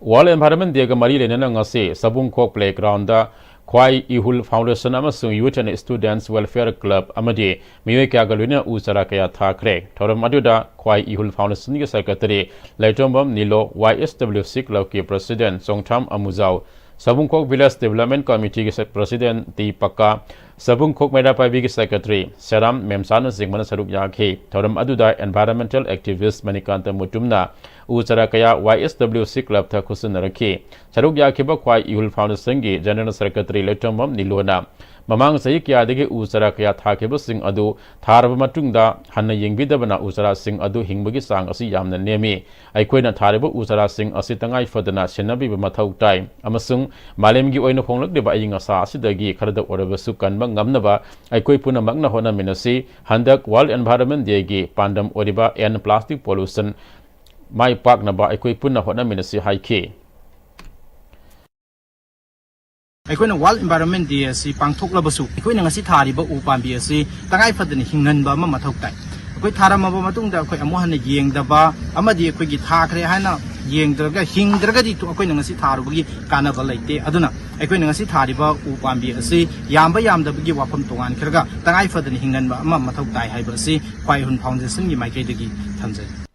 World Environment Dayꯒ ꯃꯔꯤ ꯂꯩꯅꯅ ꯉꯁꯤ ꯁꯕꯨꯡꯈꯣꯛ Playgroundꯗ ꯈ꯭ꯋꯥꯏ ꯏꯍꯨꯜ Foundation ꯑꯃꯁꯨꯡ Youth and Students Welfare Club ꯑꯃꯗꯤ ꯃꯤꯑꯣꯏ ꯀꯌꯥꯒ ꯂꯣꯏꯅꯅ ꯎ ꯆꯥꯔꯥ ꯀꯌꯥ ꯊꯥꯈ꯭ꯔꯦ꯫ ꯊꯧꯔꯝ ꯑꯗꯨꯗ ꯈ꯭ꯋꯥꯏ ꯏꯍꯨꯜ Foundationꯒꯤ Secretary Leitombam Nilo, Y S W C Clubꯀꯤ President Chongtham Amujao, Sabungkhok Village Development Committeeꯒꯤ President ꯇꯤ ꯄꯛꯀꯥ, ꯁꯕꯨꯡꯈꯣꯛ ꯃꯩꯔꯥ ꯄꯥꯏꯕꯤꯒꯤ Secretary ꯁꯦꯔꯥꯝ ꯃꯦꯝꯆꯥꯅꯆꯤꯡꯕꯅ ꯁꯔꯨꯛ ꯌꯥꯈꯤ꯫ ꯊꯧꯔꯝ ꯑꯗꯨꯗ environmental activist ꯃꯅꯤꯀꯥꯟꯇ ꯃꯨꯇꯨꯝꯅ ꯎ ꯆꯥꯔꯥ ꯀꯌꯥ Y S W C Clubꯇ ꯈꯨꯠꯁꯤꯟꯅꯔꯛꯈꯤ꯫ ꯁꯔꯨꯛ ꯌꯥꯈꯤꯕ ꯈ꯭ꯋꯥꯏ ꯏꯍꯨꯜ Foundationꯒꯤ General Secretary ꯂꯩꯇꯣꯝꯕꯝ ꯅꯤꯂꯣꯅ ꯃꯃꯥꯡ ꯆꯍꯤ ꯀꯌꯥꯗꯒꯤ ꯎ ꯆꯥꯔꯥ ꯀꯌꯥ ꯊꯥꯈꯤꯕꯁꯤꯡ ꯑꯗꯨ ꯊꯥꯔꯕ ꯃꯇꯨꯡꯗ ꯍꯟꯅ ꯌꯦꯡꯕꯤꯗꯕꯅ ꯎ ꯆꯥꯔꯥꯁꯤꯡ ꯑꯗꯨ ꯍꯤꯡꯕꯒꯤ ꯆꯥꯡ ꯑꯁꯤ ꯌꯥꯝꯅ ꯅꯦꯝꯃꯤ꯫ ꯑꯩꯈꯣꯏꯅ ꯊꯥꯔꯤꯕ ꯎ ꯆꯥꯔꯥꯁꯤꯡ ꯑꯁꯤ ꯇꯉꯥꯏ ꯐꯗꯅ ꯁꯦꯟꯅꯕꯤꯕ ꯃꯊꯧ ꯇꯥꯏ ꯑꯃꯁꯨꯡ ꯃꯥꯂꯦꯝꯒꯤ ꯑꯣꯏꯅ ꯍꯣꯡꯂꯛꯂꯤꯕ ꯑꯏꯪ ꯑꯁꯥ ꯑꯁꯤꯗꯒꯤ ꯈꯔꯗ ꯑꯣꯏꯔꯕꯁꯨ ꯀꯟꯕ ꯉꯝꯅꯕ ꯑꯩꯈꯣꯏ ꯄꯨꯝꯅꯃꯛꯅ ꯍꯣꯠꯅꯃꯤꯟꯅꯁꯤ꯫ ꯍꯟꯗꯛ World Environment Dayꯒꯤ ꯄꯥꯟꯗꯝ ꯑꯣꯏꯔꯤꯕ End Plastic Pollution ꯃꯥꯏ ꯄꯥꯛꯅꯕ ꯑꯩꯈꯣꯏ ꯄꯨꯟꯅ ꯍꯣꯠꯅꯃꯤꯟꯅꯁꯤ ꯍꯥꯏꯈꯤ꯫ ꯑꯩꯈꯣꯏꯅ World Environment Day ꯑꯁꯤ ꯄꯥꯡꯊꯣꯛꯂꯕꯁꯨ, ꯑꯩꯈꯣꯏꯅ ꯉꯁꯤ ꯊꯥꯔꯤꯕ ꯎ ꯄꯥꯝꯕꯤ ꯑꯁꯤ ꯇꯉꯥꯏ ꯐꯗꯅ ꯍꯤꯡꯍꯟꯕ ꯑꯃ ꯃꯊꯧ ꯇꯥꯏ꯫ ꯑꯩꯈꯣꯏ ꯊꯥꯔꯝꯃꯕ ꯃꯇꯨꯡꯗ ꯑꯩꯈꯣꯏ ꯑꯃꯨꯛ ꯍꯟꯅ ꯌꯦꯡꯗꯕ ꯑꯃꯗꯤ ꯑꯩꯈꯣꯏꯒꯤ ꯊꯥꯈ꯭ꯔꯦ ꯍꯥꯏꯅ ꯌꯦꯡꯗ꯭ꯔꯒ, ꯍꯤꯡꯗ꯭ꯔꯒꯗꯤ ꯑꯩꯈꯣꯏꯅ ꯉꯁꯤ ꯊꯥꯔꯨꯕꯒꯤ ꯀꯥꯟꯅꯕ ꯂꯩꯇꯦ꯫ ꯑꯗꯨꯅ ꯑꯩꯈꯣꯏꯅ ꯉꯁꯤ ꯊꯥꯔꯤꯕ ꯎ ꯄꯥꯝꯕꯤ ꯑꯁꯤ ꯌꯥꯝꯕ ꯌꯥꯝꯗꯕꯒꯤ ꯋꯥꯐꯝ ꯇꯣꯉꯥꯟꯈ꯭ꯔꯒ ꯇꯉꯥꯏ ꯐꯗꯅ ꯍꯤꯡꯍꯟꯕ ꯑꯃ ꯃꯊꯧ ꯇꯥꯏ ꯍꯥꯏꯕ ꯑꯁꯤ ꯈ꯭ꯋꯥꯏꯍꯨꯟ Foundationꯒꯤ ꯃꯥꯏꯀꯩꯗꯒꯤ ꯊꯝꯖꯔꯤ꯫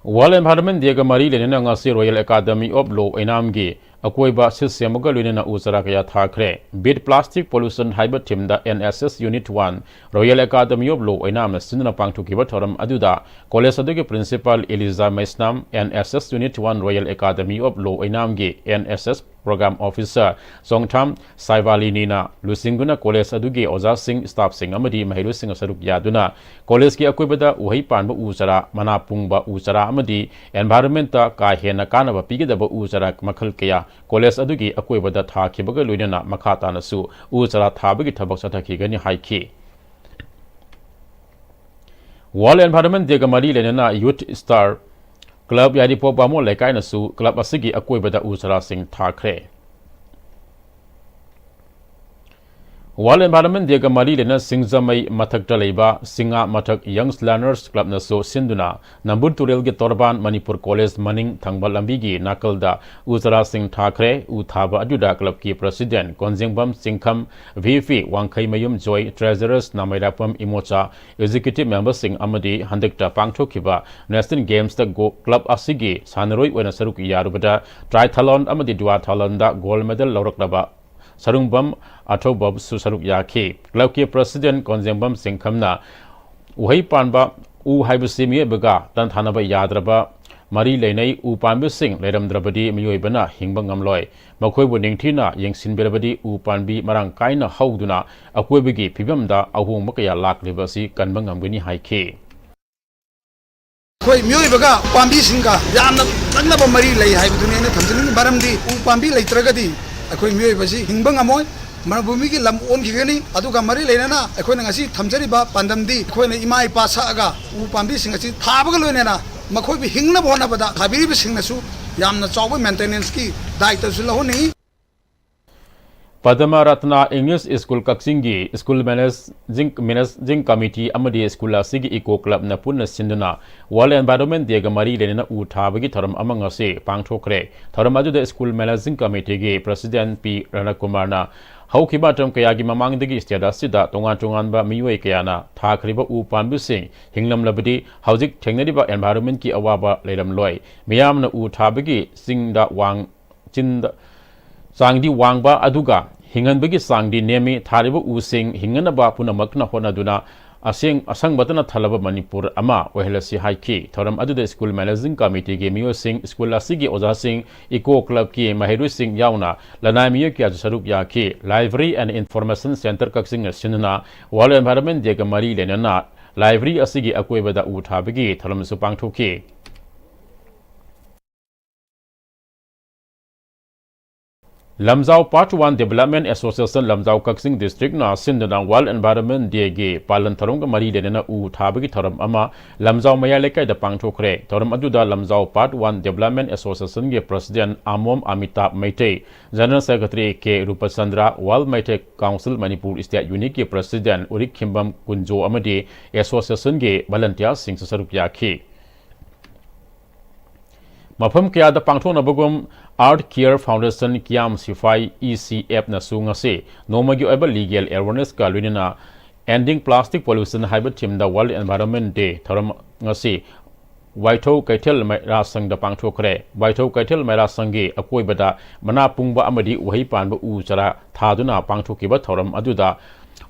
World Environment Dayꯒ ꯃꯔꯤ ꯂꯩꯅꯅ ꯉꯁꯤ Royal Academy of Law ꯑꯣꯏꯅꯥꯝꯒꯤ ꯑꯀꯣꯏꯕ ꯁꯤꯠ ꯁꯦꯝꯕꯒ ꯂꯣꯏꯅꯅ ꯎ ꯆꯥꯔꯥ ꯀꯌꯥ ꯊꯥꯈ꯭ꯔꯦ꯫ Beat Plastic Pollution ꯍꯥꯏꯕ themeꯗ N S S Unit one Royal Academy of Law ꯑꯣꯏꯅꯥꯝꯅ ꯁꯤꯟꯗꯨꯅ ꯄꯥꯡꯊꯣꯛꯈꯤꯕ ꯊꯧꯔꯝ ꯑꯗꯨꯗ college ꯑꯗꯨꯒꯤ principal Eliza Meisnam, N S S Unit one Royal Academy of Law ꯑꯣꯏꯅꯥꯝꯒꯤ N S S Program Officer ꯆꯣꯡꯊꯥꯝ ꯁꯥꯏꯕꯥꯂꯤꯅꯤꯅ ꯂꯨꯆꯤꯡꯗꯨꯅ college ꯑꯗꯨꯒꯤ ꯑꯣꯖꯥꯁꯤꯡ, staffꯁꯤꯡ ꯑꯃꯗꯤ ꯃꯍꯩꯔꯣꯏꯁꯤꯡꯒ ꯁꯔꯨꯛ ꯌꯥꯗꯨꯅ collegeꯀꯤ ꯑꯀꯣꯏꯕꯗ ꯎꯍꯩ ꯄꯥꯟꯕ ꯎ ꯆꯥꯔꯥ, ꯃꯅꯥ ꯄꯨꯡꯕ ꯎ ꯆꯥꯔꯥ ꯑꯃꯗꯤ environmentꯇ ꯀꯥ ꯍꯦꯟꯅ ꯀꯥꯟꯅꯕ ꯄꯤꯒꯗꯕ ꯎ ꯆꯥꯔꯥ ꯃꯈꯜ ꯀꯌꯥ college ꯑꯗꯨꯒꯤ ꯑꯀꯣꯏꯕꯗ ꯊꯥꯈꯤꯕꯒ ꯂꯣꯏꯅꯅ ꯃꯈꯥ ꯇꯥꯅꯁꯨ ꯎ ꯆꯥꯔꯥ ꯊꯥꯕꯒꯤ ꯊꯕꯛ ꯆꯠꯊꯈꯤꯒꯅꯤ ꯍꯥꯏꯈꯤ꯫ World Environment Dayꯒ ꯃꯔꯤ ꯂꯩꯅꯅ Youth Star Club ꯌꯥꯏꯔꯤꯄꯣꯛ ꯕꯥꯃꯣꯟ ꯂꯩꯀꯥꯏꯅꯁꯨ club ꯑꯁꯤꯒꯤ ꯑꯀꯣꯏꯕꯗ ꯎ ꯆꯥꯔꯥꯁꯤꯡ ꯊꯥꯈ꯭ꯔꯦ꯫ World Environment Day ꯒ ꯃꯔꯤ ꯂꯩꯅꯅ ꯁꯤꯡꯖꯃꯩ ꯃꯊꯛꯇ ꯂꯩꯕ ꯁꯤꯡꯉꯥ ꯃꯊꯛ Young Learners Club ꯅꯁꯨ ꯁꯤꯟꯗꯨꯅ ꯅꯝꯕꯨꯜ ꯇꯨꯔꯦꯜꯒꯤ ꯇꯣꯔꯕꯥꯟ ꯃꯅꯤꯄꯨꯔ ꯀꯣꯂꯦꯖ ꯃꯅꯤꯡ ꯊꯪꯕ ꯂꯝꯕꯤꯒꯤ ꯅꯥꯀꯜꯗ ꯎ ꯆꯥꯔꯥꯁꯤꯡ ꯊꯥꯈ꯭ꯔꯦ꯫ ꯎ ꯊꯥꯕ ꯑꯗꯨꯗ club ꯀꯤ president ꯀꯣꯟꯖꯦꯡꯕꯝ ꯆꯤꯡꯈꯝ, V P ꯋꯥꯡꯈꯩꯃꯌꯨꯝ ꯖꯣꯏ, treasurers ꯅꯥꯃꯩꯔꯥꯛꯄꯝ ꯏꯃꯣꯆꯥ, executive member ꯁꯤꯡ ꯑꯃꯗꯤ ꯍꯟꯗꯛꯇ ꯄꯥꯡꯊꯣꯛꯈꯤꯕ National Games ꯇ ꯒꯣ-, club ꯑꯁꯤꯒꯤ ꯁꯥꯟꯅꯔꯣꯏ ꯑꯣꯏꯅ ꯁꯔꯨꯛ ꯌꯥꯔꯨꯕꯗ triathlon ꯑꯃꯗꯤ duathlon ꯗ gold medal ꯂꯧꯔꯛꯂꯕ ꯁꯔꯨꯡꯕꯝ ꯑꯊꯧꯕꯕꯨꯁꯨ ꯁꯔꯨꯛ ꯌꯥꯈꯤ꯫ Club ꯀꯤ president ꯀꯣꯟꯖꯦꯡꯕꯝ ꯆꯤꯡꯈꯝꯅ ꯎꯍꯩ ꯄꯥꯟꯕ ꯎ ꯍꯥꯏꯕꯁꯤ ꯃꯤꯑꯣꯏꯕꯒ ꯇꯟꯊꯥꯅꯕ ꯌꯥꯗ꯭ꯔꯕ ꯃꯔꯤ ꯂꯩꯅꯩ꯫ ꯎ ꯄꯥꯟꯕꯁꯤꯡ ꯂꯩꯔꯝꯗ꯭ꯔꯕꯗꯤ ꯃꯤꯑꯣꯏꯕꯅ ꯍꯤꯡꯕ ꯉꯝꯂꯣꯏ꯫ ꯃꯈꯣꯏꯕꯨ ꯅꯤꯡꯊꯤꯅ ꯌꯦꯡꯁꯤꯟꯕꯤꯔꯕꯗꯤ ꯎ ꯄꯥꯟꯕꯤ ꯃꯔꯥꯡ ꯀꯥꯏꯅ ꯍꯧꯗꯨꯅ ꯑꯀꯣꯏꯕꯒꯤ ꯐꯤꯕꯝꯗ ꯑꯍꯣꯡꯕ ꯀꯌꯥ ꯂꯥꯛꯂꯤꯕ ꯑꯁꯤ ꯀꯟꯕ ꯉꯝꯒꯅꯤ ꯍꯥꯏꯈꯤ꯫ ꯑꯩꯈꯣꯏ ꯃꯤꯑꯣꯏꯕꯒ ꯎꯄꯥꯝꯕꯤꯁꯤꯡꯒ ꯌꯥꯝꯅ ꯅꯛꯅꯕ ꯃꯔꯤ ꯂꯩ ꯍꯥꯏꯕꯗꯨꯅꯤ ꯑꯩꯅ ꯊꯝꯖꯅꯤꯡꯉꯤ꯫ ꯃꯔꯝꯗꯤ ꯎ ꯄꯥꯝꯕꯤ ꯂꯩꯇ꯭ꯔꯒꯗꯤ ꯑꯩꯈꯣꯏ ꯃꯤꯑꯣꯏꯕꯁꯤ ꯍꯤꯡꯕ ꯉꯝꯃꯣꯏ꯫ ꯃꯔꯨꯚꯨꯃꯤꯒꯤ ꯂꯝ ꯑꯣꯟꯈꯤꯒꯅꯤ꯫ ꯑꯗꯨꯒ ꯃꯔꯤ ꯂꯩꯅꯅ ꯑꯩꯈꯣꯏꯅ ꯉꯁꯤ ꯊꯝꯖꯔꯤꯕ ꯄꯥꯟꯗꯝꯗꯤ ꯑꯩꯈꯣꯏꯅ ꯏꯃꯥ ꯏꯄꯥ ꯁꯛꯑꯒ ꯎ ꯄꯥꯝꯕꯤꯁꯤꯡ ꯑꯁꯤ ꯊꯥꯕꯒ ꯂꯣꯏꯅꯅ ꯃꯈꯣꯏꯕꯨ ꯍꯤꯡꯅꯕ ꯍꯣꯠꯅꯕꯗ ꯊꯥꯕꯤꯔꯤꯕꯁꯤꯡꯅꯁꯨ ꯌꯥꯝꯅ ꯆꯥꯎꯕ maintenance ꯀꯤ ꯗꯥꯏꯇꯁꯨ ꯂꯧꯍꯟꯅꯤꯡꯏ꯫ ꯄꯗꯃ ꯔꯠꯅ English School ꯀꯛꯆꯤꯡꯒꯤ School Managing, Managing Committee ꯑꯃꯗꯤ school ꯑꯁꯤꯒꯤ Eco Club ꯅ ꯄꯨꯟꯅ ꯁꯤꯟꯗꯨꯅ World Environment Day ꯒ ꯃꯔꯤ ꯂꯩꯅꯅ ꯎ ꯊꯥꯕꯒꯤ ꯊꯧꯔꯝ ꯑꯃ ꯉꯁꯤ ꯄꯥꯡꯊꯣꯛꯈ꯭ꯔꯦ꯫ ꯊꯧꯔꯝ ꯑꯗꯨꯗ School Managing Committee ꯒꯤ president ꯄꯤ ꯔꯅꯀꯨꯃꯥꯔꯅ ꯍꯧꯈꯤꯕ ꯃꯇꯝ ꯀꯌꯥꯒꯤ ꯃꯃꯥꯡꯗꯒꯤ state ꯑꯁꯤꯗ ꯇꯣꯉꯥꯟ ꯇꯣꯉꯥꯟꯕ ꯃꯤꯑꯣꯏ ꯀꯌꯥꯅ ꯊꯥꯈ꯭ꯔꯤꯕ ꯎ ꯄꯥꯝꯕꯤꯁꯤꯡ ꯍꯤꯡꯂꯝꯂꯕꯗꯤ ꯍꯧꯖꯤꯛ ꯊꯦꯡꯅꯔꯤꯕ environment ꯀꯤ ꯑꯋꯥꯕ ꯂꯩꯔꯝꯂꯣꯏ꯫ ꯃꯤꯌꯥꯝꯅ ꯎ ꯊꯥꯕꯒꯤ ꯆꯤꯡꯗ ꯋꯥꯡ ꯆꯤꯟꯗ ꯆꯥꯡꯗꯤ ꯋꯥꯡꯕ ꯑꯗꯨꯒ ꯍꯤꯡꯍꯟꯕꯒꯤ ꯆꯥꯡꯗꯤ ꯅꯦꯝꯃꯤ꯫ ꯊꯥꯔꯤꯕ ꯎꯁꯤꯡ ꯍꯤꯡꯅꯅꯕ ꯄꯨꯝꯅꯃꯛꯅ ꯍꯣꯠꯅꯗꯨꯅ ꯑꯁꯦꯡ-, ꯑꯁꯪꯕꯇꯅ ꯊꯜꯂꯕ ꯃꯅꯤꯄꯨꯔ ꯑꯃ ꯑꯣꯏꯍꯜꯂꯁꯤ ꯍꯥꯏꯈꯤ꯫ ꯊꯧꯔꯝ ꯑꯗꯨꯗ School Managing Committee ꯒꯤ ꯃꯤꯑꯣꯏꯁꯤꯡ, school ꯑꯁꯤꯒꯤ ꯑꯣꯖꯥꯁꯤꯡ, Eco Club ꯀꯤ ꯃꯍꯩꯔꯣꯏꯁꯤꯡ ꯌꯥꯎꯅ ꯂꯅꯥꯏ ꯃꯤꯑꯣꯏ ꯀꯌꯥꯁꯨ ꯁꯔꯨꯛ ꯌꯥꯈꯤ꯫ Library and Information Centre ꯀꯛꯆꯤꯡꯅ ꯁꯤꯟꯗꯨꯅ World Environment Day ꯒ ꯃꯔꯤ ꯂꯩꯅꯅ library ꯑꯁꯤꯒꯤ ꯑꯀꯣꯏꯕꯗ ꯎ ꯊꯥꯕꯒꯤ ꯊꯧꯔꯝꯁꯨ ꯄꯥꯡꯊꯣꯛꯈꯤ꯫ ꯂꯝꯖꯥꯎ Part One Development Association ꯂꯝꯖꯥꯎ ꯀꯛꯆꯤꯡ District ꯅ ꯁꯤꯟꯗꯨꯅ World Environment Day ꯒꯤ ꯄꯥꯂꯟ ꯊꯧꯔꯝꯒ ꯃꯔꯤ ꯂꯩꯅꯅ ꯎ ꯊꯥꯕꯒꯤ ꯊꯧꯔꯝ ꯑꯃ ꯂꯝꯖꯥꯎ ꯃꯌꯥꯏ ꯂꯩꯀꯥꯏꯗ ꯄꯥꯡꯊꯣꯛꯈ꯭ꯔꯦ꯫ ꯊꯧꯔꯝ ꯑꯗꯨꯗ ꯂꯝꯖꯥꯎ Part One Development Association ꯒꯤ President ꯑꯃꯣꯝ ꯑꯃꯤꯇꯥꯕ ꯃꯩꯇꯩ, General Secretary ꯀꯦ ꯔꯨꯄꯆꯟꯗ꯭ꯔ, World Meitei Council Manipur State Unit ꯀꯤ President ꯎꯔꯤꯛꯈꯤꯝꯕꯝ ꯀꯨꯟꯖꯣ ꯑꯃꯗꯤ Association ꯒꯤ volunteer ꯁꯤꯡꯁꯨ ꯁꯔꯨꯛ ꯌꯥꯈꯤ꯫ ꯃꯐꯝ ꯀꯌꯥꯗ ꯄꯥꯡꯊꯣꯛꯅꯕꯒꯨꯝ Earth Care Foundation ꯀꯤꯌꯥꯝ ꯁꯤꯐꯥꯏ E C F ꯅꯁꯨ ꯉꯁꯤ ꯅꯣꯡꯃꯒꯤ ꯑꯣꯏꯕ legal awareness ꯀ ꯂꯣꯏꯅꯅ Ending Plastic Pollution ꯍꯥꯏꯕ theme ꯗ World Environment Day ꯊꯧꯔꯝ ꯉꯁꯤ ꯋꯥꯏꯊꯧ ꯀꯩꯊꯦꯜ ꯃꯩꯔꯥ ꯁꯪꯗ ꯄꯥꯡꯊꯣꯛꯈ꯭ꯔꯦ꯫ ꯋꯥꯏꯊꯧ ꯀꯩꯊꯦꯜ ꯃꯩꯔꯥ ꯁꯪꯒꯤ ꯑꯀꯣꯏꯕꯗ ꯃꯅꯥ ꯄꯨꯡꯕ ꯑꯃꯗꯤ ꯎꯍꯩ ꯄꯥꯟꯕ ꯎ ꯆꯥꯔꯥ ꯊꯥꯗꯨꯅ ꯄꯥꯡꯊꯣꯛꯈꯤꯕ ꯊꯧꯔꯝ ꯑꯗꯨꯗ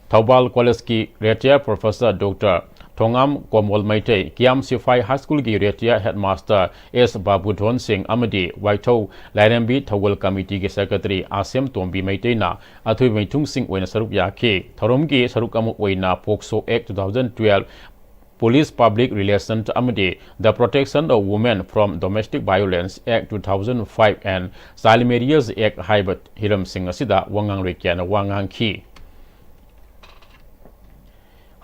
ꯊꯧꯕꯥꯜ College ꯀꯤ Retired Professor Doctor ꯊꯣꯉꯥꯝ ꯀꯣꯃꯣꯜ ꯃꯩꯇꯩ, ꯀꯤꯌꯥꯝ ꯁꯤꯐꯥꯏ High School ꯒꯤ Retired Headmaster ꯑꯦꯁ ꯕꯥꯕꯨꯙꯣꯟ ꯁꯤꯡ ꯑꯃꯗꯤ ꯋꯥꯏꯊꯧ ꯂꯥꯏꯔꯦꯝꯕꯤ ꯊꯧꯒꯜ committee ꯒꯤ Secretary ꯑꯥꯁꯦꯝ ꯇꯣꯝꯕꯤ ꯃꯩꯇꯩꯅ ꯑꯊꯣꯏꯕ ꯃꯤꯊꯨꯡꯁꯤꯡ ꯑꯣꯏꯅ ꯁꯔꯨꯛ ꯌꯥꯈꯤ꯫ ꯊꯧꯔꯝꯒꯤ ꯁꯔꯨꯛ ꯑꯃ ꯑꯣꯏꯅ POCSO Act two thousand twelve, Police Public Relation ꯑꯃꯗꯤ The Protection of Women from Domestic Violence Act two thousand five and Child Marriage Act ꯍꯥꯏꯕ ꯍꯤꯔꯝꯁꯤꯡ ꯑꯁꯤꯗ ꯋꯥ ꯉꯥꯡꯂꯣꯏ ꯀꯌꯥꯅ ꯋꯥ ꯉꯥꯡꯈꯤ꯫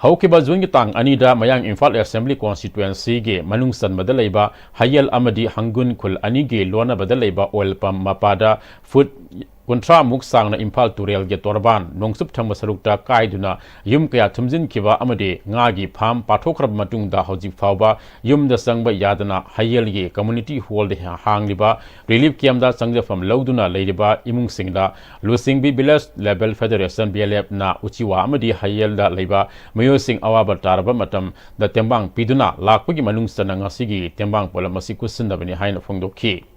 ꯍꯧꯈꯤꯕ June ꯒꯤ ꯇꯥꯡ ꯑꯅꯤꯗ ꯃꯌꯥꯡ ꯏꯝꯐꯥꯜ Assembly Constituency ꯒꯤ ꯃꯅꯨꯡ ꯆꯟꯕꯗ ꯂꯩꯕ ꯍꯌꯦꯜ ꯑꯃꯗꯤ ꯍꯪꯒꯨꯟ ꯈꯨꯜ ꯑꯅꯤꯒꯤ ꯂꯣꯟꯅꯕꯗ ꯂꯩꯕ oil pump ꯃꯄꯥꯗ foot ꯀꯨꯟꯊ꯭ꯔꯥ ꯃꯨꯛ ꯁꯥꯡꯅ ꯏꯝꯐꯥꯜ ꯇꯨꯔꯦꯜꯒꯤ ꯇꯣꯔꯕꯥꯟ ꯅꯣꯡꯆꯨꯞ ꯊꯪꯕ ꯁꯔꯨꯛꯇ ꯀꯥꯏꯗꯨꯅ ꯌꯨꯝ ꯀꯌꯥ ꯊꯨꯝꯖꯤꯟꯈꯤꯕ ꯑꯃꯗꯤ ꯉꯥꯒꯤ farm ꯄꯥꯊꯣꯛꯈ꯭ꯔꯕ ꯃꯇꯨꯡꯗ ꯍꯧꯖꯤꯛ ꯐꯥꯎꯕ ꯌꯨꯝꯗ ꯆꯪꯕ ꯌꯥꯗꯅ ꯍꯌꯦꯜꯒꯤ community hall ꯗ ꯍꯥꯡꯂꯤꯕ relief camp ꯇ ꯆꯪꯖꯐꯝ ꯂꯧꯗꯨꯅ ꯂꯩꯔꯤꯕ ꯏꯃꯨꯡꯁꯤꯡꯗ ꯂꯨꯆꯤꯡꯕꯤ Village Level Federation, V L F ꯅ ꯎꯆꯤꯋꯥ ꯑꯃꯗꯤ ꯍꯌꯦꯜꯗ ꯂꯩꯕ ꯃꯤꯑꯣꯏꯁꯤꯡ ꯑꯋꯥꯕ ꯇꯥꯔꯕ ꯃꯇꯝꯗ ꯇꯦꯡꯕꯥꯡ ꯄꯤꯗꯨꯅ ꯂꯥꯛꯄꯒꯤ ꯃꯅꯨꯡ ꯆꯟꯅ ꯉꯁꯤꯒꯤ ꯇꯦꯡꯕꯥꯡ ꯄꯣꯠꯂꯝ ꯑꯁꯤ ꯀꯨꯠꯁꯤꯟꯅꯕꯅꯤ ꯍꯥꯏꯅ ꯐꯣꯡꯗꯣꯛꯈꯤ꯫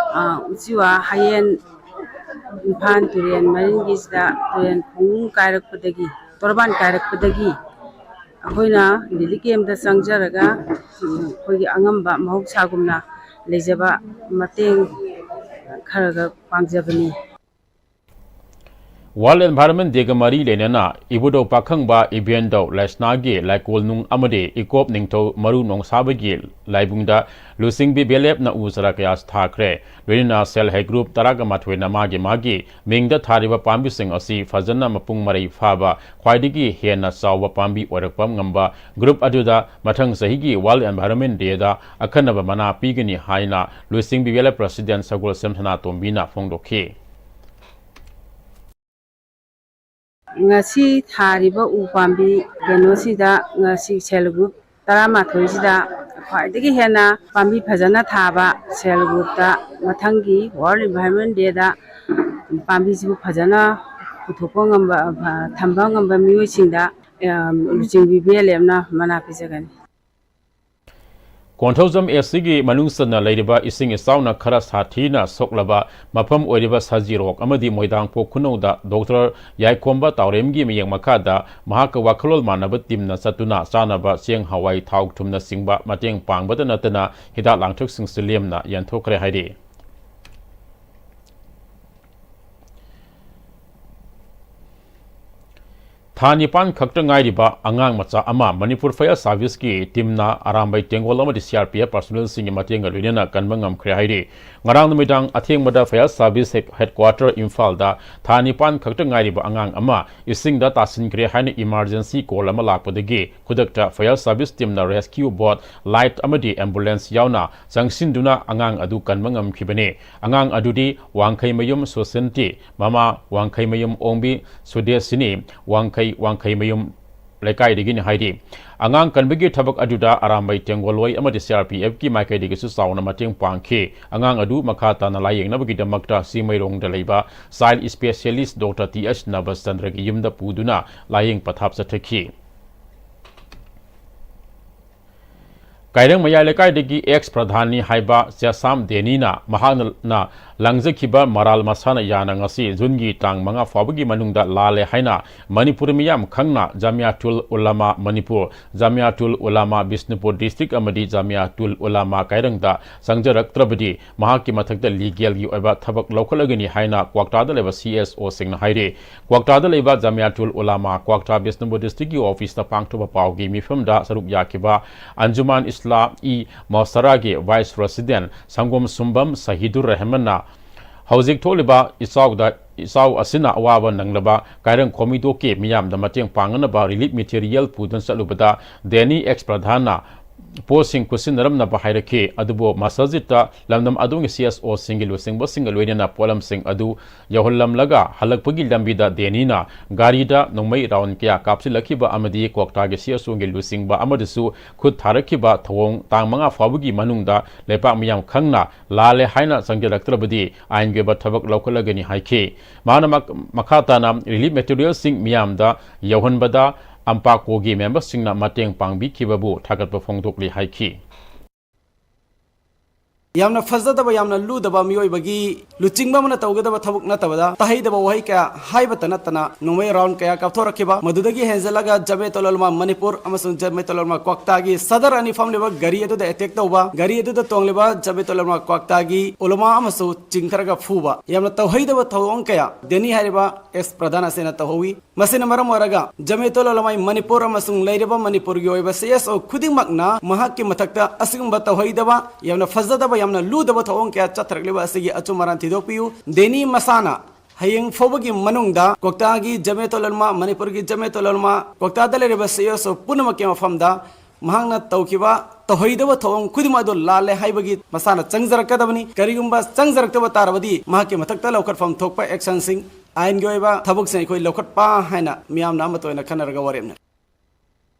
ꯑ, ꯎꯆꯤꯋꯥ ꯍꯌꯦꯟ ꯏꯝꯐꯥꯜ ꯇꯨꯔꯦꯜ ꯃꯔꯤꯟꯒꯤꯁꯤꯗ ꯇꯨꯔꯦꯜ ꯈꯣꯡꯅꯨꯡ ꯀꯥꯏꯔꯛꯄꯗꯒꯤ, ꯇꯣꯔꯕꯥꯟ ꯀꯥꯏꯔꯛꯄꯗꯒꯤ ꯑꯩꯈꯣꯏꯅ relief camp ꯇ ꯆꯪꯖꯔꯒ, ꯎꯝ, ꯑꯩꯈꯣꯏꯒꯤ ꯑꯉꯝꯕ ꯃꯍꯧꯁꯥꯒꯨꯝꯅ ꯂꯩꯖꯕ ꯃꯇꯦꯡ ꯈꯔ ꯈꯔ ꯄꯥꯡꯖꯕꯅꯤ꯫ World Environment Day ꯒ ꯃꯔꯤ ꯂꯩꯅꯅ ꯏꯕꯨꯙꯧ ꯄꯥꯈꯪꯕ ꯏꯕꯦꯟꯗꯧ ꯂꯩꯁꯅꯥꯒꯤ ꯂꯥꯏꯀꯣꯜꯅꯨꯡ ꯑꯃꯗꯤ ꯏꯀꯣꯞ ꯅꯤꯡꯊꯧ ꯃꯔꯨ ꯅꯣꯡꯁꯥꯕꯒꯤ ꯂꯥꯏꯕꯨꯡꯗ ꯂꯨꯆꯤꯡꯕꯤ ꯕꯤ ꯑꯦꯜ ꯑꯦꯐꯅ ꯎ ꯆꯥꯔꯥ ꯀꯌꯥ ꯊꯥꯈ꯭ꯔꯦ꯫ ꯂꯣꯏꯅꯅ Self Help Group ꯇꯔꯥꯒ ꯃꯥꯊꯣꯏꯅ ꯃꯥꯒꯤ ꯃꯥꯒꯤ ꯃꯤꯡꯗ ꯊꯥꯔꯤꯕ ꯄꯥꯝꯕꯤꯁꯤꯡ ꯑꯁꯤ ꯐꯖꯅ ꯃꯄꯨꯡ ꯃꯔꯩ ꯐꯥꯕ, ꯈ꯭ꯋꯥꯏꯗꯒꯤ ꯍꯦꯟꯅ ꯆꯥꯎꯕ ꯄꯥꯝꯕꯤ ꯑꯣꯏꯔꯛꯄ ꯉꯝꯕ group ꯑꯗꯨꯗ ꯃꯊꯪ ꯆꯍꯤꯒꯤ World Environment Day ꯗ ꯑꯈꯟꯅꯕ ꯃꯅꯥ ꯄꯤꯒꯅꯤ ꯍꯥꯏꯅ ꯂꯨꯆꯤꯡꯕꯤ ꯕꯤ ꯑꯦꯜ ꯑꯦꯐ president ꯁꯒꯣꯜꯁꯦꯝ ꯁꯅꯥꯇꯣꯝꯕꯤꯅ ꯐꯣꯡꯗꯣꯛꯈꯤ꯫ ꯉꯁꯤ ꯊꯥꯔꯤꯕ ꯎ ꯄꯥꯝꯕꯤ ꯀꯩꯅꯣꯁꯤꯗ, ꯉꯁꯤ Self Help Group ꯇꯔꯥꯃꯥꯊꯣꯏꯁꯤꯗ ꯈ꯭ꯋꯥꯏꯗꯒꯤ ꯍꯦꯟꯅ ꯄꯥꯝꯕꯤ ꯐꯖꯅ ꯊꯥꯕ Self Help Group ꯇ ꯃꯊꯪꯒꯤ World Environment Day ꯗ ꯄꯥꯝꯕꯤꯁꯤꯕꯨ ꯐꯖꯅ ꯄꯨꯊꯣꯛꯄ ꯉꯝꯕ, ꯊꯝꯕ ꯉꯝꯕ ꯃꯤꯑꯣꯏꯁꯤꯡꯗ, ꯑ, ꯂꯨꯆꯤꯡꯕꯤ ꯕꯤ ꯑꯦꯜ ꯑꯦꯐꯅ ꯃꯅꯥ ꯄꯤꯖꯒꯅꯤ꯫ ꯀꯣꯟꯊꯧꯖꯝ ꯑꯦ ꯁꯤꯒꯤ ꯃꯅꯨꯡ ꯆꯟꯅ ꯂꯩꯔꯤꯕ ꯏꯁꯤꯡ ꯏꯆꯥꯎꯅ ꯈꯔ ꯁꯥꯊꯤꯅ ꯁꯣꯛꯂꯕ ꯃꯐꯝ ꯑꯣꯏꯔꯤꯕ ꯁꯖꯤꯔꯣꯛ ꯑꯃꯗꯤ ꯃꯣꯏꯗꯥꯡꯄꯣꯛ ꯈꯨꯅꯧꯗ ꯗꯣꯛꯇꯔ ꯌꯥꯏꯈꯣꯝꯕ ꯇꯥꯎꯔꯦꯝꯒꯤ ꯃꯤꯠꯌꯦꯡ ꯃꯈꯥꯗ ꯃꯍꯥꯛꯀ ꯋꯥꯈꯜꯂꯣꯟ ꯃꯥꯟꯅꯕ ꯇꯤꯝꯅ ꯆꯠꯇꯨꯅ ꯆꯥꯅꯕ ꯆꯦꯡ, ꯍꯋꯥꯏ, ꯊꯥꯎ, ꯊꯨꯝꯅꯆꯤꯡꯕ ꯃꯇꯦꯡ ꯄꯥꯡꯕꯗ ꯅꯠꯇꯅ ꯍꯤꯗꯥꯛ ꯂꯥꯡꯊꯛꯁꯤꯡꯁꯨ ꯂꯦꯝꯅ ꯌꯦꯟꯊꯣꯛꯈ꯭ꯔꯦ ꯍꯥꯏꯔꯤ꯫ ꯊꯥ ꯅꯤꯄꯥꯟ ꯈꯛꯇ ꯉꯥꯏꯔꯤꯕ ꯑꯉꯥꯡ ꯃꯆꯥ ꯑꯃ ꯃꯅꯤꯄꯨꯔ Fire Service ꯀꯤ ꯇꯤꯝꯅ ꯑꯔꯥꯝꯕꯩ ꯇꯦꯡꯒꯣꯜ ꯑꯃꯗꯤ C R P F personnel ꯁꯤꯡꯒꯤ ꯃꯇꯦꯡꯒ ꯂꯣꯏꯅꯅ ꯀꯟꯕ ꯉꯝꯈ꯭ꯔꯦ ꯍꯥꯏꯔꯤ꯫ ꯉꯔꯥꯡ ꯅꯨꯃꯤꯗꯥꯡ ꯑꯊꯦꯡꯕꯗ Fire Service head-, headquarter ꯏꯝꯐꯥꯜꯗ ꯊꯥ ꯅꯤꯄꯥꯟ ꯈꯛꯇ ꯉꯥꯏꯔꯤꯕ ꯑꯉꯥꯡ ꯑꯃ ꯏꯁꯤꯡꯗ ꯇꯥꯁꯤꯟꯈ꯭ꯔꯦ ꯍꯥꯏꯅ emergency call ꯑꯃ ꯂꯥꯛꯄꯗꯒꯤ ꯈꯨꯗꯛꯇ Fire Service ꯇꯤꯝꯅ rescue boat, light ꯑꯃꯗꯤ ambulance ꯌꯥꯎꯅ ꯆꯪꯁꯤꯟꯗꯨꯅ ꯑꯉꯥꯡ ꯑꯗꯨ ꯀꯟꯕ ꯉꯝꯈꯤꯕꯅꯤ꯫ ꯑꯉꯥꯡ ꯑꯗꯨꯗꯤ ꯋꯥꯡꯈꯩꯃꯌꯨꯝ ꯁꯨꯁꯟꯇꯤ, ꯃꯃꯥ ꯋꯥꯡꯈꯩꯃꯌꯨꯝ ꯑꯣꯡꯕꯤ ꯁꯨꯗꯦꯁꯤꯅꯤ, ꯋꯥꯡꯈꯩ, ꯋꯥꯡꯈꯩꯃꯌꯨꯝ ꯂꯩꯀꯥꯏꯗꯒꯤꯅꯤ ꯍꯥꯏꯔꯤ꯫ ꯑꯉꯥꯡ ꯀꯟꯕꯒꯤ ꯊꯕꯛ ꯑꯗꯨꯗ ꯑꯔꯥꯝꯕꯩ ꯇꯦꯡꯒꯣꯜꯂꯣꯏ ꯑꯃꯗꯤ ꯁꯤ ꯑꯥꯔ ꯄꯤ ꯑꯦꯐ ꯀꯤ ꯃꯥꯏꯀꯩꯗꯒꯤꯁꯨ ꯆꯥꯎꯅ ꯃꯇꯦꯡ ꯄꯥꯡꯈꯤ꯫ ꯑꯉꯥꯡ ꯑꯗꯨ ꯃꯈꯥ ꯇꯥꯅ ꯂꯥꯌꯦꯡꯅꯕꯒꯤꯗꯃꯛꯇ ꯆꯤꯡꯃꯩꯔꯣꯡꯗ ꯂꯩꯕ child specialist ꯗꯣꯛꯇꯔ ꯇꯤ ꯑꯦꯁ ꯅꯕꯆꯟꯗ꯭ꯔꯒꯤ ꯌꯨꯝꯗ ꯄꯨꯗꯨꯅ ꯂꯥꯌꯦꯡ ꯄꯊꯥꯞ ꯆꯠꯊꯈꯤ꯫ ꯀꯥꯏꯔꯪ ꯃꯌꯥꯏ ꯂꯩꯀꯥꯏꯗꯒꯤ ex ꯄ꯭ꯔꯙꯥꯟꯅꯤ ꯍꯥꯏꯕ ꯆꯦꯁꯥꯝ ꯗꯦꯅꯤꯅ ꯃꯍꯥꯛꯅ ꯂꯪꯖꯈꯤꯕ ꯃꯔꯥꯜ ꯃꯁꯥꯟꯅ ꯌꯥꯅ ꯉꯁꯤ ꯖꯨꯟꯒꯤ ꯇꯥꯡ ꯃꯉꯥ ꯐꯥꯎꯕꯒꯤ ꯃꯅꯨꯡꯗ ꯂꯥꯜꯂꯦ ꯍꯥꯏꯅ ꯃꯅꯤꯄꯨꯔ ꯃꯤꯌꯥꯝ ꯈꯪꯅ ꯖꯥꯃꯤꯌꯥꯇꯨꯜ ꯎꯂꯥꯃꯥ ꯃꯅꯤꯄꯨꯔ, ꯖꯥꯃꯤꯌꯥꯇꯨꯜ ꯎꯂꯥꯃꯥ ꯕꯤꯁꯅꯨꯄꯨꯔ ꯗꯤꯁꯇ꯭ꯔꯤꯛ ꯑꯃꯗꯤ ꯖꯥꯃꯤꯌꯥꯇꯨꯜ ꯎꯂꯥꯃꯥ ꯀꯥꯏꯔꯪꯗ ꯆꯪꯖꯔꯛꯇ꯭ꯔꯕꯗꯤ ꯃꯍꯥꯛꯀꯤ ꯃꯊꯛꯇ ꯂꯤꯒꯦꯜꯒꯤ ꯑꯣꯏꯕ ꯊꯕꯛ ꯂꯧꯈꯠꯂꯒꯅꯤ ꯍꯥꯏꯅ ꯀ꯭ꯋꯥꯛꯇꯥꯗ ꯂꯩꯕ ꯁꯤ ꯑꯦꯁ ꯑꯣꯁꯤꯡꯅ ꯍꯥꯏꯔꯤ꯫ ꯀ꯭ꯋꯥꯛꯇꯥꯗ ꯂꯩꯕ ꯖꯥꯃꯤꯌꯥꯇꯨꯜ ꯎꯂꯥꯃꯥ ꯀ꯭ꯋꯥꯛꯇꯥ ꯕꯤꯁꯅꯨꯄꯨꯔ ꯗꯤꯁꯇ꯭ꯔꯤꯛꯀꯤ ꯑꯣꯐꯤꯁꯇ ꯄꯥꯡꯊꯣꯛꯄ ꯄꯥꯎꯒꯤ ꯃꯤꯐꯝꯗ ꯁꯔꯨꯛ ꯌꯥꯈꯤꯕ ꯑꯟꯖꯨꯃꯥꯟ ꯏꯁꯂꯥ ꯏ ꯃꯣꯁꯔꯥꯒꯤ ꯚꯥꯏꯁ ꯄ꯭ꯔꯦꯁꯤꯗꯦꯟ ꯁꯪꯒꯣꯝ ꯁꯨꯝꯕꯝ ꯁꯍꯤꯗꯨꯔ ꯔꯍꯃꯟꯅ ꯍꯧꯖꯤꯛ ꯊꯣꯛꯂꯤꯕ ꯏꯆꯥꯎꯗ, ꯏꯆꯥꯎ ꯑꯁꯤꯅ ꯑꯋꯥꯕ ꯅꯪꯂꯕ ꯀꯥꯏꯔꯪ ꯈꯣꯃꯤꯗꯣꯛꯀꯤ ꯃꯤꯌꯥꯝꯗ ꯃꯇꯦꯡ ꯄꯥꯡꯅꯅꯕ ꯔꯤꯂꯤꯐ ꯃꯦꯇꯤꯔꯤꯌꯦꯜ ꯄꯨꯗꯨꯅ ꯆꯠꯂꯨꯕꯗ ꯗꯦꯅꯤ ꯑꯦꯛꯁ ꯄ꯭ꯔꯙꯥꯟꯅ ꯄꯣꯠꯁꯤꯡ ꯈꯨꯠꯁꯤꯟꯅꯔꯝꯅꯕ ꯍꯥꯏꯔꯛꯈꯤ꯫ ꯑꯗꯨꯕꯨ ꯃꯁꯖꯤꯠꯇ ꯂꯝꯗꯝ ꯑꯗꯨꯒꯤ ꯁꯤ ꯑꯦꯁ ꯑꯣꯁꯤꯡꯒꯤ ꯂꯨꯆꯤꯡꯕꯁꯤꯡꯒ ꯂꯣꯏꯅꯅ ꯄꯣꯠꯂꯝꯁꯤꯡ ꯑꯗꯨ ꯌꯧꯍꯜꯂꯝꯂꯒ ꯍꯜꯂꯛꯄꯒꯤ ꯂꯝꯕꯤꯗ ꯗꯦꯅꯤꯅ ꯒꯥꯔꯤꯗ ꯅꯣꯡꯃꯩ ꯔꯥꯎꯟ ꯀꯌꯥ ꯀꯥꯞꯁꯤꯜꯂꯛꯈꯤꯕ ꯑꯃꯗꯤ ꯀ꯭ꯋꯥꯛꯇꯥꯒꯤ ꯁꯤ ꯑꯦꯁ ꯑꯣꯒꯤ ꯂꯨꯆꯤꯡꯕ ꯑꯃꯗꯁꯨ ꯈꯨꯠ ꯊꯥꯔꯛꯈꯤꯕ ꯊꯧꯑꯣꯡ ꯇꯥꯡ ꯃꯉꯥ ꯐꯥꯎꯕꯒꯤ ꯃꯅꯨꯡꯗ ꯂꯩꯄꯥꯛ ꯃꯤꯌꯥꯝ ꯈꯪꯅ ꯂꯥꯜꯂꯦ ꯍꯥꯏꯅ ꯆꯪꯖꯔꯛꯇ꯭ꯔꯕꯗꯤ ꯑꯥꯏꯟꯒꯤ ꯑꯣꯏꯕ ꯊꯕꯛ ꯂꯧꯈꯠꯂꯒꯅꯤ ꯍꯥꯏꯈꯤ꯫ ꯃꯍꯥꯛꯅ ꯃꯛ-, ꯃꯈꯥ ꯇꯥꯅ ꯔꯤꯂꯤꯐ ꯃꯦꯇꯤꯔꯤꯌꯦꯜꯁꯤꯡ ꯃꯤꯌꯥꯝꯗ ꯌꯧꯍꯟꯕꯗ ꯑꯝꯄꯥꯀꯣꯒꯤ ꯃꯦꯝꯕꯔꯁꯤꯡꯅ ꯃꯇꯦꯡ ꯄꯥꯡꯕꯤꯈꯤꯕꯕꯨ ꯊꯥꯒꯠꯄ ꯐꯣꯡꯗꯣꯛꯂꯤ ꯍꯥꯏꯈꯤ꯫ ꯌꯥꯝꯅ ꯐꯖꯗꯕ, ꯌꯥꯝꯅ ꯂꯨꯗꯕ ꯃꯤꯑꯣꯏꯕꯒꯤ ꯂꯨꯆꯤꯡꯕ ꯑꯃꯅ ꯇꯧꯒꯗꯕ ꯊꯕꯛ ꯅꯠꯇꯕꯗ, ꯇꯥꯍꯩꯗꯕ ꯋꯥꯍꯩ ꯀꯌꯥ ꯍꯥꯏꯕꯇ ꯅꯠꯇꯅ, ꯅꯣꯡꯃꯩ ꯔꯥꯎꯟ ꯀꯌꯥ ꯀꯥꯞꯊꯣꯔꯛꯈꯤꯕ, ꯃꯗꯨꯗꯒꯤ ꯍꯦꯟꯖꯜꯂꯒ ꯖꯃꯦꯇꯨꯜ ꯎꯂꯃꯥ ꯃꯅꯤꯄꯨꯔ ꯑꯃꯁꯨꯡ ꯖꯃꯦꯇꯨꯜ ꯎꯂꯃꯥ ꯀ꯭ꯋꯥꯛꯇꯥꯒꯤ ꯁꯗꯔ ꯑꯅꯤ ꯐꯝꯂꯤꯕ ꯒꯥꯔꯤ ꯑꯗꯨꯗ ꯑꯦꯇꯦꯛ ꯇꯧꯕ, ꯒꯥꯔꯤ ꯑꯗꯨꯗ ꯇꯣꯡꯂꯤꯕ ꯖꯃꯦꯇꯨꯜ ꯎꯂꯃꯥ ꯀ꯭ꯋꯥꯛꯇꯥꯒꯤ ꯎꯂꯃꯥ ꯑꯃꯁꯨ ꯆꯤꯡꯊꯔꯒ ꯐꯨꯕ, ꯌꯥꯝꯅ ꯇꯧꯍꯩꯗꯕ ꯊꯧꯑꯣꯡ ꯀꯌꯥ ꯗꯦꯅꯤ ꯍꯥꯏꯔꯤꯕ ꯑꯦꯛꯁ ꯄ꯭ꯔꯙꯥꯟ ꯑꯁꯤꯅ ꯇꯧꯍꯧꯋꯤ꯫ ꯃꯁꯤꯅ ꯃꯔꯝ ꯑꯣꯏꯔꯒ ꯖꯃꯦꯇꯨꯜ ꯎꯂꯃꯥꯏ ꯃꯅꯤꯄꯨꯔ ꯑꯃꯁꯨꯡ ꯂꯩꯔꯤꯕ ꯃꯅꯤꯄꯨꯔꯒꯤ ꯑꯣꯏꯕ ꯁꯤ ꯑꯦꯁ ꯑꯣ ꯈꯨꯗꯤꯡꯃꯛꯅ ꯃꯍꯥꯛꯀꯤ ꯃꯊꯛꯇ ꯑꯁꯤꯒꯨꯝꯕ ꯇꯧꯍꯩꯗꯕ, ꯌꯥꯝꯅ ꯐꯖꯗꯕ, ꯌꯥꯝꯅ ꯂꯨꯗꯕ ꯊꯧꯑꯣꯡ ꯀꯌꯥ ꯆꯠꯊꯔꯛꯂꯤꯕ ꯑꯁꯤꯒꯤ ꯑꯆꯨꯝ ꯑꯔꯥꯟ ꯊꯤꯗꯣꯛꯄꯤꯌꯨ꯫ ꯗꯦꯅꯤ ꯃꯁꯥꯅ ꯍꯌꯦꯡ ꯐꯥꯎꯕꯒꯤ ꯃꯅꯨꯡꯗ ꯀ꯭ꯋꯥꯛꯇꯥꯒꯤ ꯖꯃꯦꯇꯨꯜ ꯎꯂꯃꯥ, ꯃꯅꯤꯄꯨꯔꯒꯤ ꯖꯃꯦꯇꯨꯜ ꯎꯂꯃꯥ, ꯀ꯭ꯋꯥꯛꯇꯥꯗ ꯂꯩꯔꯤꯕ ꯁꯤ ꯑꯦꯁ ꯑꯣ ꯄꯨꯝꯅꯃꯛꯀꯤ ꯃꯐꯝꯗ ꯃꯍꯥꯛꯅ ꯇꯧꯈꯤꯕ ꯇꯧꯍꯩꯗꯕ ꯊꯧꯑꯣꯡ ꯈꯨꯗꯤꯡꯃꯛ ꯑꯗꯨ ꯂꯥꯜꯂꯦ ꯍꯥꯏꯕꯒꯤ ꯃꯁꯥꯅ ꯆꯪꯖꯔꯛꯀꯗꯕꯅꯤ꯫ ꯀꯔꯤꯒꯨꯝꯕ ꯆꯪꯖꯔꯛꯇꯕ ꯇꯥꯔꯕꯗꯤ ꯃꯍꯥꯛꯀꯤ ꯃꯊꯛꯇ ꯂꯧꯈꯠꯐꯝ ꯊꯣꯛꯄ ꯑꯦꯛꯁꯟꯁꯤꯡ, ꯑꯥꯏꯟꯒꯤ ꯑꯣꯏꯕ ꯊꯕꯛꯁꯤꯡ ꯑꯩꯈꯣꯏ ꯂꯧꯈꯠꯄ ꯍꯥꯏꯅ ꯃꯤꯌꯥꯝꯅ ꯑꯃꯠꯇ ꯑꯣꯏꯅ ꯈꯟꯅꯔꯒ ꯋꯥꯔꯦꯞꯅꯔꯤ꯫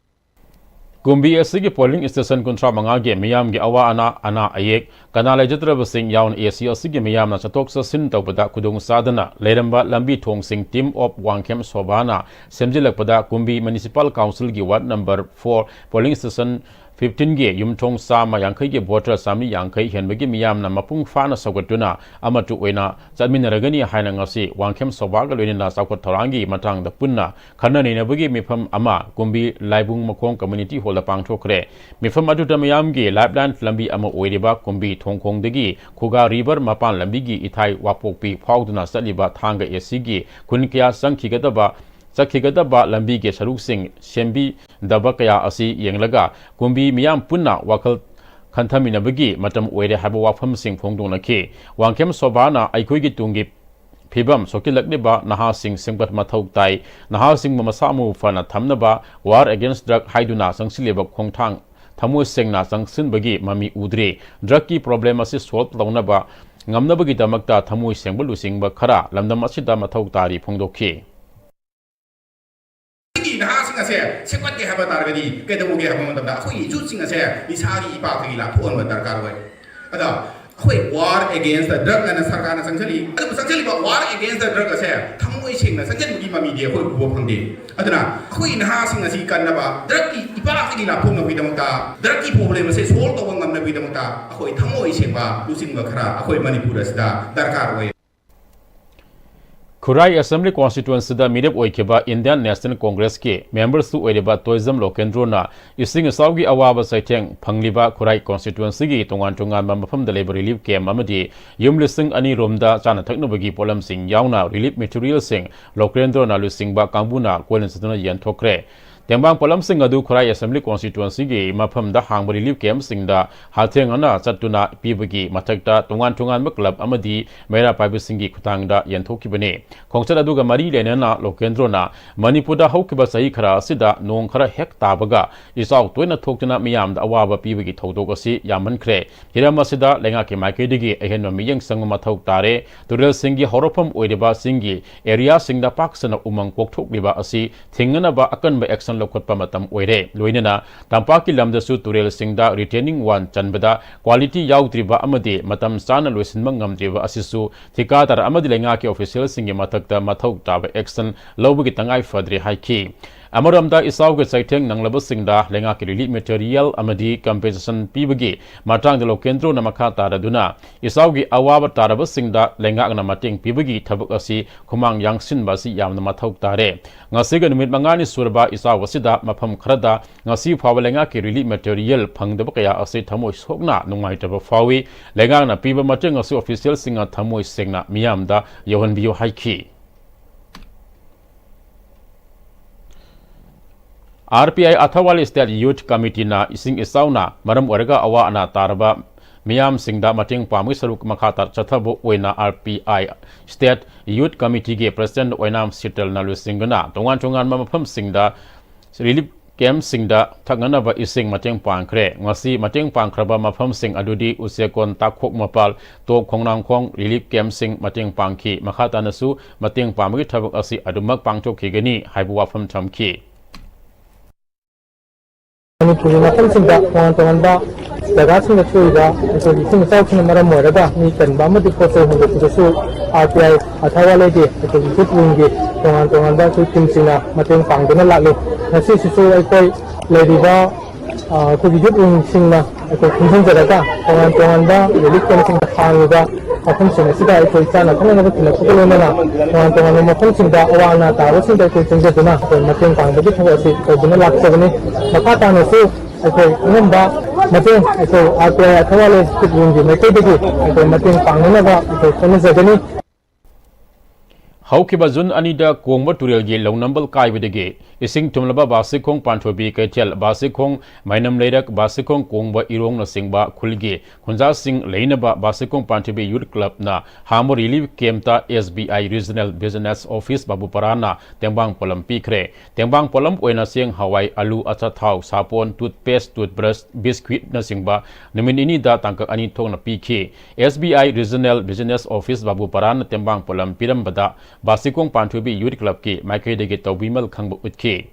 ꯀꯨꯝꯕꯤ ꯑꯁꯤꯒꯤ ꯄꯣꯂꯤꯡ ꯁ꯭ꯇꯦꯁꯟ ꯀꯨꯟꯊ꯭ꯔꯥ ꯃꯉꯥꯒꯤ ꯃꯤꯌꯥꯝꯒꯤ ꯑꯋꯥ ꯑꯅꯥ, ꯑꯅꯥ ꯑꯌꯦꯛ, ꯀꯅꯥ ꯂꯩꯖꯗ꯭ꯔꯕꯁꯤꯡ ꯌꯥꯎꯅ ꯑꯦ ꯁꯤ ꯑꯁꯤꯒꯤ ꯃꯤꯌꯥꯝꯅ ꯆꯠꯊꯣꯛ ꯆꯠꯁꯤꯟ ꯇꯧꯕꯗ ꯈꯨꯗꯣꯡ ꯆꯥꯗꯅ ꯂꯩꯔꯝꯕ ꯂꯝꯕꯤ ꯊꯣꯡꯁꯤꯡ ꯇꯤꯝ ꯑꯣꯐ ꯋꯥꯡꯈꯦꯝ ꯁꯣꯚꯥꯅ ꯁꯦꯝꯖꯤꯜꯂꯛꯄꯗ ꯀꯨꯝꯕꯤ ꯃ꯭ꯌꯨꯅꯤꯁꯤꯄꯥꯜ ꯀꯥꯎꯟꯁꯤꯜꯒꯤ ward number four polling station ꯐꯤꯐꯇꯤꯟꯒꯤ ꯌꯨꯝꯊꯣꯡ ꯆꯥꯝꯃ ꯌꯥꯡꯈꯩꯒꯤ ꯚꯣꯇꯔ ꯆꯥꯃꯔꯤ ꯌꯥꯡꯈꯩ ꯍꯦꯟꯕꯒꯤ ꯃꯤꯌꯥꯝꯅ ꯃꯄꯨꯡ ꯐꯥꯅ ꯁꯧꯒꯠꯇꯨꯅ ꯑꯃꯠꯇ ꯑꯣꯏꯅ ꯆꯠꯃꯤꯟꯅꯔꯒꯅꯤ ꯍꯥꯏꯅ ꯉꯁꯤ ꯋꯥꯡꯈꯦꯝ ꯁꯣꯚꯥꯒ ꯂꯣꯏꯅꯅ ꯆꯥꯎꯈꯠ ꯊꯧꯔꯥꯡꯒꯤ ꯃꯇꯥꯡꯗ ꯄꯨꯟꯅ ꯈꯟꯅ ꯅꯩꯅꯕꯒꯤ ꯃꯤꯐꯝ ꯑꯃ ꯀꯨꯝꯕꯤ ꯂꯥꯏꯕꯨꯡ ꯃꯈꯣꯡ ꯀꯝꯃ꯭ꯌꯨꯅꯤꯇꯤ ꯍꯣꯜꯗ ꯄꯥꯡꯊꯣꯛꯈ꯭ꯔꯦ꯫ ꯃꯤꯐꯝ ꯑꯗꯨꯗ ꯃꯤꯌꯥꯝꯒꯤ ꯂꯥꯏꯐꯂꯥꯏꯟ ꯂꯝꯕꯤ ꯑꯃ ꯑꯣꯏꯔꯤꯕ ꯀꯨꯝꯕꯤ ꯊꯣꯡꯈꯣꯡꯗꯒꯤ ꯈꯨꯒꯥ ꯔꯤꯚꯔ ꯃꯄꯥꯟ ꯂꯝꯕꯤꯒꯤ ꯏꯊꯥꯏ ꯋꯥꯄꯣꯛꯄꯤ ꯐꯥꯎꯗꯨꯅ ꯆꯠꯂꯤꯕ ꯊꯥꯡꯒ ꯑꯦꯁꯤꯒꯤ ꯈꯨꯟ ꯀꯌꯥ ꯆꯪꯈꯤꯒꯗꯕ ꯆꯠꯈꯤꯒꯗꯕ ꯂꯝꯕꯤꯒꯤ ꯁꯔꯨꯛꯁꯤꯡ ꯁꯦꯝꯕꯤꯗꯕ ꯀꯌꯥ ꯑꯁꯤ ꯌꯦꯡꯂꯒ ꯀꯨꯝꯕꯤ ꯃꯤꯌꯥꯝ ꯄꯨꯟꯅ ꯋꯥꯈꯜ ꯈꯟꯊꯃꯤꯟꯅꯕꯒꯤ ꯃꯇꯝ ꯑꯣꯏꯔꯦ ꯍꯥꯏꯕ ꯋꯥꯐꯝꯁꯤꯡ ꯐꯣꯡꯗꯣꯛꯅꯈꯤ꯫ ꯋꯥꯡꯈꯦꯝ ꯁꯣꯚꯥꯅ ꯑꯩꯈꯣꯏꯒꯤ ꯇꯨꯡꯒꯤ ꯐꯤꯕꯝ ꯁꯣꯛꯆꯤꯜꯂꯛꯂꯤꯕ ꯅꯍꯥꯁꯤꯡ ꯁꯦꯝꯒꯠ ꯃꯊꯧ ꯇꯥꯏ꯫ ꯅꯍꯥꯁꯤꯡꯕꯨ ꯃꯁꯥ ꯃꯎ ꯐꯅ ꯊꯝꯅꯕ War Against Drug ꯍꯥꯏꯗꯨꯅ ꯆꯪꯁꯤꯜꯂꯤꯕ ꯈꯣꯡꯊꯥꯡ ꯊꯃꯣꯏ ꯁꯦꯡꯅ ꯆꯪꯁꯤꯟꯕꯒꯤ ꯃꯃꯤ ꯎꯗ꯭ꯔꯤ꯫ ꯗ꯭ꯔꯒꯀꯤ ꯄ꯭ꯔꯣꯕ꯭ꯂꯦꯝ ꯑꯁꯤ ꯁꯣꯜꯕ ꯇꯧꯅꯕ ꯉꯝꯅꯕꯒꯤꯗꯃꯛꯇ ꯊꯃꯣꯏ ꯁꯦꯡꯕ ꯂꯨꯆꯤꯡꯕ ꯈꯔ ꯂꯝꯗꯝ ꯑꯁꯤꯗ ꯃꯊꯧ ꯇꯥꯔꯤ ꯐꯣꯡꯗꯣꯛꯈꯤ꯫ ꯑꯩꯈꯣꯏꯒꯤ ꯅꯍꯥꯁꯤꯡ ꯑꯁꯦ ꯁꯦꯝꯒꯠꯀꯦ ꯍꯥꯏꯕ ꯇꯥꯔꯒꯗꯤ ꯀꯩꯗꯧꯒꯦ ꯍꯥꯏꯕ ꯃꯇꯝꯗ ꯑꯩꯈꯣꯏꯒꯤ ꯌꯨꯠꯁꯤꯡ ꯑꯁꯦ ꯅꯤꯁꯥꯒꯤ ꯏꯄꯥꯛꯇꯒꯤ ꯂꯥꯞꯊꯣꯛꯍꯟꯕ ꯗꯔꯀꯥꯔ ꯑꯣꯏ꯫ ꯑꯗ ꯑꯩꯈꯣꯏ War Against the Drug ꯑꯅ ꯁꯔꯀꯥꯔꯅ ꯆꯪꯁꯤꯜꯂꯤ꯫ ꯑꯗꯨꯕꯨ ꯆꯪꯁꯤꯜꯂꯤꯕ War Against the Drug ꯑꯁꯦ ꯊꯃꯣꯏ ꯁꯦꯡꯅ ꯆꯪꯁꯤꯟꯕꯒꯤ ꯃꯃꯤꯗꯤ ꯑꯩꯈꯣꯏ ꯎꯕ ꯐꯪꯗꯦ꯫ ꯑꯗꯨꯅ ꯑꯩꯈꯣꯏ ꯅꯍꯥꯁꯤꯡ ꯑꯁꯤ ꯀꯟꯅꯕ, ꯗ꯭ꯔꯒꯀꯤ ꯏꯄꯥꯛꯇꯒꯤ ꯂꯥꯞꯊꯣꯛꯅꯕꯒꯤꯗꯃꯛꯇ, ꯗ꯭ꯔꯒꯀꯤ ꯄ꯭ꯔꯣꯕ꯭ꯂꯦꯝ ꯑꯁꯦ ꯁꯣꯜꯕ ꯇꯧꯕ ꯉꯝꯅꯕꯒꯤꯗꯃꯛꯇ ꯑꯩꯈꯣꯏ ꯊꯃꯣꯏ ꯁꯦꯡꯕ ꯂꯨꯆꯤꯡꯕ ꯈꯔ ꯑꯩꯈꯣꯏ ꯃꯅꯤꯄꯨꯔ ꯑꯁꯤꯗ ꯗꯔꯀꯥꯔ ꯑꯣꯏ꯫ ꯈꯨꯔꯥꯏ ꯑꯦꯁꯦꯝꯕ꯭ꯂꯤ ꯀꯣꯟꯁꯇꯤꯇ꯭ꯋꯦꯟꯁꯤꯗ ꯃꯤꯔꯦꯞ ꯑꯣꯏꯈꯤꯕ ꯏꯟꯗꯤꯌꯟ ꯅꯦꯁꯅꯦꯜ ꯀꯣꯡꯒ꯭ꯔꯦꯁꯀꯤ ꯃꯦꯝꯕꯔꯁꯨ ꯑꯣꯏꯔꯤꯕ ꯇꯣꯏꯖꯝ ꯂꯣꯀꯦꯟꯗ꯭ꯔꯣꯅ ꯏꯁꯤꯡ ꯏꯆꯥꯎꯒꯤ ꯑꯋꯥꯕ ꯆꯩꯊꯦꯡ ꯐꯪꯂꯤꯕ ꯈꯨꯔꯥꯏ ꯀꯣꯟꯁꯇꯤꯇ꯭ꯋꯦꯟꯁꯤꯒꯤ ꯇꯣꯉꯥꯟ ꯇꯣꯉꯥꯟꯕ ꯃꯐꯝꯗ ꯂꯩꯕ ꯔꯤꯂꯤꯐ ꯀꯦꯝꯞ ꯑꯃꯗꯤ ꯌꯨꯝ ꯂꯤꯁꯤꯡ ꯑꯅꯤ ꯔꯣꯝꯗ ꯆꯥꯅ ꯊꯛꯅꯕꯒꯤ ꯄꯣꯠꯂꯝꯁꯤꯡ ꯌꯥꯎꯅ ꯔꯤꯂꯤꯐ ꯃꯦꯇꯤꯔꯤꯌꯦꯜꯁꯤꯡ ꯂꯣꯀꯦꯟꯗ꯭ꯔꯣꯅ ꯂꯨꯆꯤꯡꯕ ꯀꯥꯡꯕꯨꯅ ꯀꯣꯏꯅ ꯆꯠꯇꯨꯅ ꯌꯦꯟꯊꯣꯛꯈ꯭ꯔꯦ꯫ ꯇꯦꯡꯕꯥꯡ ꯄꯣꯠꯂꯝꯁꯤꯡ ꯑꯗꯨ ꯈꯨꯔꯥꯏ ꯑꯦꯁꯦꯝꯕ꯭ꯂꯤ ꯀꯣꯟꯁꯇꯤꯇ꯭ꯋꯦꯟꯁꯤꯒꯤ ꯃꯐꯝꯗ ꯍꯥꯡꯕ ꯔꯤꯂꯤꯐ ꯀꯦꯝꯞꯁꯤꯡꯗ ꯍꯛꯊꯦꯡꯅꯅ ꯆꯠꯇꯨꯅ ꯄꯤꯕꯒꯤ ꯃꯊꯛꯇ ꯇꯣꯉꯥꯟ ꯇꯣꯉꯥꯟꯕ ꯀ꯭ꯂꯕ ꯑꯃꯗꯤ ꯃꯩꯔꯥ ꯄꯥꯏꯕꯁꯤꯡꯒꯤ ꯈꯨꯠꯊꯥꯡꯗ ꯌꯦꯟꯊꯣꯛꯈꯤꯕꯅꯤ꯫ ꯈꯣꯡꯆꯠ ꯑꯗꯨꯒ ꯃꯔꯤ ꯂꯩꯅꯅ ꯂꯣꯀꯦꯟꯗ꯭ꯔꯣꯅ ꯃꯅꯤꯄꯨꯔꯗ ꯍꯧꯈꯤꯕ ꯆꯍꯤ ꯈꯔ ꯑꯁꯤꯗ ꯅꯣꯡ ꯈꯔ ꯍꯦꯛ ꯇꯥꯕꯒ ꯏꯆꯥꯎ ꯇꯣꯏꯅ ꯊꯣꯛꯇꯨꯅ ꯃꯤꯌꯥꯝꯗ ꯑꯋꯥꯕ ꯄꯤꯕꯒꯤ ꯊꯧꯗꯣꯛ ꯑꯁꯤ ꯌꯥꯝꯃꯟꯈ꯭ꯔꯦ꯫ ꯍꯤꯔꯝ ꯑꯁꯤꯗ ꯂꯩꯉꯥꯛꯀꯤ ꯃꯥꯏꯀꯩꯗꯒꯤ ꯑꯍꯦꯟꯕ ꯃꯤꯠꯌꯦꯡ ꯆꯪꯕ ꯃꯊꯧ ꯇꯥꯔꯦ꯫ ꯇꯨꯔꯦꯜꯁꯤꯡꯒꯤ ꯍꯧꯔꯛꯐꯝ ꯑꯣꯏꯔꯤꯕ ꯆꯤꯡꯒꯤ ꯑꯦꯔꯤꯌꯥꯁꯤꯡꯗ ꯄꯥꯛ ꯁꯟꯅ ꯎꯃꯪ ꯀꯣꯛꯊꯣꯛꯂꯤꯕ ꯑꯁꯤ ꯊꯤꯡꯅꯅꯕ ꯑꯀꯟꯕ ꯑꯦꯛꯁꯟ ꯂꯧꯈꯠꯄ ꯃꯇꯝ ꯑꯣꯏꯔꯦ꯫ ꯂꯣꯏꯅꯅ ꯇꯝꯄꯥꯛꯀꯤ ꯂꯝꯗꯁꯨ ꯇꯨꯔꯦꯜꯁꯤꯡꯗ ꯔꯤꯇꯦꯅꯤꯡ ꯋꯥꯜ ꯆꯟꯕꯗ ꯀ꯭ꯋꯥꯂꯤꯇꯤ ꯌꯥꯎꯗ꯭ꯔꯤꯕ ꯑꯃꯗꯤ ꯃꯇꯝ ꯆꯥꯅ ꯂꯣꯏꯁꯤꯟꯕ ꯉꯝꯗ꯭ꯔꯤꯕ ꯑꯁꯤꯁꯨ ꯊꯤꯀꯥꯗꯥꯔ ꯑꯃꯗꯤ ꯂꯩꯉꯥꯛꯀꯤ ꯑꯣꯐꯤꯁꯤꯌꯦꯜꯁꯤꯡꯒꯤ ꯃꯊꯛꯇ ꯃꯊꯧ ꯇꯥꯕ ꯑꯦꯛꯁꯟ ꯂꯧꯕꯒꯤ ꯇꯉꯥꯏ ꯐꯗ꯭ꯔꯦ ꯍꯥꯏꯈꯤ꯫ ꯑꯃꯔꯣꯝꯗ, ꯏꯆꯥꯎꯒꯤ ꯆꯩꯊꯦꯡ ꯅꯪꯂꯕꯁꯤꯡꯗ ꯂꯩꯉꯥꯛꯀꯤ relief material ꯑꯃꯗꯤ compensation ꯄꯤꯕꯒꯤ ꯃꯇꯥꯡꯗ ꯂꯣꯀꯦꯟꯗ꯭ꯔꯣꯅ ꯃꯈꯥ ꯇꯥꯔꯗꯨꯅ, ꯏꯆꯥꯎꯒꯤ ꯑꯋꯥꯕ ꯇꯥꯔꯕꯁꯤꯡꯗ ꯂꯩꯉꯥꯛꯅ ꯃꯇꯦꯡ ꯄꯤꯕꯒꯤ ꯊꯕꯛ ꯑꯁꯤ ꯈꯨꯃꯥꯡ ꯌꯥꯡꯁꯤꯟꯕ ꯑꯁꯤ ꯌꯥꯝꯅ ꯃꯊꯧ ꯇꯥꯔꯦ꯫ ꯉꯁꯤꯒ ꯅꯨꯃꯤꯠ ꯃꯉꯥꯅꯤ ꯁꯨꯔꯕ ꯏꯆꯥꯎ ꯑꯁꯤꯗ ꯃꯐꯝ ꯈꯔꯗ ꯉꯁꯤ ꯐꯥꯎꯕ ꯂꯩꯉꯥꯛꯀꯤ relief material ꯐꯪꯗꯕ ꯀꯌꯥ ꯑꯁꯤ ꯊꯃꯣꯏ ꯁꯣꯛꯅ ꯅꯨꯡꯉꯥꯏꯇꯕ ꯐꯥꯎꯏ꯫ ꯂꯩꯉꯥꯛꯅ ꯄꯤꯕ ꯃꯇꯦꯡ ꯑꯁꯤ officialꯁꯤꯡꯅ ꯊꯃꯣꯏ ꯁꯦꯡꯅ ꯃꯤꯌꯥꯝꯗ ꯌꯧꯍꯟꯕꯤꯌꯨ ꯍꯥꯏꯈꯤ꯫ R P I Athawale State Youth Committeeꯅ ꯏꯁꯤꯡ ꯏꯆꯥꯎꯅ ꯃꯔꯝ ꯑꯣꯏꯔꯒ ꯑꯋꯥ ꯑꯅꯥ ꯇꯥꯔꯕ ꯃꯤꯌꯥꯝꯁꯤꯡꯗ ꯃꯇꯦꯡ ꯄꯥꯡꯕꯒꯤ ꯁꯔꯨꯛ ꯃꯈꯥ ꯇꯥ-, ꯆꯠꯊꯕ ꯑꯣꯏꯅ ꯑꯥꯔ ꯄꯤ ꯑꯥꯏ State Youth Committeeꯒꯤ President ꯑꯣꯏꯅꯥꯝ ꯁꯤꯇꯜꯅ ꯂꯨꯆꯤꯡꯗꯨꯅ ꯇꯣꯉꯥꯟ ꯇꯣꯉꯥꯟꯕ ꯃꯐꯝꯁꯤꯡꯗ relief campꯁꯤꯡꯗ ꯊꯛꯅꯅꯕ ꯏꯁꯤꯡ ꯃꯇꯦꯡ ꯄꯥꯡꯈ꯭ꯔꯦ꯫ ꯉꯁꯤ ꯃꯇꯦꯡ ꯄꯥꯡꯈ꯭ꯔꯕ ꯃꯐꯝꯁꯤꯡ ꯑꯗꯨꯗꯤ ꯎꯆꯦꯛꯀꯣꯟ, ꯇꯥꯈꯣꯛ ꯃꯄꯥꯜ, ꯇꯣꯞ ꯈꯣꯡꯅꯥꯡꯈꯣꯡ relief campꯁꯤꯡ ꯃꯇꯦꯡ ꯄꯥꯡꯈꯤ꯫ ꯃꯈꯥ ꯇꯥꯅꯁꯨ ꯃꯇꯦꯡ ꯄꯥꯡꯕꯒꯤ ꯊꯕꯛ ꯑꯁꯤ ꯑꯗꯨꯃꯛ ꯄꯥꯡꯊꯣꯛꯈꯤꯒꯅꯤ ꯍꯥꯏꯕ ꯋꯥꯐꯝ ꯊꯝꯈꯤ꯫ ꯃꯅꯤꯄꯨꯔꯒꯤ ꯃꯐꯝꯁꯤꯡꯗ ꯇꯣꯉꯥꯟ ꯇꯣꯉꯥꯟꯕ ꯖꯒꯥꯁꯤꯡꯗ ꯊꯣꯛꯏꯕ ꯑꯩꯈꯣꯏꯒꯤ ꯏꯁꯤꯡ ꯏꯆꯥꯎꯁꯤꯡꯅ ꯃꯔꯝ ꯑꯣꯏꯔꯒ ꯃꯤ ꯀꯟꯕ ꯑꯃꯗꯤ ꯄꯣꯠ ꯆꯩ ꯍꯣꯟꯗꯣꯛꯄꯗꯁꯨ ꯑꯥꯔ ꯄꯤ ꯑꯥꯏ ꯑꯊꯋꯥꯂꯦꯒꯤ ꯑꯩꯈꯣꯏꯒꯤ youth wingꯒꯤ ꯇꯣꯉꯥꯟ ꯇꯣꯉꯥꯟꯕ ꯑꯩꯈꯣꯏ teamꯁꯤꯡꯅ ꯃꯇꯦꯡ ꯄꯥꯡꯗꯨꯅ ꯂꯥꯛꯂꯤ꯫ ꯉꯁꯤꯁꯤꯁꯨ ꯑꯩꯈꯣꯏ ꯂꯩꯔꯤꯕ, ꯑ, ꯑꯩꯈꯣꯏꯒꯤ youth wingꯁꯤꯡꯅ ꯑꯩꯈꯣꯏ ꯄꯨꯟꯁꯤꯟꯖꯔꯒ ꯇꯣꯉꯥꯟ ꯇꯣꯉꯥꯟꯕ relief campꯁꯤꯡꯗ ꯍꯥꯡꯉꯤꯕ ꯃꯐꯝꯁꯤꯡ ꯑꯁꯤꯗ ꯑꯩꯈꯣꯏ ꯆꯥꯅ ꯊꯛꯅꯅꯕ ꯊꯤꯜꯂꯛꯄꯒ ꯂꯣꯏꯅꯅ ꯇꯣꯉꯥꯟ ꯇꯣꯉꯥꯟꯕ ꯃꯐꯝꯁꯤꯡꯗ ꯑꯋꯥ ꯑꯅꯥ ꯇꯥꯕꯁꯤꯡꯗ ꯑꯩꯈꯣꯏ ꯆꯪꯖꯗꯨꯅ ꯑꯩꯈꯣꯏ ꯃꯇꯦꯡ ꯄꯥꯡꯕꯒꯤ ꯊꯕꯛ ꯑꯁꯤ ꯇꯧꯗꯨꯅ ꯂꯥꯛꯆꯕꯅꯤ꯫ ꯃꯈꯥ ꯇꯥꯅꯁꯨ ꯑꯩꯈꯣꯏ ꯑꯉꯝꯕ ꯃꯇꯦꯡ ꯑꯩꯈꯣꯏ ꯑꯥꯔ ꯄꯤ ꯑꯥꯏ ꯑꯊꯋꯥꯂꯦ youth wingꯒꯤ ꯃꯥꯏꯀꯩꯗꯒꯤ ꯑꯩꯈꯣꯏ ꯃꯇꯦꯡ ꯄꯥꯡꯅꯅꯕ ꯑꯩꯈꯣꯏ ꯍꯣꯠꯅꯖꯒꯅꯤ꯫ ꯍꯧꯈꯤꯕ ꯖꯨꯟ ꯑꯅꯤꯗ ꯀꯣꯡꯕ ꯇꯨꯔꯦꯜꯒꯤ ꯂꯧꯅꯝꯕꯜ ꯀꯥꯏꯕꯗꯒꯤ ꯏꯁꯤꯡ ꯊꯨꯝꯂꯕ ꯕꯥꯁꯤꯈꯣꯡ ꯄꯥꯟꯊꯣꯏꯕꯤ ꯀꯩꯊꯦꯜ, ꯕꯥꯁꯤꯈꯣꯡ ꯃꯩꯅꯝ ꯂꯩꯔꯛ, ꯕꯥꯁꯤꯈꯣꯡ ꯀꯣꯡꯕ ꯏꯔꯣꯡꯅꯆꯤꯡꯕ ꯈꯨꯜꯒꯤ ꯈꯨꯟꯖꯥꯁꯤꯡ ꯂꯩꯅꯕ ꯕꯥꯁꯤꯈꯣꯡ ꯄꯥꯟꯊꯣꯏꯕꯤ Youth Clubꯅ ꯍꯥꯡꯕ relief campꯇ S B I Regional Business Office ꯕꯥꯕꯨꯄꯥꯔꯥꯅ ꯇꯦꯡꯕꯥꯡ ꯄꯣꯠꯂꯝ ꯄꯤꯈ꯭ꯔꯦ꯫ ꯇꯦꯡꯕꯥꯡ ꯄꯣꯠꯂꯝ ꯑꯣꯏꯅ ꯆꯦꯡ, ꯍꯋꯥꯏ, ꯑꯂꯨ, ꯑꯆꯥꯊꯥꯎ, ꯁꯥꯄꯣꯟ, toothpaste, toothbrush, biscuitꯅꯆꯤꯡꯕ ꯅꯨꯃꯤꯠ ꯅꯤꯅꯤꯗ ꯇꯥꯡꯀꯛ ꯑꯅꯤ ꯊꯣꯛꯅ ꯄꯤꯈꯤ꯫ S B I Regional Business Office ꯕꯥꯕꯨꯄꯥꯔꯥꯅ ꯇꯦꯡꯕꯥꯡ ꯄꯣꯠꯂꯝ ꯄꯤꯔꯝꯕꯗ ꯕꯥꯁꯤꯈꯣꯡ ꯄꯥꯟꯊꯣꯏꯕꯤ Youth Clubꯀꯤ ꯃꯥꯏꯀꯩꯗꯒꯤ ꯇꯧꯕꯤꯃꯜ ꯈꯪꯕ ꯎꯠꯈꯤ꯫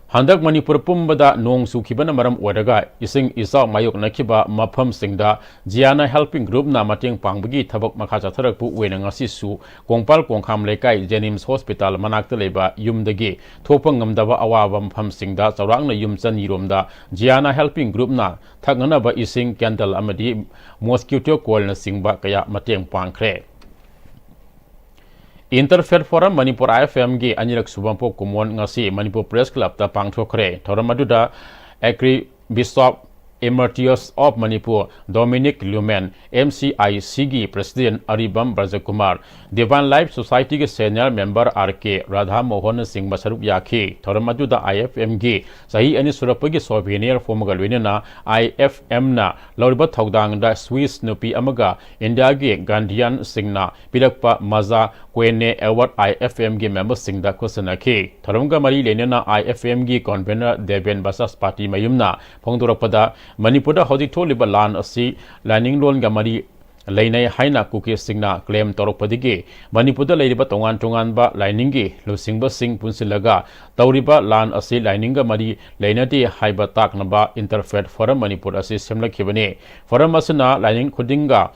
ꯍꯟꯗꯛ ꯃꯅꯤꯄꯨꯔ ꯄꯨꯝꯕꯗ ꯅꯣꯡ ꯆꯨꯈꯤꯕꯅ ꯃꯔꯝ ꯑꯣꯏꯔꯒ ꯏꯁꯤꯡ ꯏꯆꯥꯎ ꯃꯥꯌꯣꯛꯅꯈꯤꯕ ꯃꯐꯝꯁꯤꯡꯗ ꯖꯤꯌꯥꯅꯥ ꯍꯦꯜꯄꯤꯡ ꯒ꯭ꯔꯨꯞꯅ ꯃꯇꯦꯡ ꯄꯥꯡꯕꯒꯤ ꯊꯕꯛ ꯃꯈꯥ ꯆꯠꯊꯔꯛꯄ ꯑꯣꯏꯅ ꯉꯁꯤꯁꯨ ꯀꯣꯡꯄꯥꯜ ꯀꯣꯡꯈꯥꯝ ꯂꯩꯀꯥꯏ ꯖꯦꯅꯤꯝꯁ ꯍꯣꯁꯄꯤꯇꯥꯜ ꯃꯅꯥꯛꯇ ꯂꯩꯕ ꯌꯨꯝꯗꯒꯤ ꯊꯣꯛꯄ ꯉꯝꯗꯕ ꯑꯋꯥꯕ ꯃꯐꯝꯁꯤꯡꯗ ꯆꯥꯎꯔꯥꯛꯅ ꯌꯨꯝ ꯆꯅꯤꯔꯣꯝꯗ ꯖꯤꯌꯥꯅꯥ ꯍꯦꯜꯄꯤꯡ ꯒ꯭ꯔꯨꯞꯅ ꯊꯛꯅꯅꯕ ꯏꯁꯤꯡ ꯀꯦꯟꯗꯜ ꯑꯃꯗꯤ ꯃꯣꯁꯀꯤꯇꯣ ꯀꯣꯏꯜꯅꯆꯤꯡꯕ ꯀꯌꯥ ꯃꯇꯦꯡ ꯄꯥꯡꯈ꯭ꯔꯦ꯫ ꯏꯟꯇꯔꯐꯦꯠ ꯐꯣꯔꯝ ꯃꯅꯤꯄꯨꯔ, IFM ꯒꯤ ꯑꯅꯤꯔꯛ ꯁꯨꯕ ꯄꯣꯛ ꯀꯨꯝꯑꯣꯟ ꯉꯁꯤ ꯃꯅꯤꯄꯨꯔ ꯄ꯭ꯔꯦꯁ ꯀ꯭ꯂꯕꯇ ꯄꯥꯡꯊꯣꯛꯈ꯭ꯔꯦ꯫ ꯊꯧꯔꯝ ꯑꯗꯨꯗ Archbishop Emeritus of Manipur Dominic Lumen, MCIC ꯒꯤ President ꯑꯔꯤꯕꯝ ꯕ꯭ꯔꯖꯀꯨꯃꯥꯔ, Divine Life Society ꯒꯤ Senior Member R K Radha ꯃꯣꯍꯟꯅꯆꯤꯡꯕ ꯁꯔꯨꯛ ꯌꯥꯈꯤ꯫ ꯊꯧꯔꯝ ꯑꯗꯨꯗ IFM ꯒꯤ ꯆꯍꯤ ꯑꯅꯤ ꯁꯨꯔꯛꯄꯒꯤ souvenir ꯐꯣꯝꯒ ꯂꯣꯏꯅꯅ IFM ꯅ ꯂꯧꯔꯤꯕ ꯊꯧꯗꯥꯡꯗ Swiss ꯅꯨꯄꯤ ꯑꯃꯒ ꯏꯟꯗꯤꯌꯥꯒꯤ ꯒꯥꯟꯙꯤꯌꯥꯟꯁꯤꯡꯅ ꯄꯤꯔꯛꯄ ꯃꯖꯥ ꯀ꯭ꯋꯦꯅꯦ ꯑꯦꯋꯥꯔꯗ IFM ꯒꯤ ꯃꯦꯝꯕꯔꯁꯤꯡꯗ ꯈꯨꯠꯁꯤꯟꯅꯈꯤ꯫ ꯊꯧꯔꯝꯒ ꯃꯔꯤ ꯂꯩꯅꯅ IFM ꯒꯤ convener ꯗꯦꯕꯦꯟ ꯕꯆꯁꯄꯥꯇꯤ ꯃꯌꯨꯝꯅ ꯐꯣꯡꯗꯣꯔꯛꯄꯗ, ꯃꯅꯤꯄꯨꯔꯗ ꯍꯧꯖꯤꯛ ꯊꯣꯛꯂꯤꯕ ꯂꯥꯟ ꯑꯁꯤ ꯂꯥꯏꯅꯤꯡꯂꯣꯟꯒ ꯃꯔꯤ ꯂꯩꯅꯩ ꯍꯥꯏꯅ ꯀꯨꯀꯤꯁꯤꯡꯅ claim ꯇꯧꯔꯛꯄꯗꯒꯤ ꯃꯅꯤꯄꯨꯔꯗ ꯂꯩꯔꯤꯕ ꯇꯣꯉꯥꯟ ꯇꯣꯉꯥꯟꯕ ꯂꯥꯏꯅꯤꯡꯒꯤ ꯂꯨꯆꯤꯡꯕꯁꯤꯡ ꯄꯨꯟꯁꯤꯜꯂꯒ ꯇꯧꯔꯤꯕ ꯂꯥꯟ ꯑꯁꯤ ꯂꯥꯏꯅꯤꯡꯒ ꯃꯔꯤ ꯂꯩꯅꯗꯦ ꯍꯥꯏꯕ ꯇꯥꯛꯅꯕ ꯏꯟꯇꯔꯐꯦꯠ ꯐꯣꯔꯝ ꯃꯅꯤꯄꯨꯔ ꯑꯁꯤ ꯁꯦꯝꯂꯛꯈꯤꯕꯅꯤ꯫ ꯐꯣꯔꯝ ꯑꯁꯤꯅ ꯂꯥꯏꯅꯤꯡ ꯈꯨꯗꯤꯡꯒ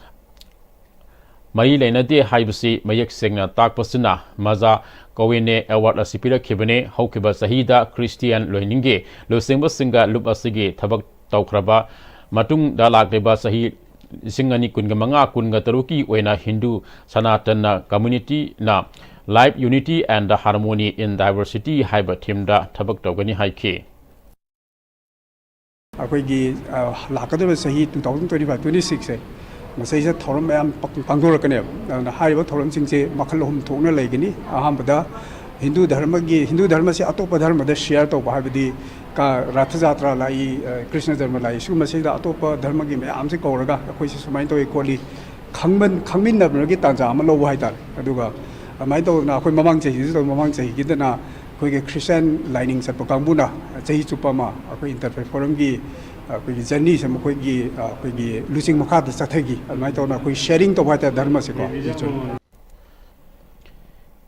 ꯃꯔꯤ ꯂꯩꯅꯗꯦ ꯍꯥꯏꯕꯁꯤ ꯃꯌꯦꯛ ꯁꯦꯡꯅ ꯇꯥꯛꯄꯁꯤꯅ ꯃꯖꯥ ꯀꯋꯤꯅꯦ ꯑꯦꯋꯥꯔꯗ ꯑꯁꯤ ꯄꯤꯔꯛꯈꯤꯕꯅꯤ꯫ ꯍꯧꯈꯤꯕ ꯆꯍꯤꯗ ꯈ꯭ꯔꯤꯁꯇꯤꯌꯥꯟ ꯂꯣꯏꯅꯤꯡꯒꯤ ꯂꯨꯆꯤꯡꯕꯁꯤꯡꯒ ꯂꯨꯞ ꯑꯁꯤꯒꯤ ꯊꯕꯛ ꯇꯧꯈ꯭ꯔꯕ ꯃꯇꯨꯡꯗ ꯂꯥꯛꯂꯤꯕ ꯆꯍꯤ ꯂꯤꯁꯤꯡ ꯑꯅꯤ ꯀꯨꯟꯒ ꯃꯉꯥ ꯀꯨꯟꯒ ꯇꯔꯨꯛꯀꯤ ꯑꯣꯏꯅ Hindu ꯁꯅꯥꯇꯟꯅ ꯀꯝꯃ꯭ꯌꯨꯅꯤꯇꯤꯅ Life, Unity and Harmony in Diversity ꯍꯥꯏꯕ ꯊꯤꯝꯗ ꯊꯕꯛ ꯇꯧꯒꯅꯤ ꯍꯥꯏꯈꯤ꯫ ꯑꯩꯈꯣꯏꯒꯤ ꯂꯥꯛꯀꯗꯧꯔꯤꯕ ꯆꯍꯤ two thousand twenty five twenty six ꯁꯦ ꯃꯁꯤꯗꯩꯁꯤꯗ ꯊꯧꯔꯝ ꯃꯌꯥꯝ ꯄꯥꯡꯊꯣꯔꯛꯀꯅꯦꯕ꯫ ꯑꯗꯨꯅ ꯍꯥꯏꯔꯤꯕ ꯊꯧꯔꯝꯁꯤꯡꯁꯦ ꯃꯈꯜ ꯑꯍꯨꯝ ꯊꯣꯛꯅ ꯂꯩꯒꯅꯤ꯫ ꯑꯍꯥꯟꯕꯗ ꯍꯤꯟꯗꯨ ꯙꯔꯃꯒꯤ, ꯍꯤꯟꯗꯨ ꯙꯔꯃꯁꯦ ꯑꯇꯣꯞꯄ ꯙꯔꯃꯗ share ꯇꯧꯕ, ꯍꯥꯏꯕꯗꯤ ꯔꯥꯊ ꯖꯥꯇ꯭ꯔꯥ ꯂꯥꯛꯏ, ꯀ꯭ꯔꯤꯁꯅ ꯖꯔꯃ ꯂꯥꯛꯏ, ꯁꯤꯒꯨꯝꯕꯁꯤꯗ ꯑꯇꯣꯞꯄ ꯙꯔꯃꯒꯤ ꯃꯌꯥꯝꯁꯦ ꯀꯧꯔꯒ ꯑꯩꯈꯣꯏꯁꯦ ꯁꯨꯃꯥꯏꯅ ꯇꯧꯏ ꯈꯣꯠꯂꯤ, ꯈꯪꯃꯤꯟꯅꯕꯒꯤ ꯇꯥꯟꯖꯥ ꯑꯃ ꯂꯧꯕ ꯍꯥꯏꯇꯥꯔꯦ꯫ ꯑꯗꯨꯒ ꯑꯗꯨꯃꯥꯏꯅ ꯇꯧꯗꯅ ꯑꯩꯈꯣꯏ ꯃꯃꯥꯡ ꯆꯍꯤꯗꯁꯨ ꯇꯧꯏ, ꯃꯃꯥꯡ ꯆꯍꯤꯒꯤꯗꯅ ꯑꯩꯈꯣꯏꯒꯤ ꯈ꯭ꯔꯤꯁꯇꯤꯌꯥꯟ ꯂꯥꯏꯅꯤꯡ ꯆꯠꯄ ꯀꯥꯡꯕꯨꯅ ꯆꯍꯤ ꯆꯨꯞꯄ ꯑꯃ ꯑꯩꯈꯣꯏ ꯏꯟꯇꯔꯐꯦꯠ ꯐꯣꯔꯝꯒꯤ ꯑꯩꯈꯣꯏꯒꯤ ꯖꯔꯅꯤꯁꯦ ꯃꯈꯣꯏꯒꯤ ꯑꯩꯈꯣꯏꯒꯤ ꯂꯨꯆꯤꯡ ꯃꯈꯥꯗ ꯆꯠꯊꯈꯤ꯫ ꯑꯗꯨꯃꯥꯏꯅ ꯇꯧꯗꯅ ꯑꯩꯈꯣꯏ sharing ꯇꯧꯕ ꯍꯥꯏꯇꯥꯔꯦ ꯙꯔꯃꯁꯦꯀꯣ꯫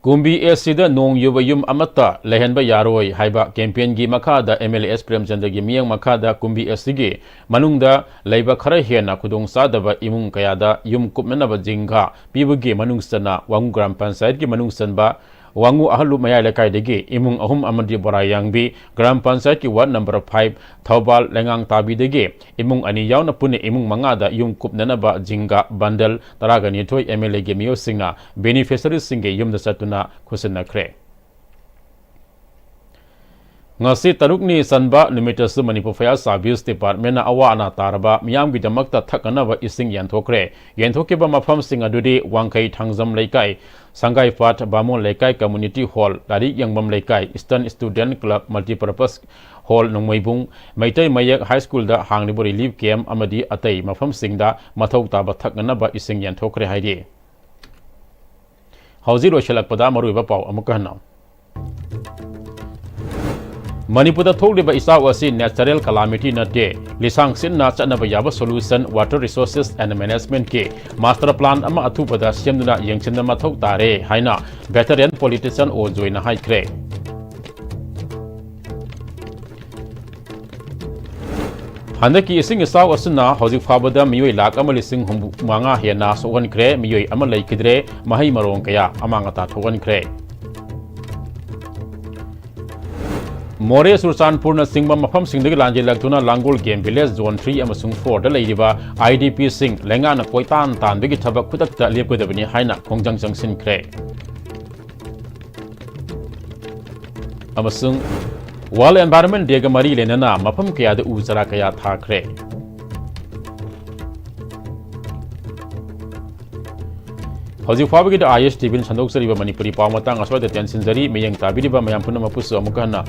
ꯀꯨꯝꯕꯤ ꯑꯦꯁ ꯁꯤꯗ ꯅꯣꯡ ꯌꯨꯕ ꯌꯨꯝ ꯑꯃꯠꯇ ꯂꯩꯍꯟꯕ ꯌꯥꯔꯣꯏ ꯍꯥꯏꯕ campaignꯒꯤ ꯃꯈꯥꯗ MLA S ꯄ꯭ꯔꯦꯝꯆꯟꯗ꯭ꯔꯒꯤ ꯃꯤꯠꯌꯦꯡ ꯃꯈꯥꯗ ꯀꯨꯝꯕꯤ ꯑꯦꯁ ꯁꯤꯒꯤ ꯃꯅꯨꯡꯗ ꯂꯩꯕ ꯈꯔ ꯍꯦꯟꯅ ꯈꯨꯗꯣꯡꯆꯥꯗꯕ ꯏꯃꯨꯡ ꯀꯌꯥꯗ ꯌꯨꯝ ꯀꯨꯞꯅꯅꯕ ꯖꯤꯡꯒꯥ ꯄꯤꯕꯒꯤ ꯃꯅꯨꯡ ꯆꯟꯅ ꯋꯥꯉꯨ ꯒ꯭ꯔꯥꯝ ꯄꯟꯆꯥꯌꯠꯀꯤ ꯃꯅꯨꯡ ꯆꯟꯕ ꯋꯥꯉꯨ ꯑꯍꯜꯂꯨꯞ ꯃꯌꯥꯏ ꯂꯩꯀꯥꯏꯗꯒꯤ ꯏꯃꯨꯡ ꯑꯍꯨꯝ ꯑꯃꯗꯤ ꯕꯣꯔꯥꯌꯥꯡꯕꯤ ꯒ꯭ꯔꯥꯝ ꯄꯟꯆꯥꯌꯠꯀꯤ ward number five ꯊꯧꯕꯥꯜ ꯂꯩꯉꯥꯡ ꯇꯥꯕꯤꯗꯒꯤ ꯏꯃꯨꯡ ꯑꯅꯤ ꯌꯥꯎꯅ ꯄꯨꯟꯅ ꯏꯃꯨꯡ ꯃꯉꯥꯗ ꯌꯨꯝ ꯀꯨꯞꯅꯅꯕ ꯖꯤꯡꯒꯥ bundle ꯇꯔꯥꯒ ꯅꯤꯊꯣꯏ MLAꯒꯤ ꯃꯤꯑꯣꯏꯁꯤꯡꯅ beneficiaryꯁꯤꯡꯒꯤ ꯌꯨꯝꯗ ꯆꯠꯇꯨꯅ ꯈꯨꯠꯁꯤꯟꯅꯈ꯭ꯔꯦ꯫ ꯉꯁꯤ ꯇꯔꯨꯛꯅꯤ ꯆꯟꯕ ꯅꯨꯃꯤꯠꯇꯁꯨ ꯃꯅꯤꯄꯨꯔ Fire Service Departmentꯅ ꯑꯋꯥ ꯑꯅꯥ ꯇꯥꯔꯕ ꯃꯤꯌꯥꯝꯒꯤꯗꯃꯛꯇ ꯊꯛꯅꯅꯕ ꯏꯁꯤꯡ ꯌꯦꯟꯊꯣꯛꯈ꯭ꯔꯦ꯫ ꯌꯦꯟꯊꯣꯛꯈꯤꯕ ꯃꯐꯝꯁꯤꯡ ꯑꯗꯨꯗꯤ ꯋꯥꯡꯈꯩ ꯊꯥꯡꯖꯝ ꯂꯩꯀꯥꯏ, ꯁꯪꯒꯥꯏꯄꯥꯠ ꯕꯥꯃꯣꯟ ꯂꯩꯀꯥꯏ Community Hall, ꯂꯥꯏꯔꯤꯛ ꯌꯦꯡꯐꯝ ꯂꯩꯀꯥꯏ, Eastern Student Club Multipurpose Hall ꯅꯣꯡꯃꯩꯕꯨꯡ, Meitei ꯃꯌꯦꯛ High Schoolꯗ ꯍꯥꯡꯂꯤꯕ relief camp ꯑꯃꯗꯤ ꯑꯇꯩ ꯃꯐꯝꯁꯤꯡꯗ ꯃꯊꯧ ꯇꯥꯕ ꯊꯛꯅꯅꯕ ꯏꯁꯤꯡ ꯌꯦꯟꯊꯣꯛꯈ꯭ꯔꯦ ꯍꯥꯏꯔꯤ꯫ ꯍꯧꯖꯤꯛ ꯂꯣꯏꯁꯤꯜꯂꯛꯄꯗ ꯃꯔꯨꯑꯣꯏꯕ ꯄꯥꯎ ꯑꯃꯨꯛꯀ ꯍꯟꯅ꯫ ꯃꯅꯤꯄꯨꯔꯗ ꯊꯣꯛꯂꯤꯕ ꯏꯆꯥꯎ ꯑꯁꯤ natural calamity ꯅꯠꯇꯦ, ꯂꯤꯁꯥꯡ ꯁꯤꯠꯅ ꯆꯠꯅꯕ ꯌꯥꯕ solution, Water Resources and Managementꯀꯤ master plan ꯑꯃ ꯑꯊꯨꯕꯗ ꯁꯦꯝꯗꯨꯅ ꯌꯦꯡꯁꯤꯟꯕ ꯃꯊꯧ ꯇꯥꯔꯦ ꯍꯥꯏꯅ veteran politician ꯑꯣ ꯖꯣꯏꯅ ꯍꯥꯏꯈ꯭ꯔꯦ꯫ ꯍꯟꯗꯛꯀꯤ ꯏꯁꯤꯡ ꯏꯆꯥꯎ ꯑꯁꯤꯅ ꯍꯧꯖꯤꯛ ꯐꯥꯎꯕꯗ ꯃꯤꯑꯣꯏ ꯂꯥꯈ ꯑꯃ ꯂꯤꯁꯤꯡ ꯍꯨꯝꯐꯨ ꯃꯉꯥ ꯍꯦꯟꯅ ꯁꯣꯛꯍꯟꯈ꯭ꯔꯦ, ꯃꯤꯑꯣꯏ ꯑꯃ ꯂꯩꯈꯤꯗ꯭ꯔꯦ, ꯃꯍꯩ ꯃꯔꯣꯡ ꯀꯌꯥ ꯑꯃꯥꯡ ꯑꯇꯥ ꯊꯣꯛꯍꯟꯈ꯭ꯔꯦ꯫ ꯃꯣꯔꯦ, ꯆꯨꯔꯆꯥꯟꯄꯨꯔꯅꯆꯤꯡꯕ ꯃꯐꯝꯁꯤꯡꯗꯒꯤ ꯂꯥꯟꯖꯦꯜꯂꯛꯇꯨꯅ ꯂꯥꯡꯒꯣꯜ Game Village Zone three ꯑꯃꯁꯨꯡ fourꯗ ꯂꯩꯔꯤꯕ IDPꯁꯤꯡ ꯂꯩꯉꯥꯛꯅ ꯀꯣꯏꯇꯥꯟ ꯇꯥꯟꯕꯒꯤ ꯊꯕꯛ ꯈꯨꯗꯛꯇ ꯂꯦꯞꯀꯗꯕꯅꯤ ꯍꯥꯏꯅ ꯈꯣꯡꯖꯪ ꯆꯪꯁꯤꯟꯈ꯭ꯔꯦ꯫ ꯑꯃꯁꯨꯡ World Environment Dayꯒ ꯃꯔꯤ ꯂꯩꯅꯅ ꯃꯐꯝ ꯀꯌꯥꯗ ꯎ ꯆꯥꯔꯥ ꯀꯌꯥ ꯊꯥꯈ꯭ꯔꯦ꯫ ꯍꯧꯖꯤꯛ ꯐꯥꯎꯕꯒꯤꯗꯤ ISTVꯅ ꯁꯟꯗꯣꯛꯆꯔꯤꯕ ꯃꯅꯤꯄꯨꯔꯤ ꯄꯥꯎ ꯃꯇꯥꯡ ꯑꯁ꯭ꯋꯥꯏꯗ ꯇꯦꯟꯁꯤꯟꯖꯔꯤ꯫ ꯃꯤꯠꯌꯦꯡ ꯇꯥꯕꯤꯔꯤꯕ ꯃꯌꯥꯝ ꯄꯨꯝꯅꯃꯛꯄꯨꯁꯨ ꯑꯃꯨꯛꯀ ꯍꯟꯅ